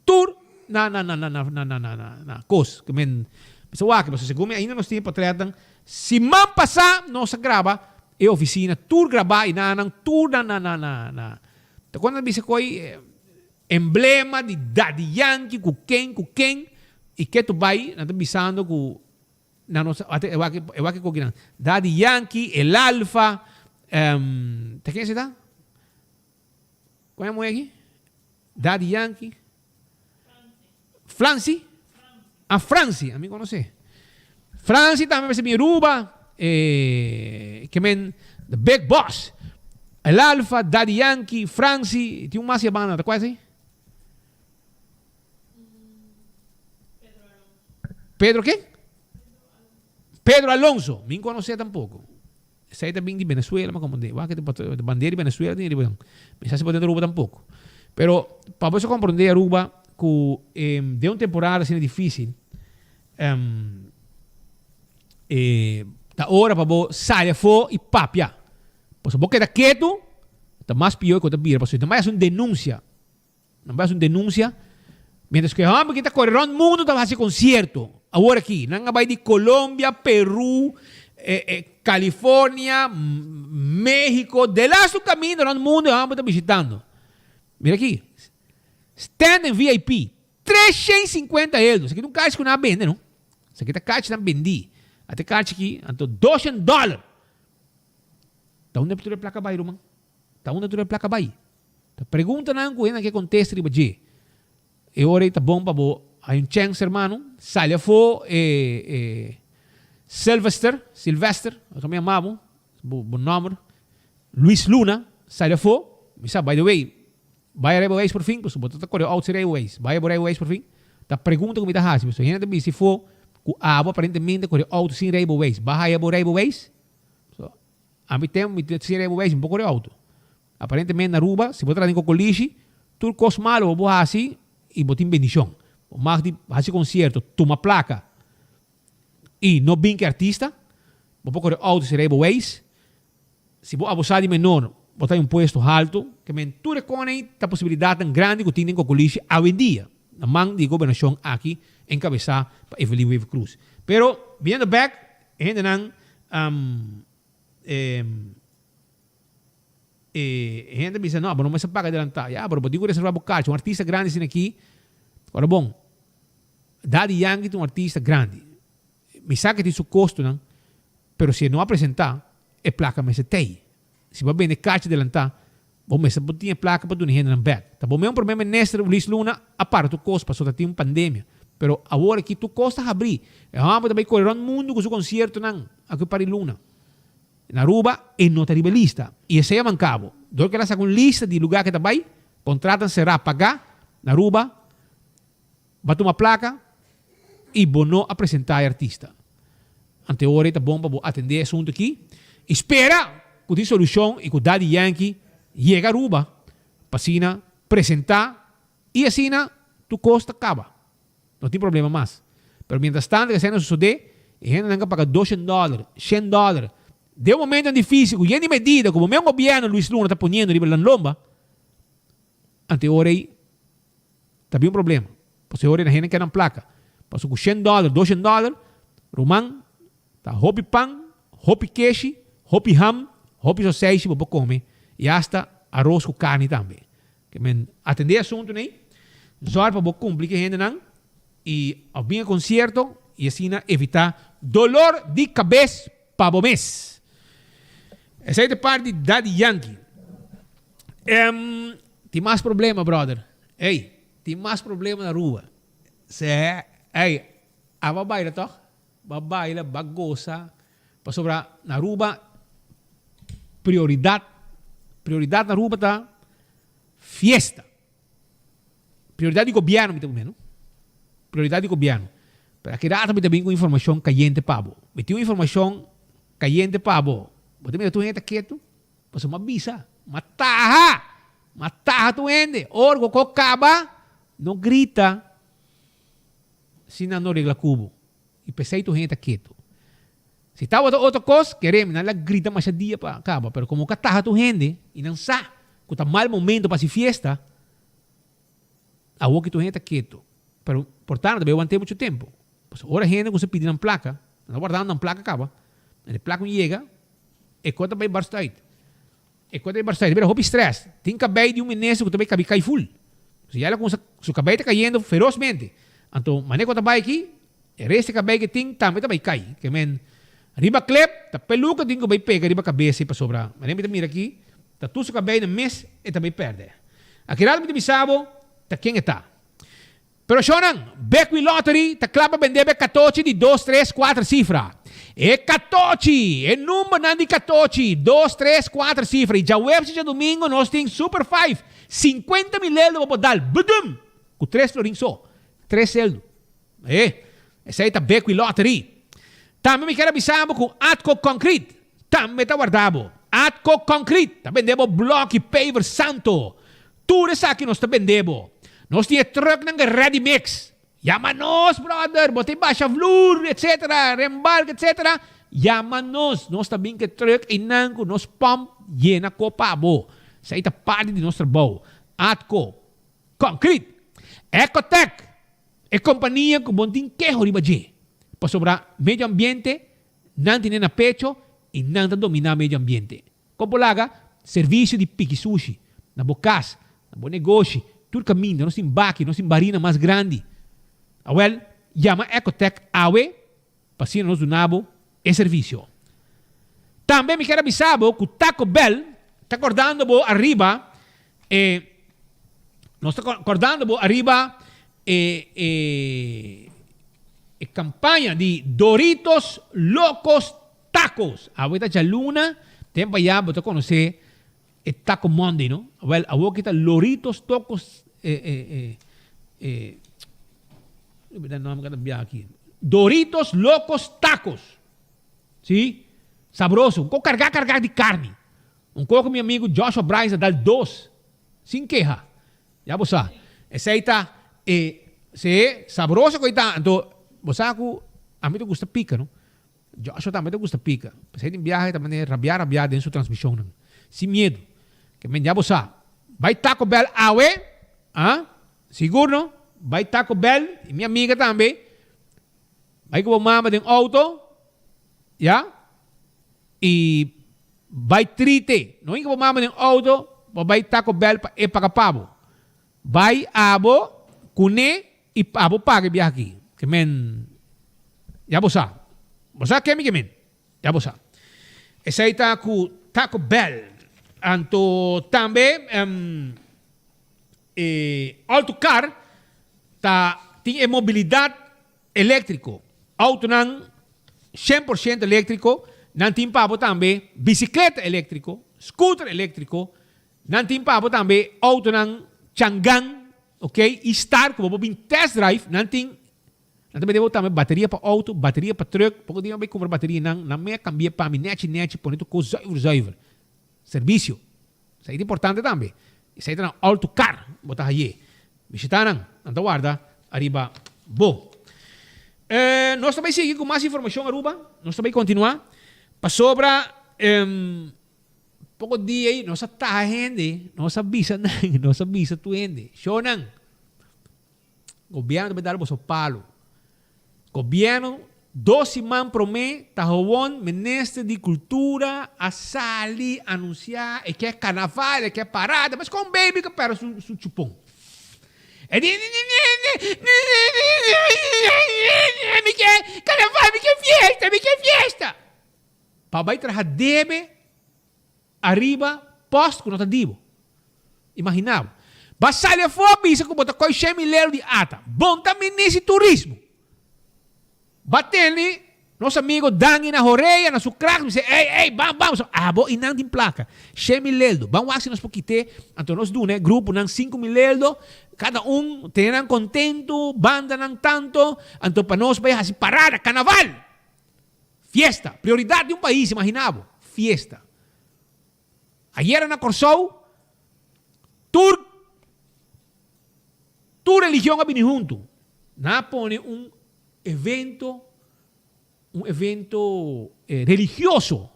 tur na na na na na na na na na kos. Ke men mi sa wak pasobra segun mi ainda nos tin e potretnan. Siman pasá nos a graba e ofisina tur grabá i nan tur na na na na na ta kon nan ta bisa koi Emblema di Daddy Yankee ku ken ku ken i ke tu bai nan ta bisando ku nan no sa e wak e wak e koki nan Daddy Yankee el Alfa ta ken esei ta kon e muhe aki Daddy Yankee Flancy ah Francy ami konosé Francy tambe mester bin Aruba e ke men the big boss El Alfa Daddy Yankee Francy tin un mas e banda ta cual esei Pedro ken Pedro Alonso mi konosé tampoco Esei ta bin di Venezuela, mi a komprendé. Wak e bandera di Venezuela tin riba nan. Mi sa si por den Aruba tampoco. Pero pa bo sa komprendé Aruba ku den un temporada asina difícil, e ta ora pa bo sali afó i papia. Pasobra bo keda ketu, ta mas pió ku ta bira. Pasobra nan bai hasi un denunsia. Nan bai hasi un denunsia. Mientras ku e hòmber ki ta kore rònt mundu ta hasi konsierto. Awor aki, nan a bai di Colombia, Peru, California, Mexico, delastu kaminda rònt mundu e hòmber ta bishitando. Mira aki, Standing VIP, 350 euro. Esaki ta un kachi ku nan a bende, no? Esaki ta kachi nan bendí. Ata e kachi aki, anto 200 dòler. Ta unda tur e plaka bai, ruman? Ta unda tur e plaka bai? Ta preguntanan ku hende ke kontesta riba dje. E ora ei ta bon pa bo hay un chèns hermano, sali afó e e Sylvester, Sylvester, aka mi yama bo, bo bo nòmber, Luis Luna, sali afó, mi sa by the way, bai a rijbewijs por fin, pasobra bo ta kore outo sin rijbewijs, bai a bo rijbewijs por fin? Ta pregunta ku mi ta hasi, pasobra hende ta bisa afó ku abo aparentemente kore outo sin rijbewijs, bo a haya bo rijbewijs? So, ami tem mi sin rijbewijs mi por kore outo. Aparentemente na Aruba, si bo ta traha den kokolishi, tur kos malo bo por hasi i bo tin bendishon. Bo mag di hasi konsierto, tuma plaka i no bin ku e artista. Bo por kore outo si rei bo weis. Si bo abusá di menor, bo ta den un puesto haltu. Ke men tur e kòne ei ta posibilidatnan grandi ku tin den kokolishi awendia. Na man di e gobernashon aki enkabesá pa Evelyn Wever Croes. Pero biniendo bek e hendenan e e hende ta bisa no bo no mester paga adelantá. Ya pero bo tin ku reservá bo karchi. Un artista grandi asina aki ora bon Daddy Yankee ta un artista grandi. Mi sa ke tin su kostonan pero si e no a presentá e plaka mester tei. Si bo a bende karchi adelantá Bo mester por tin e plaka pa duna e hendenan bek. Ta bo mes un prome minister Luis Luna a para tur kos pasobra ta tin un pandemia. Pero awor aki tur kos ta habri. E homber ta bay kore rond mundu ku su konsiertonan aki un par di luna. Na Aruba e no ta riba e lista. I esei a manka bo. Dor ku el a saka un lista di lugar ku e ta bay, kontratonan será, pagá, na Aruba Bo a tuma plaka i bo no a presentá e artista. Ante ora ei ta bon pa bo atendé e asuntu akí i spera ku tin solushon i ku Daddy Yankee yega Aruba pa asina presentá i asina tur kos ta kaba. No tin problema mas. Pero mientras tanto ku esei no sosodé, e hendenan ka paga doshen dòler, shen dòler. Den un momentonan difísil ku yen di medida ku bo mes gobièrnu Luis Luna ta poniendo riba nan lomba, ante ora ei Ta bin un problema. Pasobra e ora hende ke nan plaka. Pasobra ku shen dòler, doshen dòler, ruman, ta hopi pan, hopi keshi, hopi ham, hopi soseishi bo por kome i asta aros ku karni tambe. Ke men atendé e asuntu nei, zòrg pa bo kumpli ku e hendenan i òf bin e konsierto i asina evitá dolor di kabes pa bo mes. Esei ta e parti di Daddy Yankee. Tin mas problema brother. Ey, tin mas problema na Aruba. Se, ey, abo a baila toch? Bo a baila, bo a gosa. Pasobra na Aruba prioridad, prioridad na Aruba ta fiesta. Prioridad di gobierno mi ta pone no. Prioridad di gobierno. Pero aki rato mi ta bin cu informacion cayente pa bo. Mi tin un informacion cayente pa bo. Bo ta mira tur hende ta ketu. Pasobra mi a bisa, mi a taha, mi a taha tur hende. Ora ku kos kaba, no grita si nan no regla ku bo. I p'esei tur hende ta ketu. Si tabata otro kos, kere mi, nan la grita masha dia pa kaba. Pero komo ku a taha tur hende i nan sa ku ta mal momento pa hasi fiesta, awor ki tur hende ta ketu. Pero por tanto, ta bai want'é muchu tempu. Pasobra ora hende kuminsá pidi nan plaka, nan ta wardando nan plaka kaba, en e plaka un yega, E kos ta bai barst uit. E kos ta bai barst uit. Ta bira hopi stress. Tin kabei di un minister ku ta bai kabi kai ful. So ya el a kumsa, su kabei ta kayendo ferosmente. Anto manera ku ta bai aki, e rest di kabei ke tin tambe ta bai kai. Ke men riba klep ta peluka tin ku bai pega riba kabes ei pasobra manera mi ta mira aki, ta tur su kabei na mes e ta bai pèrdè. Aki rato mi ta bisa bo ta ken e ta. Pero shownan, Bekwin Lottery ta kla pa bende bo e katochi di dos, tres, kuater sifra. E katochi! E numbernan di katochi, dos, tres, kuater sifra. I djaweps i djadumingu nos tin Super Five, sinkuenta mil eldo bo por dal, budum! Ku tres florin so. Tres eldo. E, esei ta Bekwin Lottery. Tambe mi kier a bisa bo ku Atco Concrete tambe ta warda bo. Atco Concrete ta bende bo blòki paver santo. Tur esaki nos ta bende bo. Nos tin e trucknan ke ready mix. Yama nos brother, bo tin basha vloer etc. Rembalk etc. Yama nos, nos ta bin ke truck einan ku nos pump yena ko pa bo. Esei ta parti di nos trabou. Atco Concrete. Ecotec, e kompania ku bo tin keho riba dje. Pasobra medio ambiente nan tene na pecho i nan ta dominá medio ambiente. Kon por laga servisio di piki sushi na bo kas, na bo negoshi, tur kaminda, nos tin baki, nos tin barina mas grandi. Awel, yama Ecotec awe pa asina nos duna bo e servisio. Tambe mi kier a bisa bo ku Taco Bell ta kordando bo ariba e nos ta kordando bo ariba e e e kampaña di Doritos Locos Tacos! Awe ta djaluna, tempo aya bo ta conoce e Taco Monday, no? Wel, awo ki ta Loritos Tocos, e, e, e, e, e nomber ka ta bia aki. Doritos Locos Tacos. Si? Sabroso. Un ko carga carga di carni. Un ko ku mi amigo Joshua Bryans a dal dos. Sin keha. Ya bo sa. Esei ta e, si, sabroso ku ei ta. Anto, bo sa ku ami ta gusta pica, no? Joshua tambe ta gusta pika. P'esei tin biaha e ta manera rabiá rabiá den su transmishonnan. Sin miedu. Ke men ya bo sa. Bai Taco Bell awe, ah? Sigur no? Bai Taco Bell y mi amiga tambe. Bai cu bo mama den auto. Ya. Y bai trite. No hinca bo mama den auto pa bai Taco Bell pa e paga pa bo. Bai abo cune y abo paga e biaha aki. Ke men ya bo sa. Bo sa ke mi ke men. Ya bo sa. Esei ta ku Taco Bell. Anto tambe e Autocar ta tin e mobilidat eléktriko. Outonan 100% eléktriko. Nan tin pa bo tambe bisikleta eléktriko, scooter eléktriko. Nan tin pa bo tambe outonan Changan, ok, i Star ku bo por bin test drive. Nan tin Nan ta bende bo tambe bateria pa auto, bateria pa truck, poko dia mi a bay cumpra baterianan, nan mi a cambia pa mi nechi nechi pone tur cos zuiver zuiver. Servicio. Esey ta importante tambe. Esey ta nan auto car bo ta haye. Bishita nan, nan ta warda ariba bo. Eh, nos ta bay sigui cu mas informacion Aruba, nos ta bay continua, pasobra em poko dia ey nos a taha hende, nos a bisa nan, nos a bisa tur hende, shownan. Gobierno ta bay dal boso palo. Gobierno dos siman prome ta howon minister di cultura a sali anuncia e ke carnaval e ke parada mas con baby ke perde su su chupon. E di mi ke carnaval mi ke fiesta mi ke fiesta. Pa bay traha debe Ariba post ku no ta di bo. Imagina bo. Ba sali afó a bisa ku bo ta koi shen mil euro di ata. Bon ta minis di turismo. Ba tene nos amigo Dangui na horea na su kracht bisa ey ey bam bam so abo y nan tin plaka. Shen mil eldo. Ban wak si nos por kite anto nos duna e gruponan 5000 eldo kada un tene nan contento bandanan tanto anto pa nos bay haci parada carnaval. Fiesta, prioridat di un pais, imagina bo, fiesta. Ayera na Kòrsou, tur tur religion a bini huntu. Nan a pone un evento, un evento religioso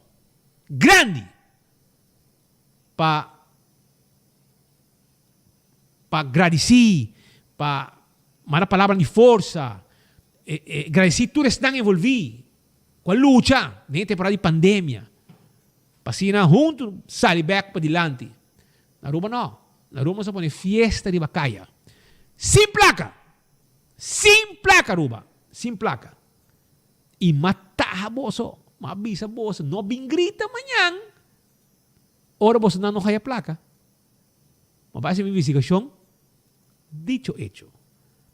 grandi pa pa gradisí, pa manda palabranan di forsa, gradisí tur esnan envolví ku a lucha den e temporada di pandemia pa asina huntu sali bèk padilanti. Na Aruba no, na Aruba nos a pone fiesta riba kaya sin plaka, sin plaka Aruba, sin plaka. I m'a taha boso, m'a bisa boso, no bin grita mañan ora bosonan no haya plaka. Ma bai hasi mi investigashon, dicho hecho.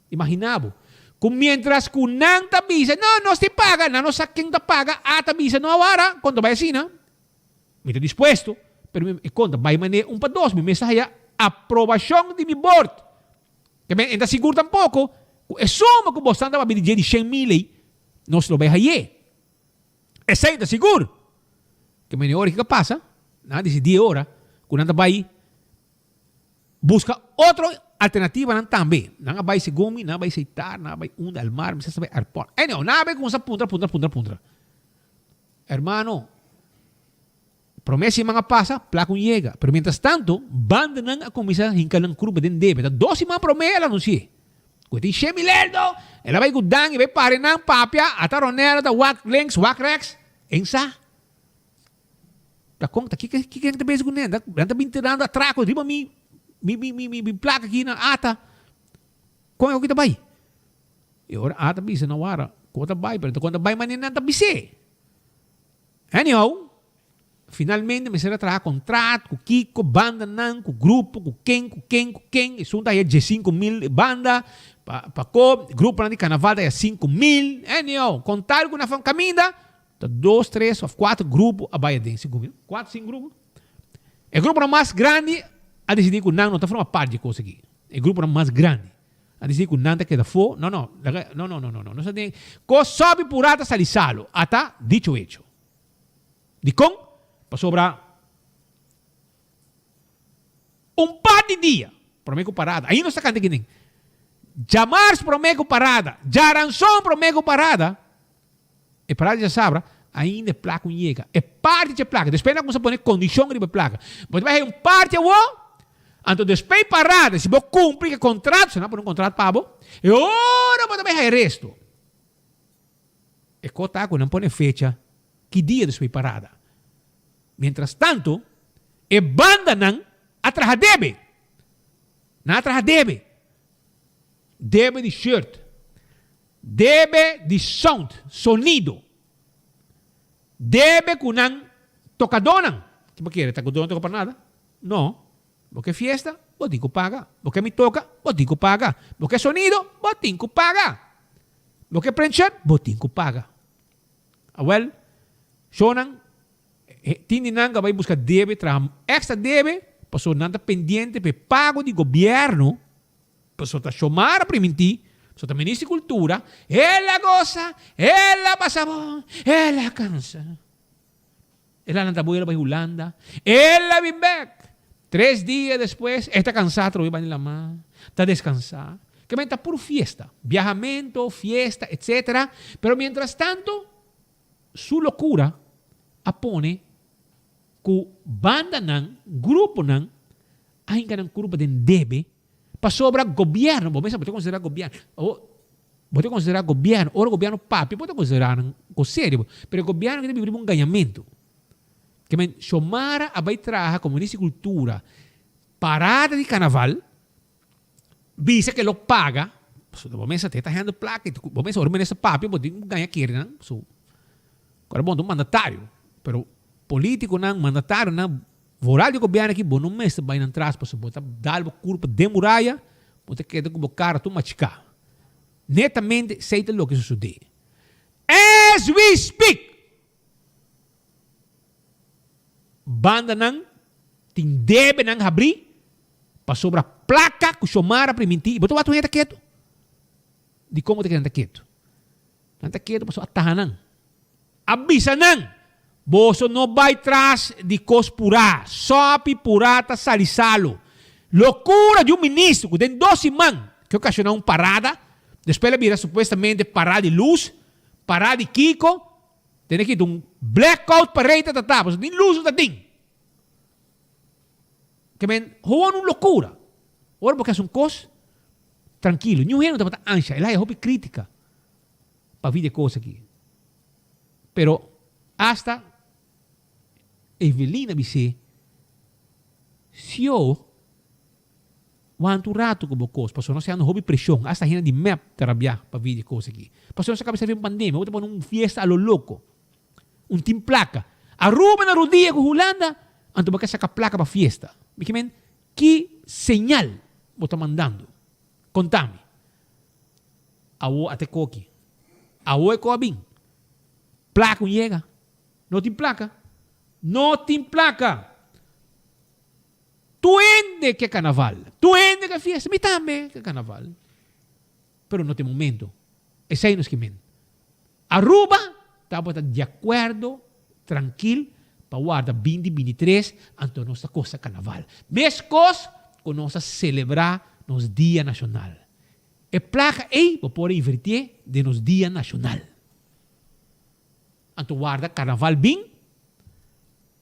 Imagina bo, ku mientras ku nan ta bisa, no, nos tin paga, nan no sa ken ta paga, a ta bisa, no awara, kon ta bai asina? Mi ta dispuesto, pero mi e kon ta bai manera un pa dos, mi mester haya aprobashon di mi board. Ke men, e ta sigur tampoko ku e suma ku bosnan ta papia di dje di 100,000 ei, nos lo bai hay'é. Esei ta sigur. Ke mene ora kiko a pasa, nan a disidí e ora ku nan ta bai buska otro alternativanan tambe. Nan a bai Segomi, nan a bai Seitar, nan a bai unda, El Mar, mester bai airport. Anyhow, nan a bai kuminsá puntra, puntra, puntra, puntra. Hermano, promé siman a pasa, plaka un yega. Pero mientras tanto, bandanan a kuminsá hinka nan kurpa den debe. Ta dos siman promé el anunsi'é. Ku e tin Shemi Lerdo, el a bai ku Dan i bai pare nan papia, ata Ronelo ta wak links, wak rechts, en sa. Ta kon, ta kiko, kiko nan ta bezig ku nan? Nan ta bin tirando atrako riba mi, mi, mi, mi, mi, mi plaka aki na ata. Kon e hoki ta bai? I ora ata bisa nan wara, kon ta bai, pero ta kon ta bai manera nan ta bis'é. Anyhow, finalmente mester a traha contrat cu kico, bandanan, cu grupo, cu ken, cu ken, cu ken. Esun ta haya 15,000 e banda, pa pa co, gruponan di carnaval ta haya 5,000. Anyhow, con tal cu na caminda, ta dos, tres of cuatro grupo a bay aden, segun mi, cuatro, cinco grupo. E gruponan mas grandi a dicidi cu nan no ta forma parti di e cos aki. E gruponan mas grandi. A dicidi cu nan ta keda fo, no no, laga, no no no no no, nos ta den cos sobi pura ta sali salo, ata dicho hecho. Dicon? Pasobra un par di dia prome cu parada, ainda nos ta canta aki den, djamars prome cu parada, djaranson prome cu parada, e parada djasabra, ainda e placa un yega, e parti dje placa, despues nan a cuminsa pone condicion riba e placa, bo ta bay haya un parti awo. Anto despues parada, si bo cumpli cu e contrato, si nan pone un contrato pa bo, e ora bo ta bay haya resto. E cos ta cu nan pone fecha ki dia despues parada. Mientras tanto, e bandanan a traha debe. Nan a traha debe. Debe di shirt. Debe di sound, sonido. Debe ku nan tokadónan. Ki bo kere? Tokadó no toka pa nada? No. Bo ke fiesta? Bo tin ku paga. Bo ke mi toka? Bo tin ku paga. Bo ke sonido? Bo tin ku paga. Bo ke prent shirt? Bo tin ku paga. Awel, shownan, tin di nan ku a bai buska debe, traha extra debe, pasobra nan ta pendiente pa e pago di gobièrnu. Pasobra ta Xiomara primintí, pasobra ta Minister di Kultura, el a gosa, el a pasa bon, el a kansa. El a lanta buelo bai Hulanda, el a bin bèk. Tres dia despues e ta kansá atrobe bai na lamá, ta deskansá. Kemey ta puru fiesta, biahamento, fiesta, etcetera. Pero mientras tanto su lokura a pone ku bandanan, gruponan a hinka nan kurpa den debe Pasobra gobierno, bo mester bo ta considera gobierno, o bo ta considera gobierno, ora gobierno papia bo ta considera nan cos serio, pero e gobierno aki ta biba riba un gañamento. Ke men Xiomara a bay traha como minister di cultura parada di carnaval, bisa ke lo paga, pasobra bo mester ta hende placa, bo mester ora minister papia bo tin gaña kere nan, so ora bo ta un mandatario, pero politiconan, mandatarionan Vooral di gobierno aki bo no mester bay nan tras pasobra bo ta dal bo curpa den muraya, bo ta keda cu bo cara tur machica. Netamente esey ta loke sosode. As we speak! Bandanan tin debenan habri pasobra placa cu Xiomara priminti y bo ta wak tur hende ta ketu. Dicon bo ta keda nan ta ketu? Nan ta ketu pasobra a taha nan. A bisa nan, Boso no bai tras di kos purá, sòpi purá ta sali salu. Lokura di un ministro ku den dos siman ke okashoná un parada, despues el a bira supuestamente pará di lus, pará di kiko, tene kita un blackout pa rei ta tratá, pasobra tin lus no ta tin. Ke men, howon un lokura. Ora bo ke hasi un kos, trankilo, niun hende no tabata ansha, el a haya hopi krítika. Pa vida e kos aki. Pero hasta Evelyn a bis'é, Sio, wanta un ratu ku bo kos, pasobra nos ta hando hopi preshon, hasta hende di mep ta rabiá pa vida e kos aki. Pasobra nos a kaba di sali un pandemia, bo ta pone un fiesta a lo loko, un tin plaka. Aruba na rudia ku Hulanda, anto bo ke saka plaka pa fiesta. Mi ke men, ki señal bo ta mandando? Konta mi. Awo a te koki. Awo e ko a bin. Plaka un yega. No tin plaka. No tin plaka. Tur hende ke karnaval. Tur hende ke fiesta. Mi tambe ke karnaval. Pero no ta e momento. Esei nos ke men. Aruba tabata di akuerdo trankil pa warda binti bintitres anto nos ta kosa karnaval. Meskos ku nos ta selebrá nos dia nashonal. E plaka ei bo por a invertié den nos dia nashonal. Anto warda karnaval bin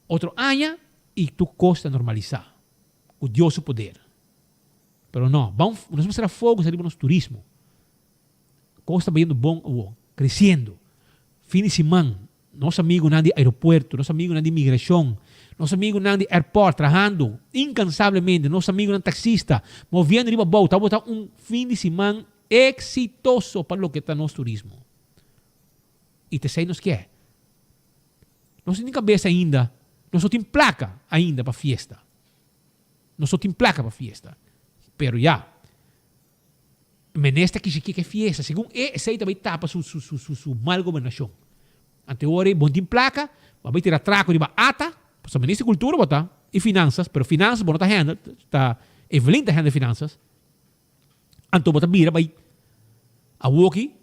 otro aña i tur kos ta normalisá ku Dios su poder. Pero no, ban nos mester a focus riba nos turismo. Kos ta bayendo bon awor, kresiendo. Fin di siman, nos amigunan di aeropuerto, nos amigunan di migrashon, nos amigunan di airport trahando inkansablemente, nos amigunan taksista moviendo riba bou, tabata un fin di siman eksitoso pa loke ta nos turismo. I ta esei nos kier. Nos no tin kabes ainda, nos no tin plaka ainda pa fiesta. Nos no tin plaka pa fiesta. Pero ya. Minister kishi kiko e fiesta, segun e, esey ta bay tapa su su su su mal gobernacion. Anto e ora ey bon tin placa, bo a bay tira traco riba ata, pasobra minister di cultura bo ta, y finanzas, pero finanzas bo no ta handle, ta Evelyn ta handle finanzas, anto bo ta bira bay awoki,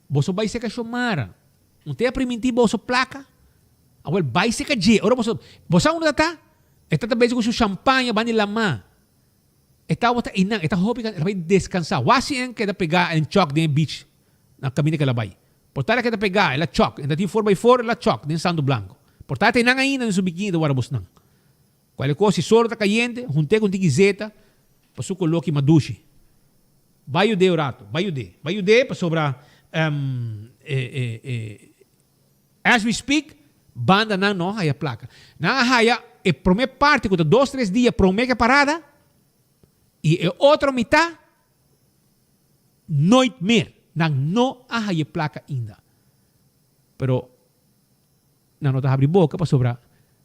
boso bay seca Xiomara, un te a priminti boso placa, awel bay seca dje, ora boso, bo sa unda ta ta? E ta ta bezig cu su champaña banda di lama. E tabata einan, e ta hopi el a bai descansá. Wasi en keda pegá en chòk den e beach na caminda ku el a bai. Por tal a keda pegá, el a chòk. En ta tin four by four, el a chòk den Santo Blanco. Por tal ta einan ainda den su bikini ta wara bosnan. Kualke kos si solo ta kayente, hunt'é ku un tiki zeta pa su koló kima dushi. Bai yud'é un rato, bai yud'é, bai yud'é pasobra as we speak bandanan no a haya plaka. Nan a haya e promé parti ku ta dos tres dia promé ku e parada i e otro mitá nooit meer. Nan no a haya e plaka ainda. Pero nan no ta habri boka pasobra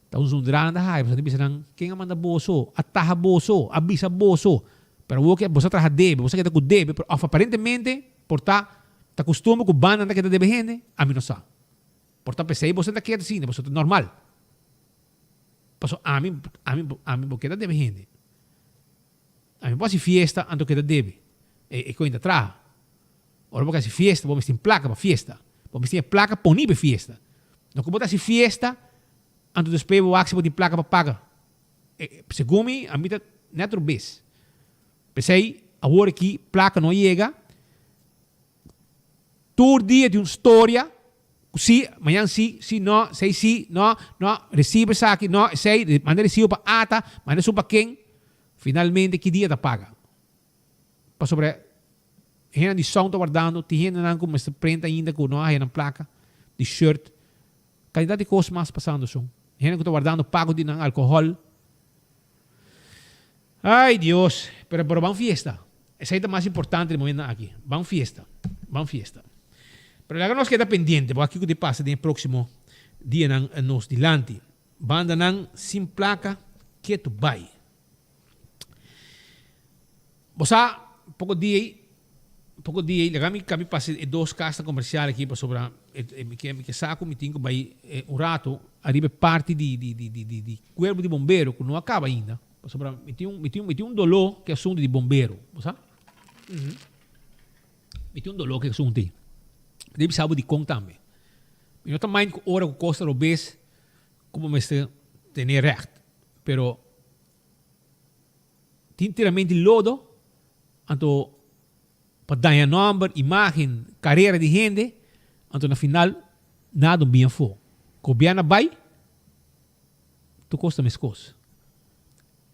ta un zundra nan ta haya pasobra nan bisa nan ken a manda boso, a taha boso, a bisa boso, pero awor ke boso a traha debe, boso a keda ku debe, pero of aparentemente por ta ta kustumber ku banda nan ta keda debe hende, ami no sa. Por ta p'esei boso ta keda asina, boso ta normal. Pasobra ami, ami, ami bo keda debe hende. Ami bo hasi fiesta anto keda debe. E e koin ta traha. Ora bo ke hasi fiesta bo mester tin plaka pa fiesta. Bo mester tin e plaka poni pa e fiesta. No ku bo ta hasi fiesta anto despues bo wak si bo tin plaka pa paga. E segun mi ami ta net robes. P'esei awor aki plaka no yega. Tur dia tin un storia ku si, mañan si, si no, esei si, no, no, resibo esaki, no, esei, manda resibo pa ata, manda esun pa ken. Finalmente ki dia ta paga? Pasobra hendenan di sound ta wardando, tin hendenan ku mester prenta ainda ku no a haya nan plaka di shirt. Kantidat di kos mas pasando son. Hende ku ta wardando pago di nan alkohòl. Ay Dios, pero pero ban fiesta. Esei ta mas importante den momentonan aki. Ban fiesta, ban fiesta. Pero laga nos keda pendiente bo a kiko ta pasa den e proximo dianan nos dilanti. Bandanan sin placa ketu bai. Bo sa poko dia ei, poko dia ei, laga mi kabi pasa e dos casnan comercial aki pasobra mi ke mi ke sa ku mi tin ku bai un rato ariba e parti di di di di di cuerpo di bombero ku no a caba ainda. Pasobra mi tin un mi tin mi tin un doló ku e asuntu di bombero, bo sa? Mi tin un doló ku e asuntu ei. Mi ta bisa bo dikon tambe. Mi no ta mind ku ora ku kos ta robes ku bo mester tene règt, pero tin tiramento di lodo, anto pa daña nòmber, imágen, karera di hende, anto na final nada no bin afó. Gobièrnu a bai. Tur kos ta meskos.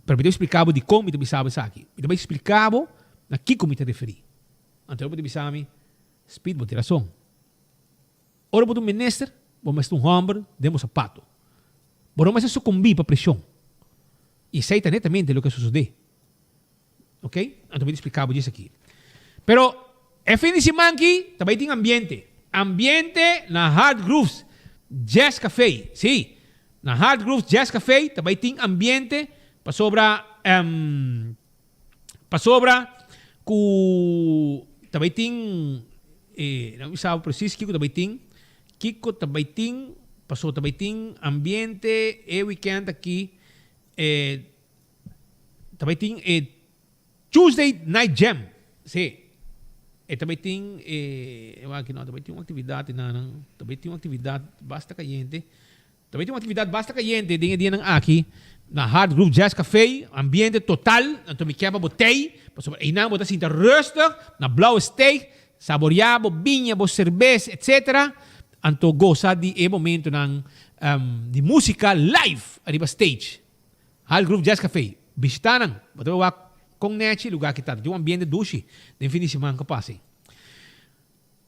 Pero mi ta explica bo dikon mi ta bisa bo esaki. Mi ta bai explica bo na kiko mi ta referi. Anto bo ta bisa mi, Speed, bo tin rason. Ora bo ta un minister, bo mester un homber den bo sapato. Bo no mester sucumbi pa presion. Y esey ta netamente loke a sosode. Ok, anto mi ta explica bo djes aki. Pero e fin di siman aki ta bay tin ambiente. Ambiente na Hard Grooves Jazz Café. Si, na Hard Grooves Jazz Café ta bay tin ambiente pasobra pasobra cu ta bay tin e no mi sa precies kico ta bay tin, kico ta bay tin pasobra ta bay tin ambiente e weekend aki e Ta bay tin e Tuesday Night Jam. Sí. E ta bay tin e, wak no, ta bay tin un actividad enanan. Ta bay tin un actividad basta cayente. Ta bay tin un actividad basta cayente den e dianan aki na Hard Groove Jazz Café. Ambiente total. Anto mi kier pa bo tey, pasobra eynan bo ta sinta rustig na Blauwe Steeg, saborea bo biña, bo cerbes, etcetera. Anto gosa di e momentonan di musica live ariba stage. Hal Groove Jazz Café, Bishitá nan, bo ta wak kon nechi e lugá ki ta. Ta tin un ambiente dushi den fin di siman ku pasa ei.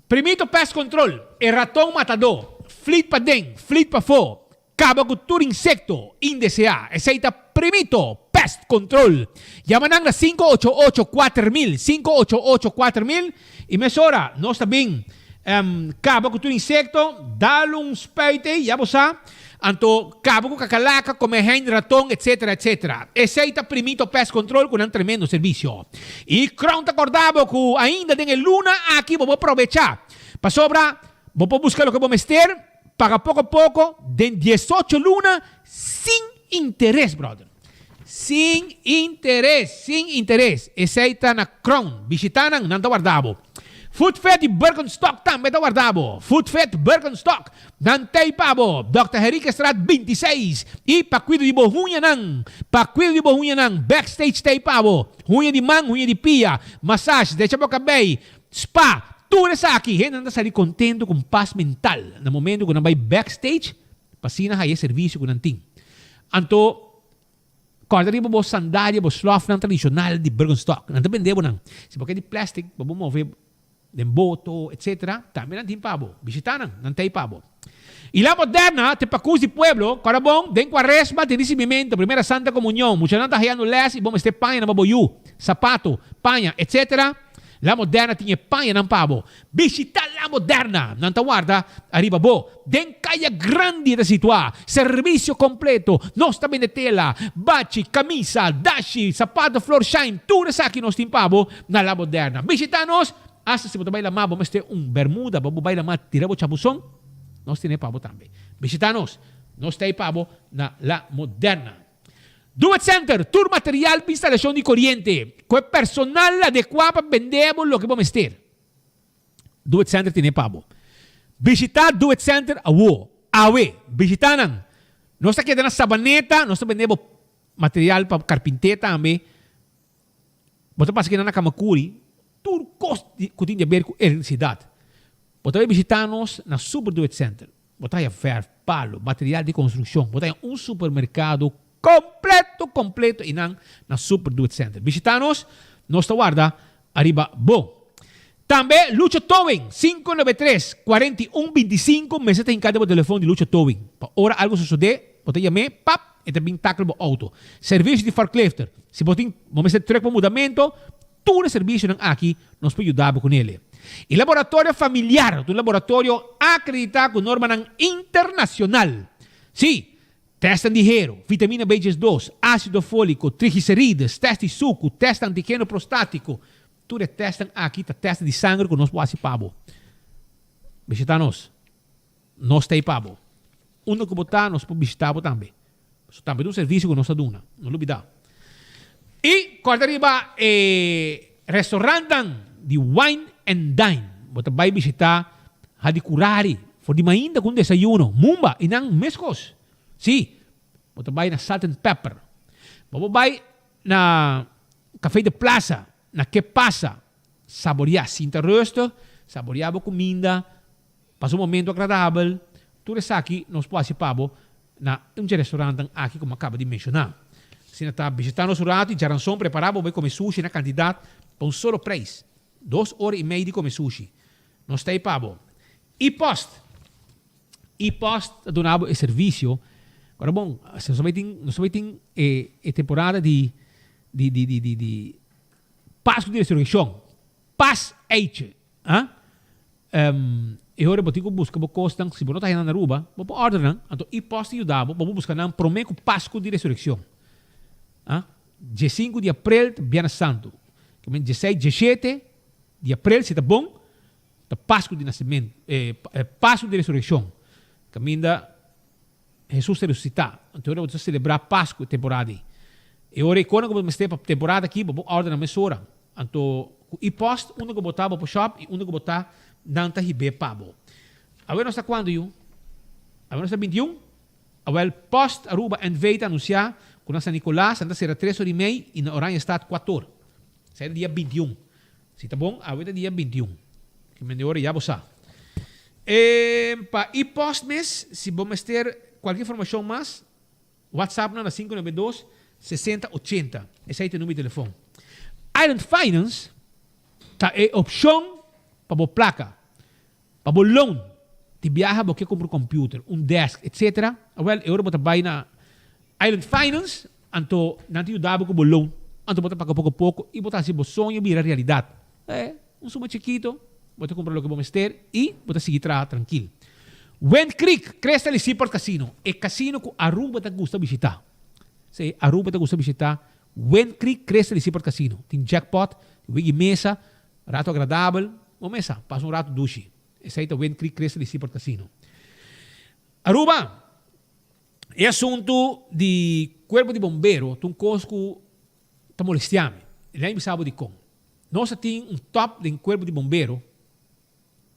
Primito Pest Control, e raton matadó, flit paden, flit pafó, kaba ku tur insekto indeseá. Esei ta Primito Pest Control. Yama nan na 588 4000, 588 4000, i mesora nos ta bin Kaba ku tur insekto, dal un spuit ei, ya bo sa. Anto kaba ku kakalaka, komehein, raton, etsetera, etsetera. Esei ta Primito Pest Control ku nan tremendo servisio. I Crown ta korda bo ku ainda den e luna aki bo por probechá. Pasobra bo por buska loke bo mester, paga poko poko den diesocho luna sin interes, brother. Sin interes, sin interes. Esei ta na Crown. Bishita nan, nan ta warda bo. Foodfed di Birkenstock tambe ta warda bo. Foodfed Birkenstock, nan t'ei pa bo. Dòkter Henriquestraat 26. I pa kuido di bo huñanan, pa kuido di bo huñanan, Backstage t'ei pa bo. Huña di man, huña di pia, massage, drecha bo kabei, spa, tur esaki. Hendenan ta sali kontento ku un pas mental na momento ku nan bai Backstage pa asina haya e servisio ku nan tin. Anto. Kòrda riba bo sandalia, bo slòfnan tradishonal di Birkenstock. Nan ta bende bo nan. Si bo ke di plastic pa bo move den boto, etc. Tambe nan tin pa bo. Bishita nan, nan ta ei pa bo. I La Moderna te pakus di pueblo, kòrda bon, den Kuaresma tin risibimento, Primera Santa Komunion, muchanan ta hayando lès i bo mester paña na bo yu, sapato, paña, etc. La Moderna tin e pañanan pa bo. Bishita La Moderna! Nan ta warda ariba bo. Den Kaya Grandi e ta situá. Servisio kompleto. Nos ta bende tela, bachi, kamisa, dashi, sapato Florsheim. Tur esaki nos tin pa bo na La Moderna. Bishita nos! Asta si bo ta bai lamá bo mester un bermuda pa bo bai lamá tira bo chabuzon, nos tene pa bo tambe. Bishita nos! Nos ta ei pa bo na La Moderna. Do It Center, tur material pa instalashon di koriente, ku e personal adekuá pa bende bo loke bo mester. Do It Center tene pa bo. Bishita Do It Center awo, awe! Bishita nan! Nos ta keda na Sabaneta, nos ta bende bo material pa karpinté tambe. Bo ta pasa keda na Kamakuri, tur kos ku tin di aber ku elektrisidat. Bo ta bai bishita nos na Super Do It Center. Bo ta haya verf, palo, material di construccion. Bo ta haya un supermercado completo completo einan na Super Do It Center. Bishita nos, nos ta warda ariba bo. Tambe Lucho Towing, 593, 41 25, mester ta hinca den bo telefon di Lucho Towing. Pa ora algo sosode, bo ta yam'é, pap, e ta bin tackle bo auto. Servicio di forklifter, si bo tin, bo mester truck pa mudamento, Tur e servisionan aki nos por yuda bo ku nele. E laboratorio familiar ta un laboratorio akreditá ku normanan internashonal. Sí, tèstnan di hero, vitamina B 12, ásido fóliko, triglicerides, tèst di suku, tèst antigeno prostátiko, tur e tèstnan aki ta tèstnan di sanger ku nos por hasi pa bo. Bishitá nos. Nos ta ei pa bo. Unda ku bo ta, nos por bishitá bo tambe. So tambe ta un servisio ku nos ta duna. No lubidá. I kòrda riba e restaurantnan di Wine and Dine. Bo ta bai bishitá Hadicurari for di mainta ku un desayuno. Mumba i nan meskos. Sí, bo ta bai na Salt and Pepper. Bo por bai na Café de Plaza, na Ke Pasa, saboriá, sinta rustig, saboriá bo kuminda. Pasa un momento agradabel, tur esaki nos por haci pa bo na un dje restaurantnan aki cu mi a caba di menciona. Asina ta, bishita nos un rato y djaranson prepara bo bay come sushi na cantidad pa un solo prijs. Dos ora y mei di come sushi. Nos ta ey pa bo. E-post. E-post ta duna bo e servicio. Ora bon, nos ta bay tin, nos ta bay tin e e temporada di di di di di di Pascu di Resurreccion. Pas eitje. Ah? E ora bo tin ku buska bo kosnan, si bo no ta henda na Aruba, bo por order nan, anto e-post ta yuda bo pa bo buska nan promé ku Pasku di Resurekshon. Ah? Diesinku di aprel ta Biernes Santu. Ke men dieseis, dieshete di aprel, si ta bon, ta Pasku di Nasementu, Pasku di Resurekshon, kaminda Hesus ta resusitá. Anto e ora bo ta selebrá Pasku e temporada ei. E ora ei kona ku bo mester pa temporada aki, bo por order nan mesora. Anto ku e-post unda ku bo ta bo por shop i unda ku bo ta nan ta hib'é pa bo. Awe nos ta kuantu yu? Awe nos ta 21? Awel Post Aruba NV ta anunsiá ku na San Nicolas nan ta sera tres ora i mei i na Oranjestad kuator. Esei ta dia 21. Si ta bon, awe ta dia 21. Ki mende ora ya bo sa. E pa e-post mes, si bo mester kualke informashon mas, WhatsApp nan na 592 60 80. Esei ta e number di telefon. Island Finance ta e opshon pa bo plaka, pa bo loan. Di biaha bo ke kumpra un computer, un desk, etc. Awel, e ora bo ta bai na Island Finance, anto nan ta yuda bo ku bo loan. Anto bo ta paga poko poko i bo ta hasi bo soño bira realidat. E un suma chikito, bo ta kumpra loke bo mester i bo ta sigui traha trankil. Wind Creek, Crystal i Seaport Casino, e casino ku Aruba ta gusta bishita. Sí, Aruba ta gusta bishita Wind Creek, Crystal i Seaport Casino. Tin jackpot, tin wigi mesa, rato agradabel. Bo mesa, pasa un rato dushi. Esei ta Wind Creek Crystal i Seaport Casino. Aruba, e asuntu di cuerpo di bombero ta un cos cu ta molestia mi. Lei mi bisa bo dicon. Nos a tin un top den cuerpo di bombero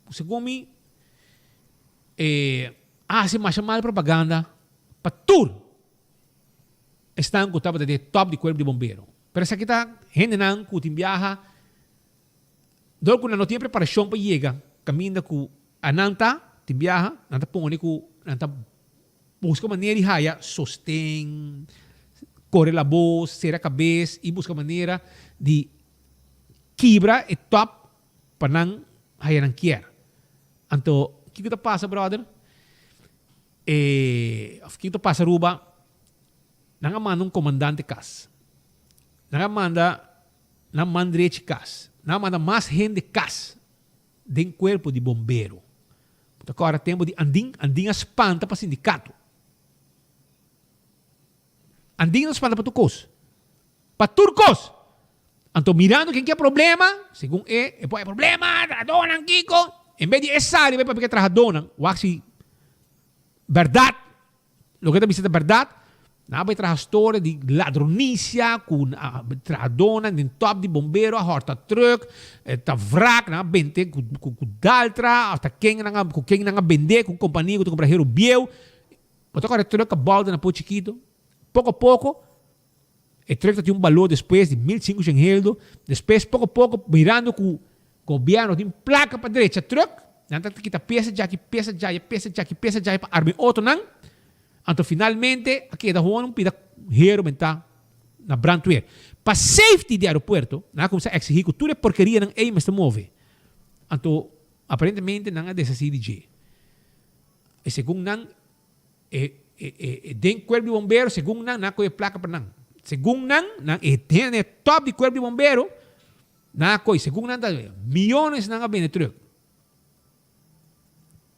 cu segun mi e a haci masha mal propaganda pa tur esnan cu tabata den e top di cuerpo di bombero. Pero esaki ta hendenan cu tin biaha Dor ku nan no tin e preparashon pa yega kaminda ku anan ta, tin biaha nan ta pone ku nan ta buska manera di haya sosten, kore la bos, sera kabes i buska manera di kibra e top pa nan haya nan kier. Anto kiko ta pasa brother? E of kiko ta pasa Aruba? Nan a manda un komandante kas. Nan a manda nan man drechi kas. Nan a manda mas hende kas den kuerpo di bombero. Bo ta kòrda tempu di Andin? Andin a spanta pa sindikato. Andin a spanta pa tur kos. Pa tur kos! Anto mirando ken ke problema, segun e, e por hay problema, trahadónan kiko. En bes di e sali bai papia ku e trahadónan, wak si bèrdat, loke ta bisa ta bèrdat, nan a bai traha storia di ladronisia ku trahadónan den tòp di bombero a hòrta trùk, ta wrak, nan a bente ku daltra òf ta ken nan a ku ken nan a bendé, ku un kompania ku ta kumpra heru bieu. Bo ta kòrda e trùk a bòlta na por chikitu? Poko poko e trùk ta tin un balor despues di 1500 heldo. Despues poko poko mirando ku gobièrnu tin plaka pa drecha trùk, nan ta kita piesa djaki, piesa djaya, piesa djaki, piesa djaya pa arma e otronan. Anto finalmente a keda hoon un pida heru bentá na brandweer. Pa safety di aeropuerto nan a kuminsá eksihí ku tur e porkerianan ei mester move. Anto aparentemente nan a deshasí di dje. E segun nan e e e den cuerpo di bombero segun nan nan a coge placa pa nan. Segun nan nan e den e top di cuerpo di bombero nan a coge segun nan ta miyones nan a bende truck.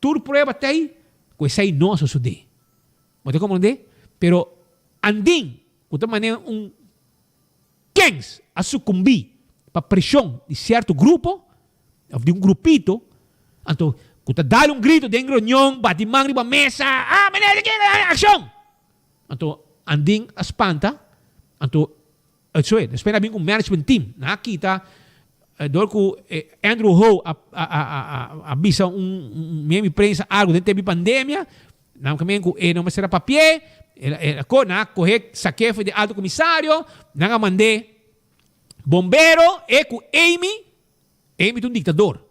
Tur prueba ta ei cu esey no a sosode. Bo ta comprende? Pero andin cu ta manera un kens a sucumbi pa presion di cierto grupo of di un grupito, anto cu ta dal un grito den reunion, bati man riba mesa, ah meneer di kiko, accion! Anto Andin a spanta, anto eso e, despues nan a bin cu un management team, nan a kita dor cu Andrew Ho a a bisa un miembro di prensa algo den tempo di pandemia, nan a cu e no mester a papia, nan a coge saque for di alto comisario, nan a mande bombero e cu Amy. Amy ta un dictador.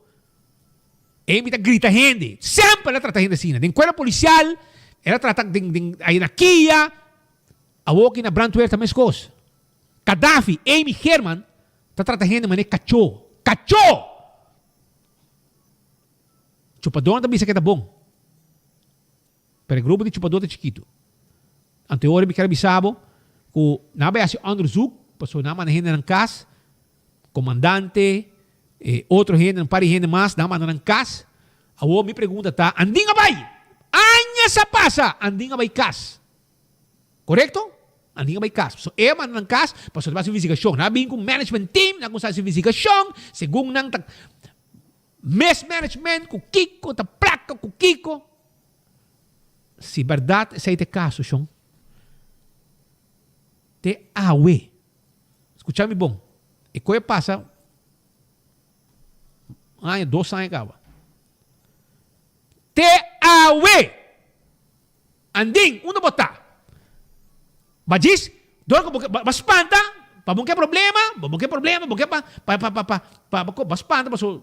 Amy ta grita hende. Semper el a trata hende asina. Den cuerpo policial, el a trata den, den ahí na Kia, awor aki na brandweer ta mescos. Gaddafi, Amy Herman, ta trata hende manera cacho. Cacho! Chupadornan ta bisa ke ta bon. Pero e grupo di chupador ta chikitu. Anto e ora mi kier a bisa bo ku nan a bai hasi onderzoek pasobra nan a manda hende nan kas, komandante, e otro hende, un par di hende mas, nan a manda nan kas. Awor mi pregunta ta, Andin a bai? Añas a pasa, Andin a bai kas. Korekto? Andin a bai kas. Pasobra e a manda nan kas pasobra ta bai hasi investigashon. Nan a bin ku un management team, nan a kuminsá hasi investigashon, segun nan ta mismanagement ku kiko, ta plaka ku kiko. Si bèrdat esei ta e kaso, shon, te awe, skucha mi bon, e koe pasa un aña, dos aña kaba, te awe, Andin, unda bo ta? Ba djis, dor ku bo ke, ba spanta, pa bo ke problema, bo ke problema, bo ke pa, pa, pa, pa, pa, pa, pa, ba spanta paso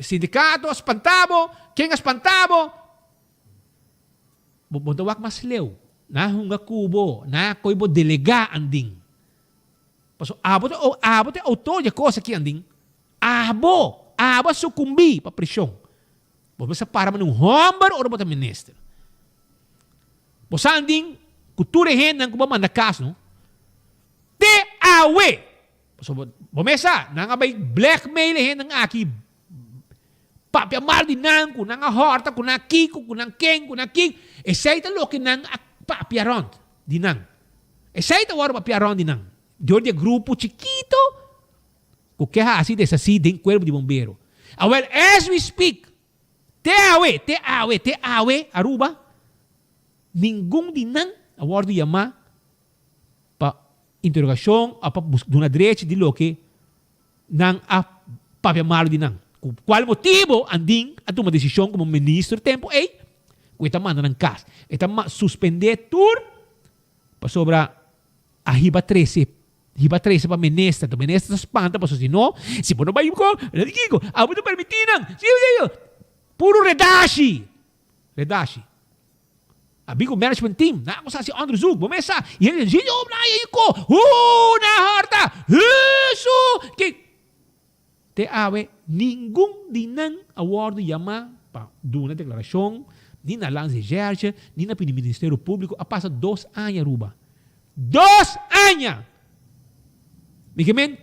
sindikato a spanta bo, ken a spanta bo? Bo, bo ta wak mas leu, nan a hunga ku bo, nan a kohe bo delegá andin. Paso abo ta, abo ta e outor di e kos aki andin. Abo, abo a sukumbí pa preshon. Bo mester para manera un hòmber ora bo ta minister. Bo sa andin ku tur e hendenan ku bo a manda kas no. Te awe! Pasobra bo mes sa, nan a bai blackmail e hendenan aki, papia mal di nan, ku nan a hòrta, ku nan a kiko, ku nan ken, ku nan kin. Esei ta loke nan a papia rònt di nan. Esei ta wòrdu papia rònt di nan. Dor di e grupo chikito Ku ke hasi deshasí den kuerpo di bombero. Awel as we speak, te awe, te awe, te awe, Aruba, ningun di nan a wòrdu yamá pa interogashon òf pa duna drechi di loke nan a papia malu di nan. Ku kual motibu Andin a tuma desishon komo minister tempu ei ku e ta manda nan kas. E ta suspendé tur pasobra a hiba trese Hiba trese pa minister, to minister ta spanta pasobra si no, si bo no bai ko, kiko, abo ta permiti nan, si, si, si, puro redashi, redashi. A bin ku management team, nan a kuminsá hasi onderzoek, bo mes sa, i hende di, Yo na i ko, huu na hòrta, husu ki. Te awe ningun di nan a wòrdu yamá pa duna deklarashon, ni na Landsrecherche, ni na pidi Ministerio Públiko, a pasa dos aña Aruba. Dos aña! Mi ke men,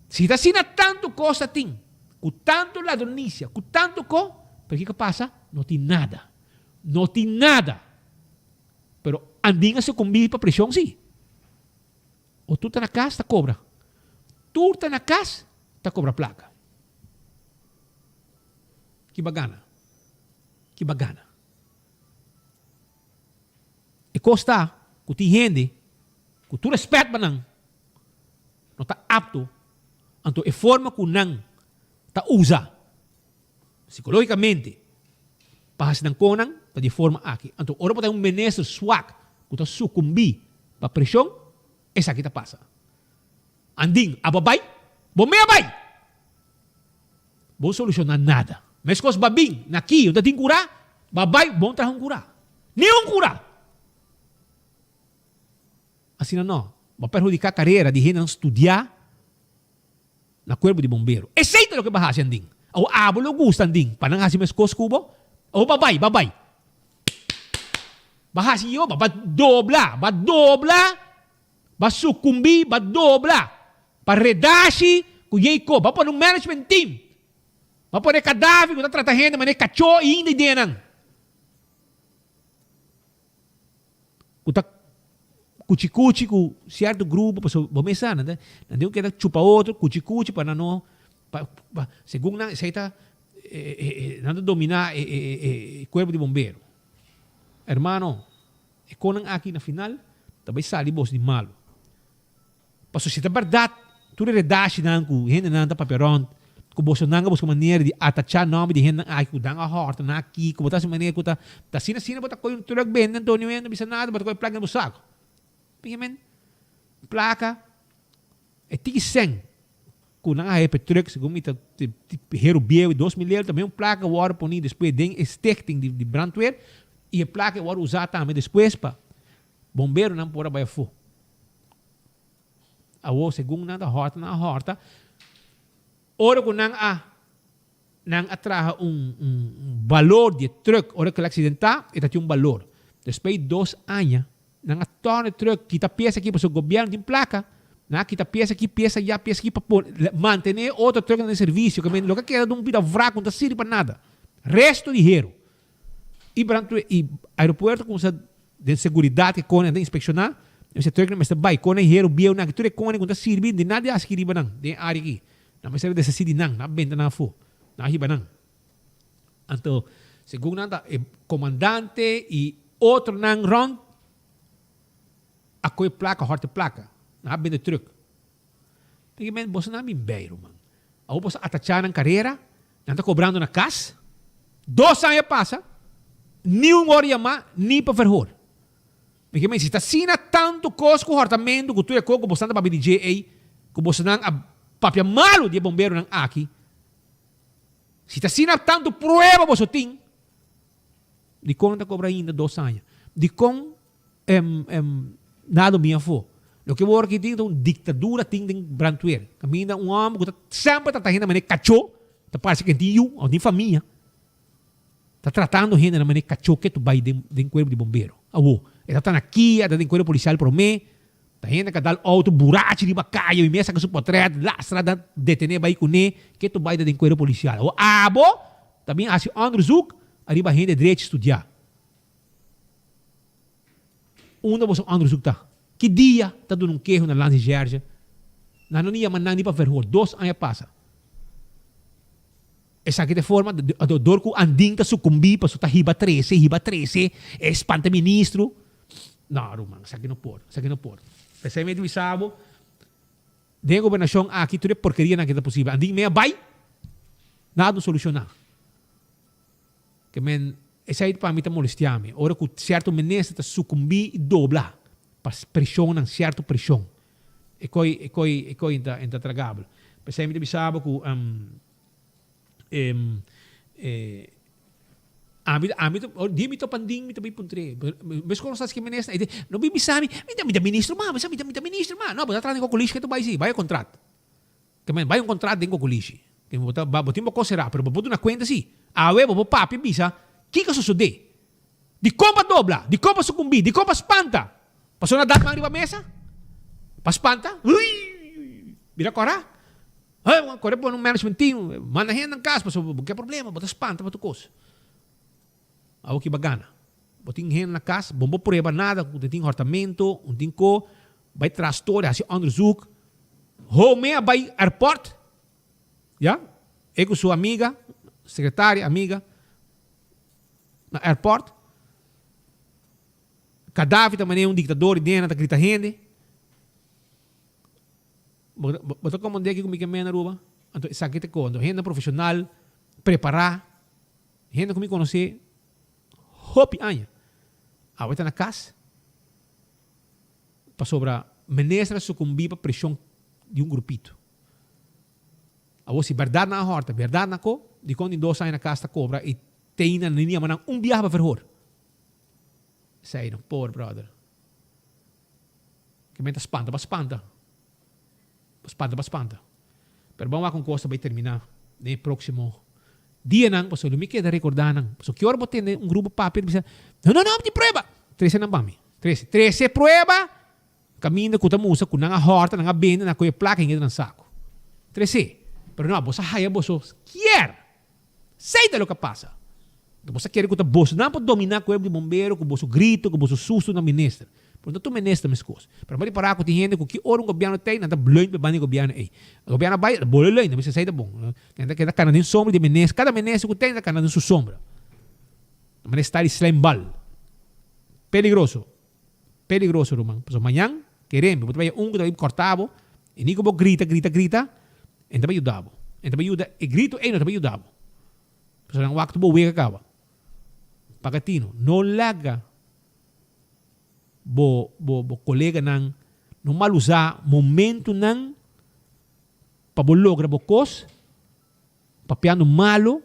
si ta asina tantu kos ta tin, ku tantu ladronisia, ku tantu ko, pero kiko a pasa? No tin nada. No tin nada. Pero andin a sucumbí pa presion sí. O tur ta na cas ta cobra. Tur ta na cas ta cobra placa. Ki ba gana? Ki ba gana? E cos ta cu tin hende cu tur respet pa nan no ta apto anto e forma cu nan ta usa Psicologicamente, pa haci nan conan ta di e forma aki. Anto ora bo ta un minister swak cu ta sucumbi pa presion, esaki ta pasa. Andin, abo a bay? Bo me a bay! Bo soluciona nada. Mescos ba bin na ki unda tin cura, ba bay, bo no traha un cura. Ni un cura! Asina no, bo a perhudica carera di hendenan studia. Na cuerpo di bombero. Esey ta loke bo a haci andin. Awor abo lo gusta andin pa nan haci mescos cu bo? Awor ba bay, ba bay. Ba haci yo, ba ba dobla, ba dobla, ba sucumbi, ba dobla pa redashi cu yey co. Ba pone un management team. Ba pone Kadafi cu ta trata hende manera cacho y inda ideanan. Ku ta kuchi kuchi ku sierto grupo pasobra bo mes sa nan ta nan tin ku keda chupa otro kuchi kuchi pa nan no pa pa segun nan esei ta nan ta domina e e kuerpo di bombero. Hermano e konan aki na final ta bai sali bos di malo. Pasobra si ta bèrdat, tur e redashinan ku hendenan ta papia rònt, ku bosonan a buska manera di atachá nòmber di hendenan aki ku dan a hòrta nan aki, ku bo ta hasi manera ku ta ta asina asina bo ta kohe un trùk bende anto niun hende no bisa nada, bo ta kohe plaka den bo saku. Piensa plaka e tiki sèn ku nan a haya pa e trùk segun mi ta heru bieu 2000 euro tambe un plaka wòrdu poni despues den e stichting di brandweer i e plaka e wòrdu usá tambe despues pa bomberonan por a bai afó. Awor segun nan ta hòrta nan a hòrta, ora ku nan a nan a traha un un balor di e trùk ora ku el aksidentá e ta tin un balor. Despues di dos aña nan a tòrna e trùk kita piesa aki pasobra gobièrnu tin plaka, nan a kita piesa aki, piesa allá, piesa aki pa pone mantené e otro trùknan den servisio ke loke a keda ta un bida vrak ku no ta sirbi pa nada. Resto di heru. I brandweer i aeropuerto kumsa den seguridat ke kone nan ta inspekshoná, e mester trek nan mester bai kone heru bieu nan tur e kone ku ta sirbi di nada di haci riba nan den e área aki. Nan mester deshasí di nan, nan a benta nan afó, nan a hiba nan. Anto segun nan ta e komandante i otronan rònt a kohe plaka, hòrta e plaka, nan a bende trùk. P'e men boso nan a bin bei ruman. Awor boso a atachá nan karera, nan ta kobrando na kas. Dos aña pasa, ni un ora yamá, ni pa verhoor. P'e men si ta asina tantu kos ku hòrtamentu ku tur e kos ku boso nan ta papia di dje ei, ku boso nan a papia malu di e bomberonan aki, si ta asina tantu prueba boso tin, dikon nan ta kobra ainda dos aña? Dikon Nada mi afó. Loke bo wor aki tin ta un diktadura tin den brandweer. Kaminda un hòmber ku ta semper trata hende manera kachó, ta parse ku e tin yu òf tin famia, ta tratando hende na manera kachó ke tu bai den den kuerpo di bombero. Awor, e ta ta na kia, e ta den kuerpo polisial promé, ta hende ka dal outo burachi riba kaya, mi mes saka su potrèt, lastra nan detené bai kuné, ke tu bai ta den kuerpo polisial. Awor abo ta bin hasi onderzoek ariba hende drechi studiá. Unda boso onderzoek ta? Ki dia ta duna un keho na Landsrecherche? Nan no ni yama nan ni pa verhoor. Dos aña pasa. Esaki ta e forma, dor ku Andin ta sukumbí pasobra ta hiba trese, hiba trese, e spanta ministro. No, ruman, esaki no por, esaki no por. P'esei mi a bisa bo, den e gobernashon aki tur e porkerianan aki ta posibel. Andin mea bai, nada no solushoná. Ke men, esei pa mi ta molestia mi, ora ku sierto minister ta sukumbí i dobla pa preshonnan, sierto preshon. E koi, e koi, e koi ta intragabel. P'esei mi ta bisa bo ku e Ami ami ta di mi ta pandin mi ta bai puntr'é. Meskos nos ta hasi minister, e di, no bin bisa mi, mi ta mi ta ministro ma, mi ta mi ta ministro ma. No, bo ta traha den kokolishi ke ta bai si, bai e kontrat. Ke men bai un kontrat den kokolishi. Ke bo ta bo tin bo kos será, pero bo por duna kuenta si. Awe bo por papia bisa kiko a sosodé. Dikon pa dobla? Dikon pa sukumbí? Dikon pa spanta? Pasobra nan dal man riba mesa? Pa spanta? Uiuiuiui! Bira kòrá. Hey, bo kore pone un management team, manda hende nan kas pasobra bo ke problema, bo ta spanta pa tur kos. Awor ki bo a gana? Bo tin hende na kas, bo no por prueba nada ku tin hòrtamento, un tin ko, bai tras storia, hasi onderzoek. Home a bai airport, ya, e ku su amiga, sekretaria, amiga, na airport. Gaddafi ta manera un diktador i den ta grita hende. Bo ta komprendé kiko mi ke mena Aruba? Anto esaki ta kon. Anto hende profeshonal, prepará, hende ku mi konosé hopi aña, awe ta na kas pasobra minister a sukumbí pa preshon di un grupito. Awor si bèrdat nan a hòrta, bèrdat nan ko, dikon tin dos aña na kas ta kobra i teina ni yama nan un biaha pa verhoor? Esei no por, brother. Ke men ta spanta pa spanta. Spanta pa spanta. Pero ban wak un kos ta bai terminá den e próksimo dianan, pasobra lo mi keda rekordá nan. Pasobra ki ora bo tende un grupo papia ta bisa, No, no, no, mi tin prueba! Trese nan pa mi. Trese. Trese prueba! Kaminda ku ta mustra ku nan a hòrta, nan a bende, nan a kohe plaka i hende nan saku. Trese. Pero no, boso a haya boso kier. Esei ta loke a pasa. Anto boso a kere ku ta bosonan por dominá kuerpo di bombero ku boso grito, ku boso susto na minister. Pero no tur minister meskos. Pero bo ripará ku tin hende ku ki ora un gobièrnu ta ei, nan ta blùin pa e banda di gobièrnu ei. Gobièrnu a bai, nan ta bole lùin, nan bisa esei ta bon. Nan ta keda kana den sombra di e minister. Kada minister ku ta ei, nan ta kana den su sombra. Nan manda e sta di slijmbal. Peligroso. Peligroso ruman. Pasobra mañan, kere mi, bo ta bai e un ku ta bai kòrta bo, i ni ku bo grita, grita, grita, e no ta bai yuda bo. E no ta bai yuda, e grito ei no ta bai yuda bo. Pasobra nan wak tur bo wega kaba. Paga tino. No laga bo bo bo koleganan no malusa momentunan pa bo logra bo kos papiando malo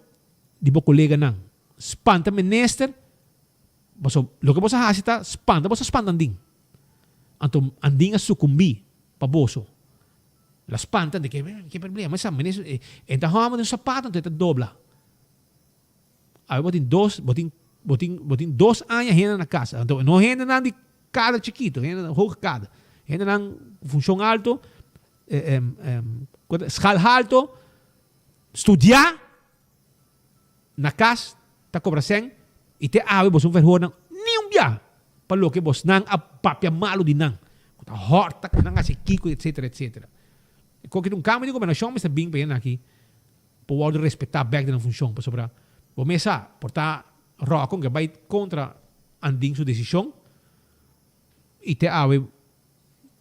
di bo koleganan. Spanta minister pasobra loke boso a hasi ta spanta boso a spanta andin. Anto andin a sukumbi pa boso. El a spanta di ke ke problema esa minister e ta hòmber den su sapato anto e ta dobla. Awe bo tin dos bo tin bo tin bo tin dos aña hende na kas anto no hendenan di kada chikito hende hoge kada hendenan ku funshon alto skal halto studia na kas ta kobra sèn i te awe boso no verhoor nan ni un biaha pa loke bosnan a papia malu di nan ku ta hòrta ku nan hasi kiko etsetera etsetera. E koki ta un kambio di gobernashon mester bin pa hende aki por wòrdu respetá bèk den nan funshon pasobra bo mes sa por ta ròkon ke bai kontra Andin su desishon i te awe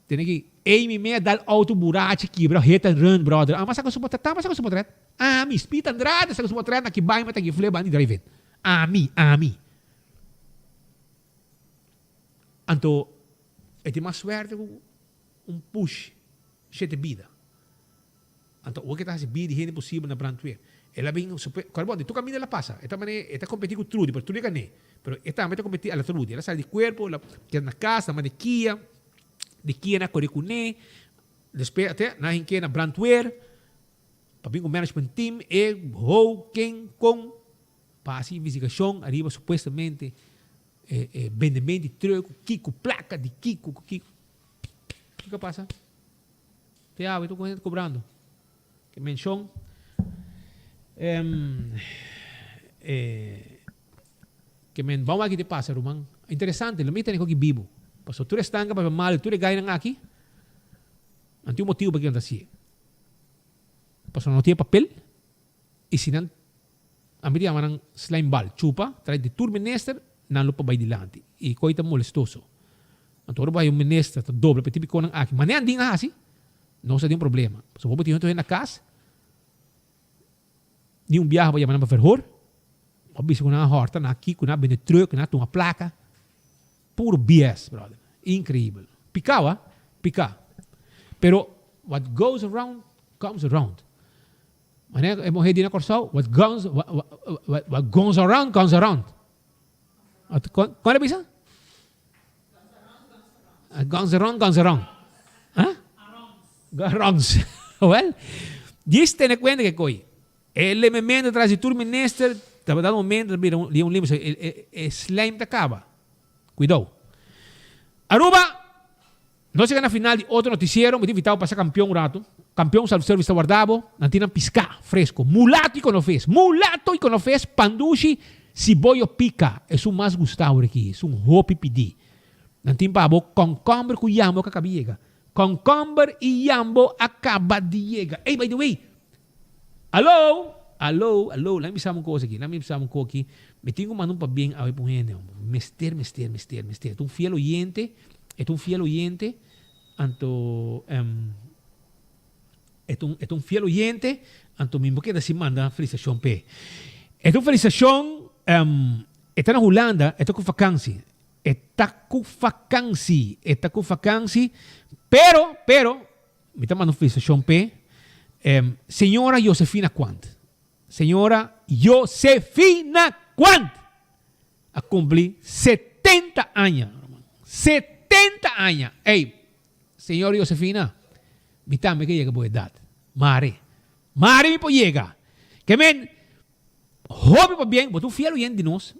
Tene ki Amy mea dal auto burachi kibra hit and run brother ama saka su potret tama saka su potret ami Speed Andrade saka su potret na ki bai mata ki fle bandi drive in ami ami anto e tin mas suerte ku un push shete bida Anto awor ke ta hasi bida di hende posibel na brandweer. El a bin supe, kòrda bon, di tur kaminda el a pasa. E ta manera, e ta kompetí ku Trudy, pero Trudy a gané. Pero e tambe ta kompetí ala Trudy. El a sali di kuerpo, el a keda na kas, nan manda e kia, di kia nan a kore kuné. Despues ate nan a hink'é na brandweer pa bin ku management team, e hou, ken, kon, pa hasi investigashon ariba supuestamente e e bendement di truck ku kiko, plaka di kiko ku kiko. Kiko a pasa? Te awe tur ku hende ta kobrando. Ke menshon ke men bon aki te pasa ruman. Interesante lo mi tene koki bibu. Pasobra tur esnan ke papia malu tur e gainan aki nan tin un motibu pakiko nan ta hasié. Pasobra nan no tin e papel i si nan ami ta yama nan slijmbal chupa trae di tur minister nan lo por bai dilanti i koe ta molestoso. Anto ora bo haya un minister ta dobla pa e tipikonan aki, manera andin a hasi, nos ta den problema. Pasobra bo tin hopi hende na kas, ni un biaha bo yama nan pa verhoor, bo a bisa ku nan a hòrta, nan a kiko, nan a bende trùk, nan a tuma plaka. Puro BS, brother. Inkreibel. Piká wa, piká. Pero what goes around comes around. Manera e muhé di na Kòrsou, what guns, what, what goes around, comes around. Kon e bisa? Guns around, guns around. Huh? Arounds. Well, djis tene kuenta ke koi. E lememento tras di tur minister, ta da un momento ta bira un, un limbe, e, e, e slijm ta kaba. Kuidou. Aruba, Nos yega na final di otro noticiero, mi ta invita bo pasa Campeon un rato. Campeon Self Service ta warda bo, nan tin nan pisca fresco, mulato y conofes, mulato y conofes, pandushi, siboyo pica, esun mas gusta awor aki, esun hopi pidi. Nan tin pa bo concomber cu yambo cu a caba di yega. Concomber y yambo a caba di yega. Ey, by the way, Alo! Alo! Alo! Laat mi bisa bo un kos aki, laat mi bisa bo un kos aki. Mi tin ku manda un pabien awe pa un hende homber. Mester, mester, mester, mester. E ta un fiel oyente, e ta un fiel oyente, anto e ta un, e ta un fiel oyente, anto mi bo keda sin manda felisitashon p'e. E ta un felisitashon, e ta na Hulanda, e ta ku fakansi. E ta ku fakansi, e ta ku fakansi, pero, pero, Mi ta manda un felicitacion p'e Señora Josefina Quant. Señora Josefina Quant! A cumpli setenta aña, ruman. Setenta aña! Ey, Señora Josefina, mi tambe ke yega bo edad. Mare. Mare mi por yega. Ke men, hopi pabien, bo ta un fiel oyente di nos.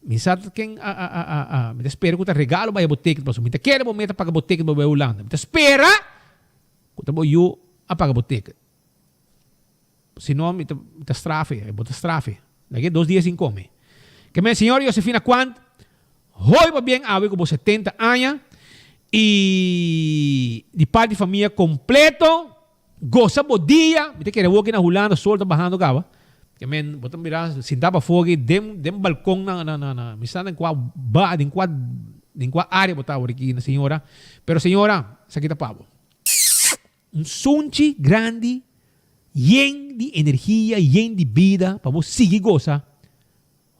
Mi sa ken a a a a mi ta spera ku ta regalo bai bo ticket pasobra mi ta kere bo meta paga bo ticket pa bai Hulanda. Mi ta spera ku ta bo yu a paga bo ticket. Si no mi ta mi ta strafe, bo ta strafe. Lag'e dos dia sin kome. Ke men señora Josefina Quant, hoy pabien awe ku bo 70 aña i di parti famia kompleto. Gosa bo dia, mi ta kere awor ki na Hulanda sol ta bahando kaba, ke men bo ta mira sinta pafó aki den den balkon na na na na mi sa den kua ba den kua den kua area bo ta awor aki na señora, pero señora esaki ta pa bo. Un sunchi grandi yen di energia yen di bida pa bo sigui gosa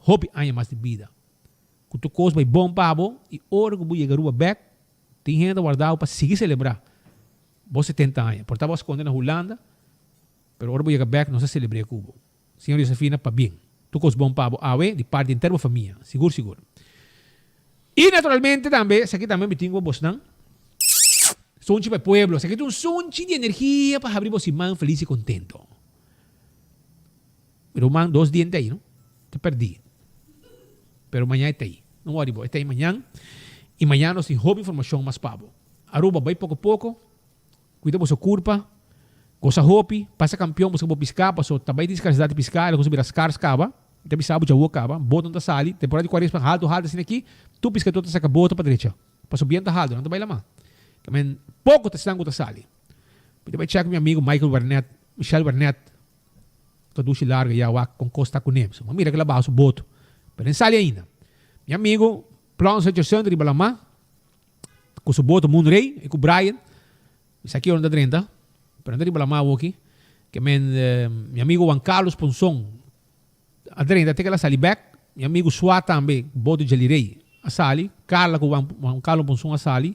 hopi aña mas di bida. Ku tur kos bai bon pa bo i ora ku bo yega Aruba bek tin hende ta warda bo pa sigui selebrá. Bo 70 aña. Por ta bo a sconde na Hulanda, pero ora bo yega bek nos a celebr'é cu bo. Señora Josefina, pabien. Tur cos bon pa bo awe di parti henter bo famia. Sigur sigur. Y naturalmente tambe, esaki tambe mi tin cu bosnan. Sunchi pa e pueblo. Esaki ta un sunchi di energia pa habri bo siman feliz y contento. Mi ruman dos diente ahí, no? Ta perdí. Pero mañana e ta ahí. No worry bo, e ta ahí mañan. Y mañana nos tin hopi informacion mas pa bo. Aruba bai poko poko, kuida boso kurpa, gosa hopi, pasa kampion boso bo piská paso ta bai tin skarsidat di piská, el a kusa bira skars kaba, mi ta bisa bo djawo kaba, boto no ta sali, temporada di kuaresma haltu haltu asina aki, tur piskadó ta saka boto pa drecha, paso bientu haltu nan ta bai laman. Tamen poko ta esnan ku ta sali. Mi ta bai chèk mi amigu Michael Wernet, Michel Wernet, ta dushi larga ya wak kon kos ta kuné, pasobra mi mira kila baha su boto, pero e sali ainda. Mi amigu Plons Richardson riba laman. Ku su boto Moon Ray i ku Brian. Mi sa ki ora nan ta drenta, pero nan ta riba lamá awoki. Ke men mi amigu Juan Carlos Ponson a drenta te ke el a sali bek. Mi amigu Sua tambe ku boto Jelly Ray a sali. Carla ku Juan Carlos Ponson a sali.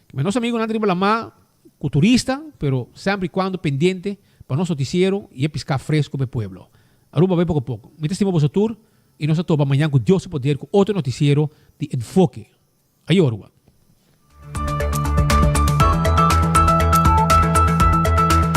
Ke men nos amigunan ta riba lamá ku turista, pero semper i kuando pendiente pa nos notisiero i e piská fresco pa e pueblo. Aruba bai poko poko. Mi ta stima boso tur i nos ta topa mañan ku Dios su poder ku otro notisiero di Enfoke. Ayo Aruba.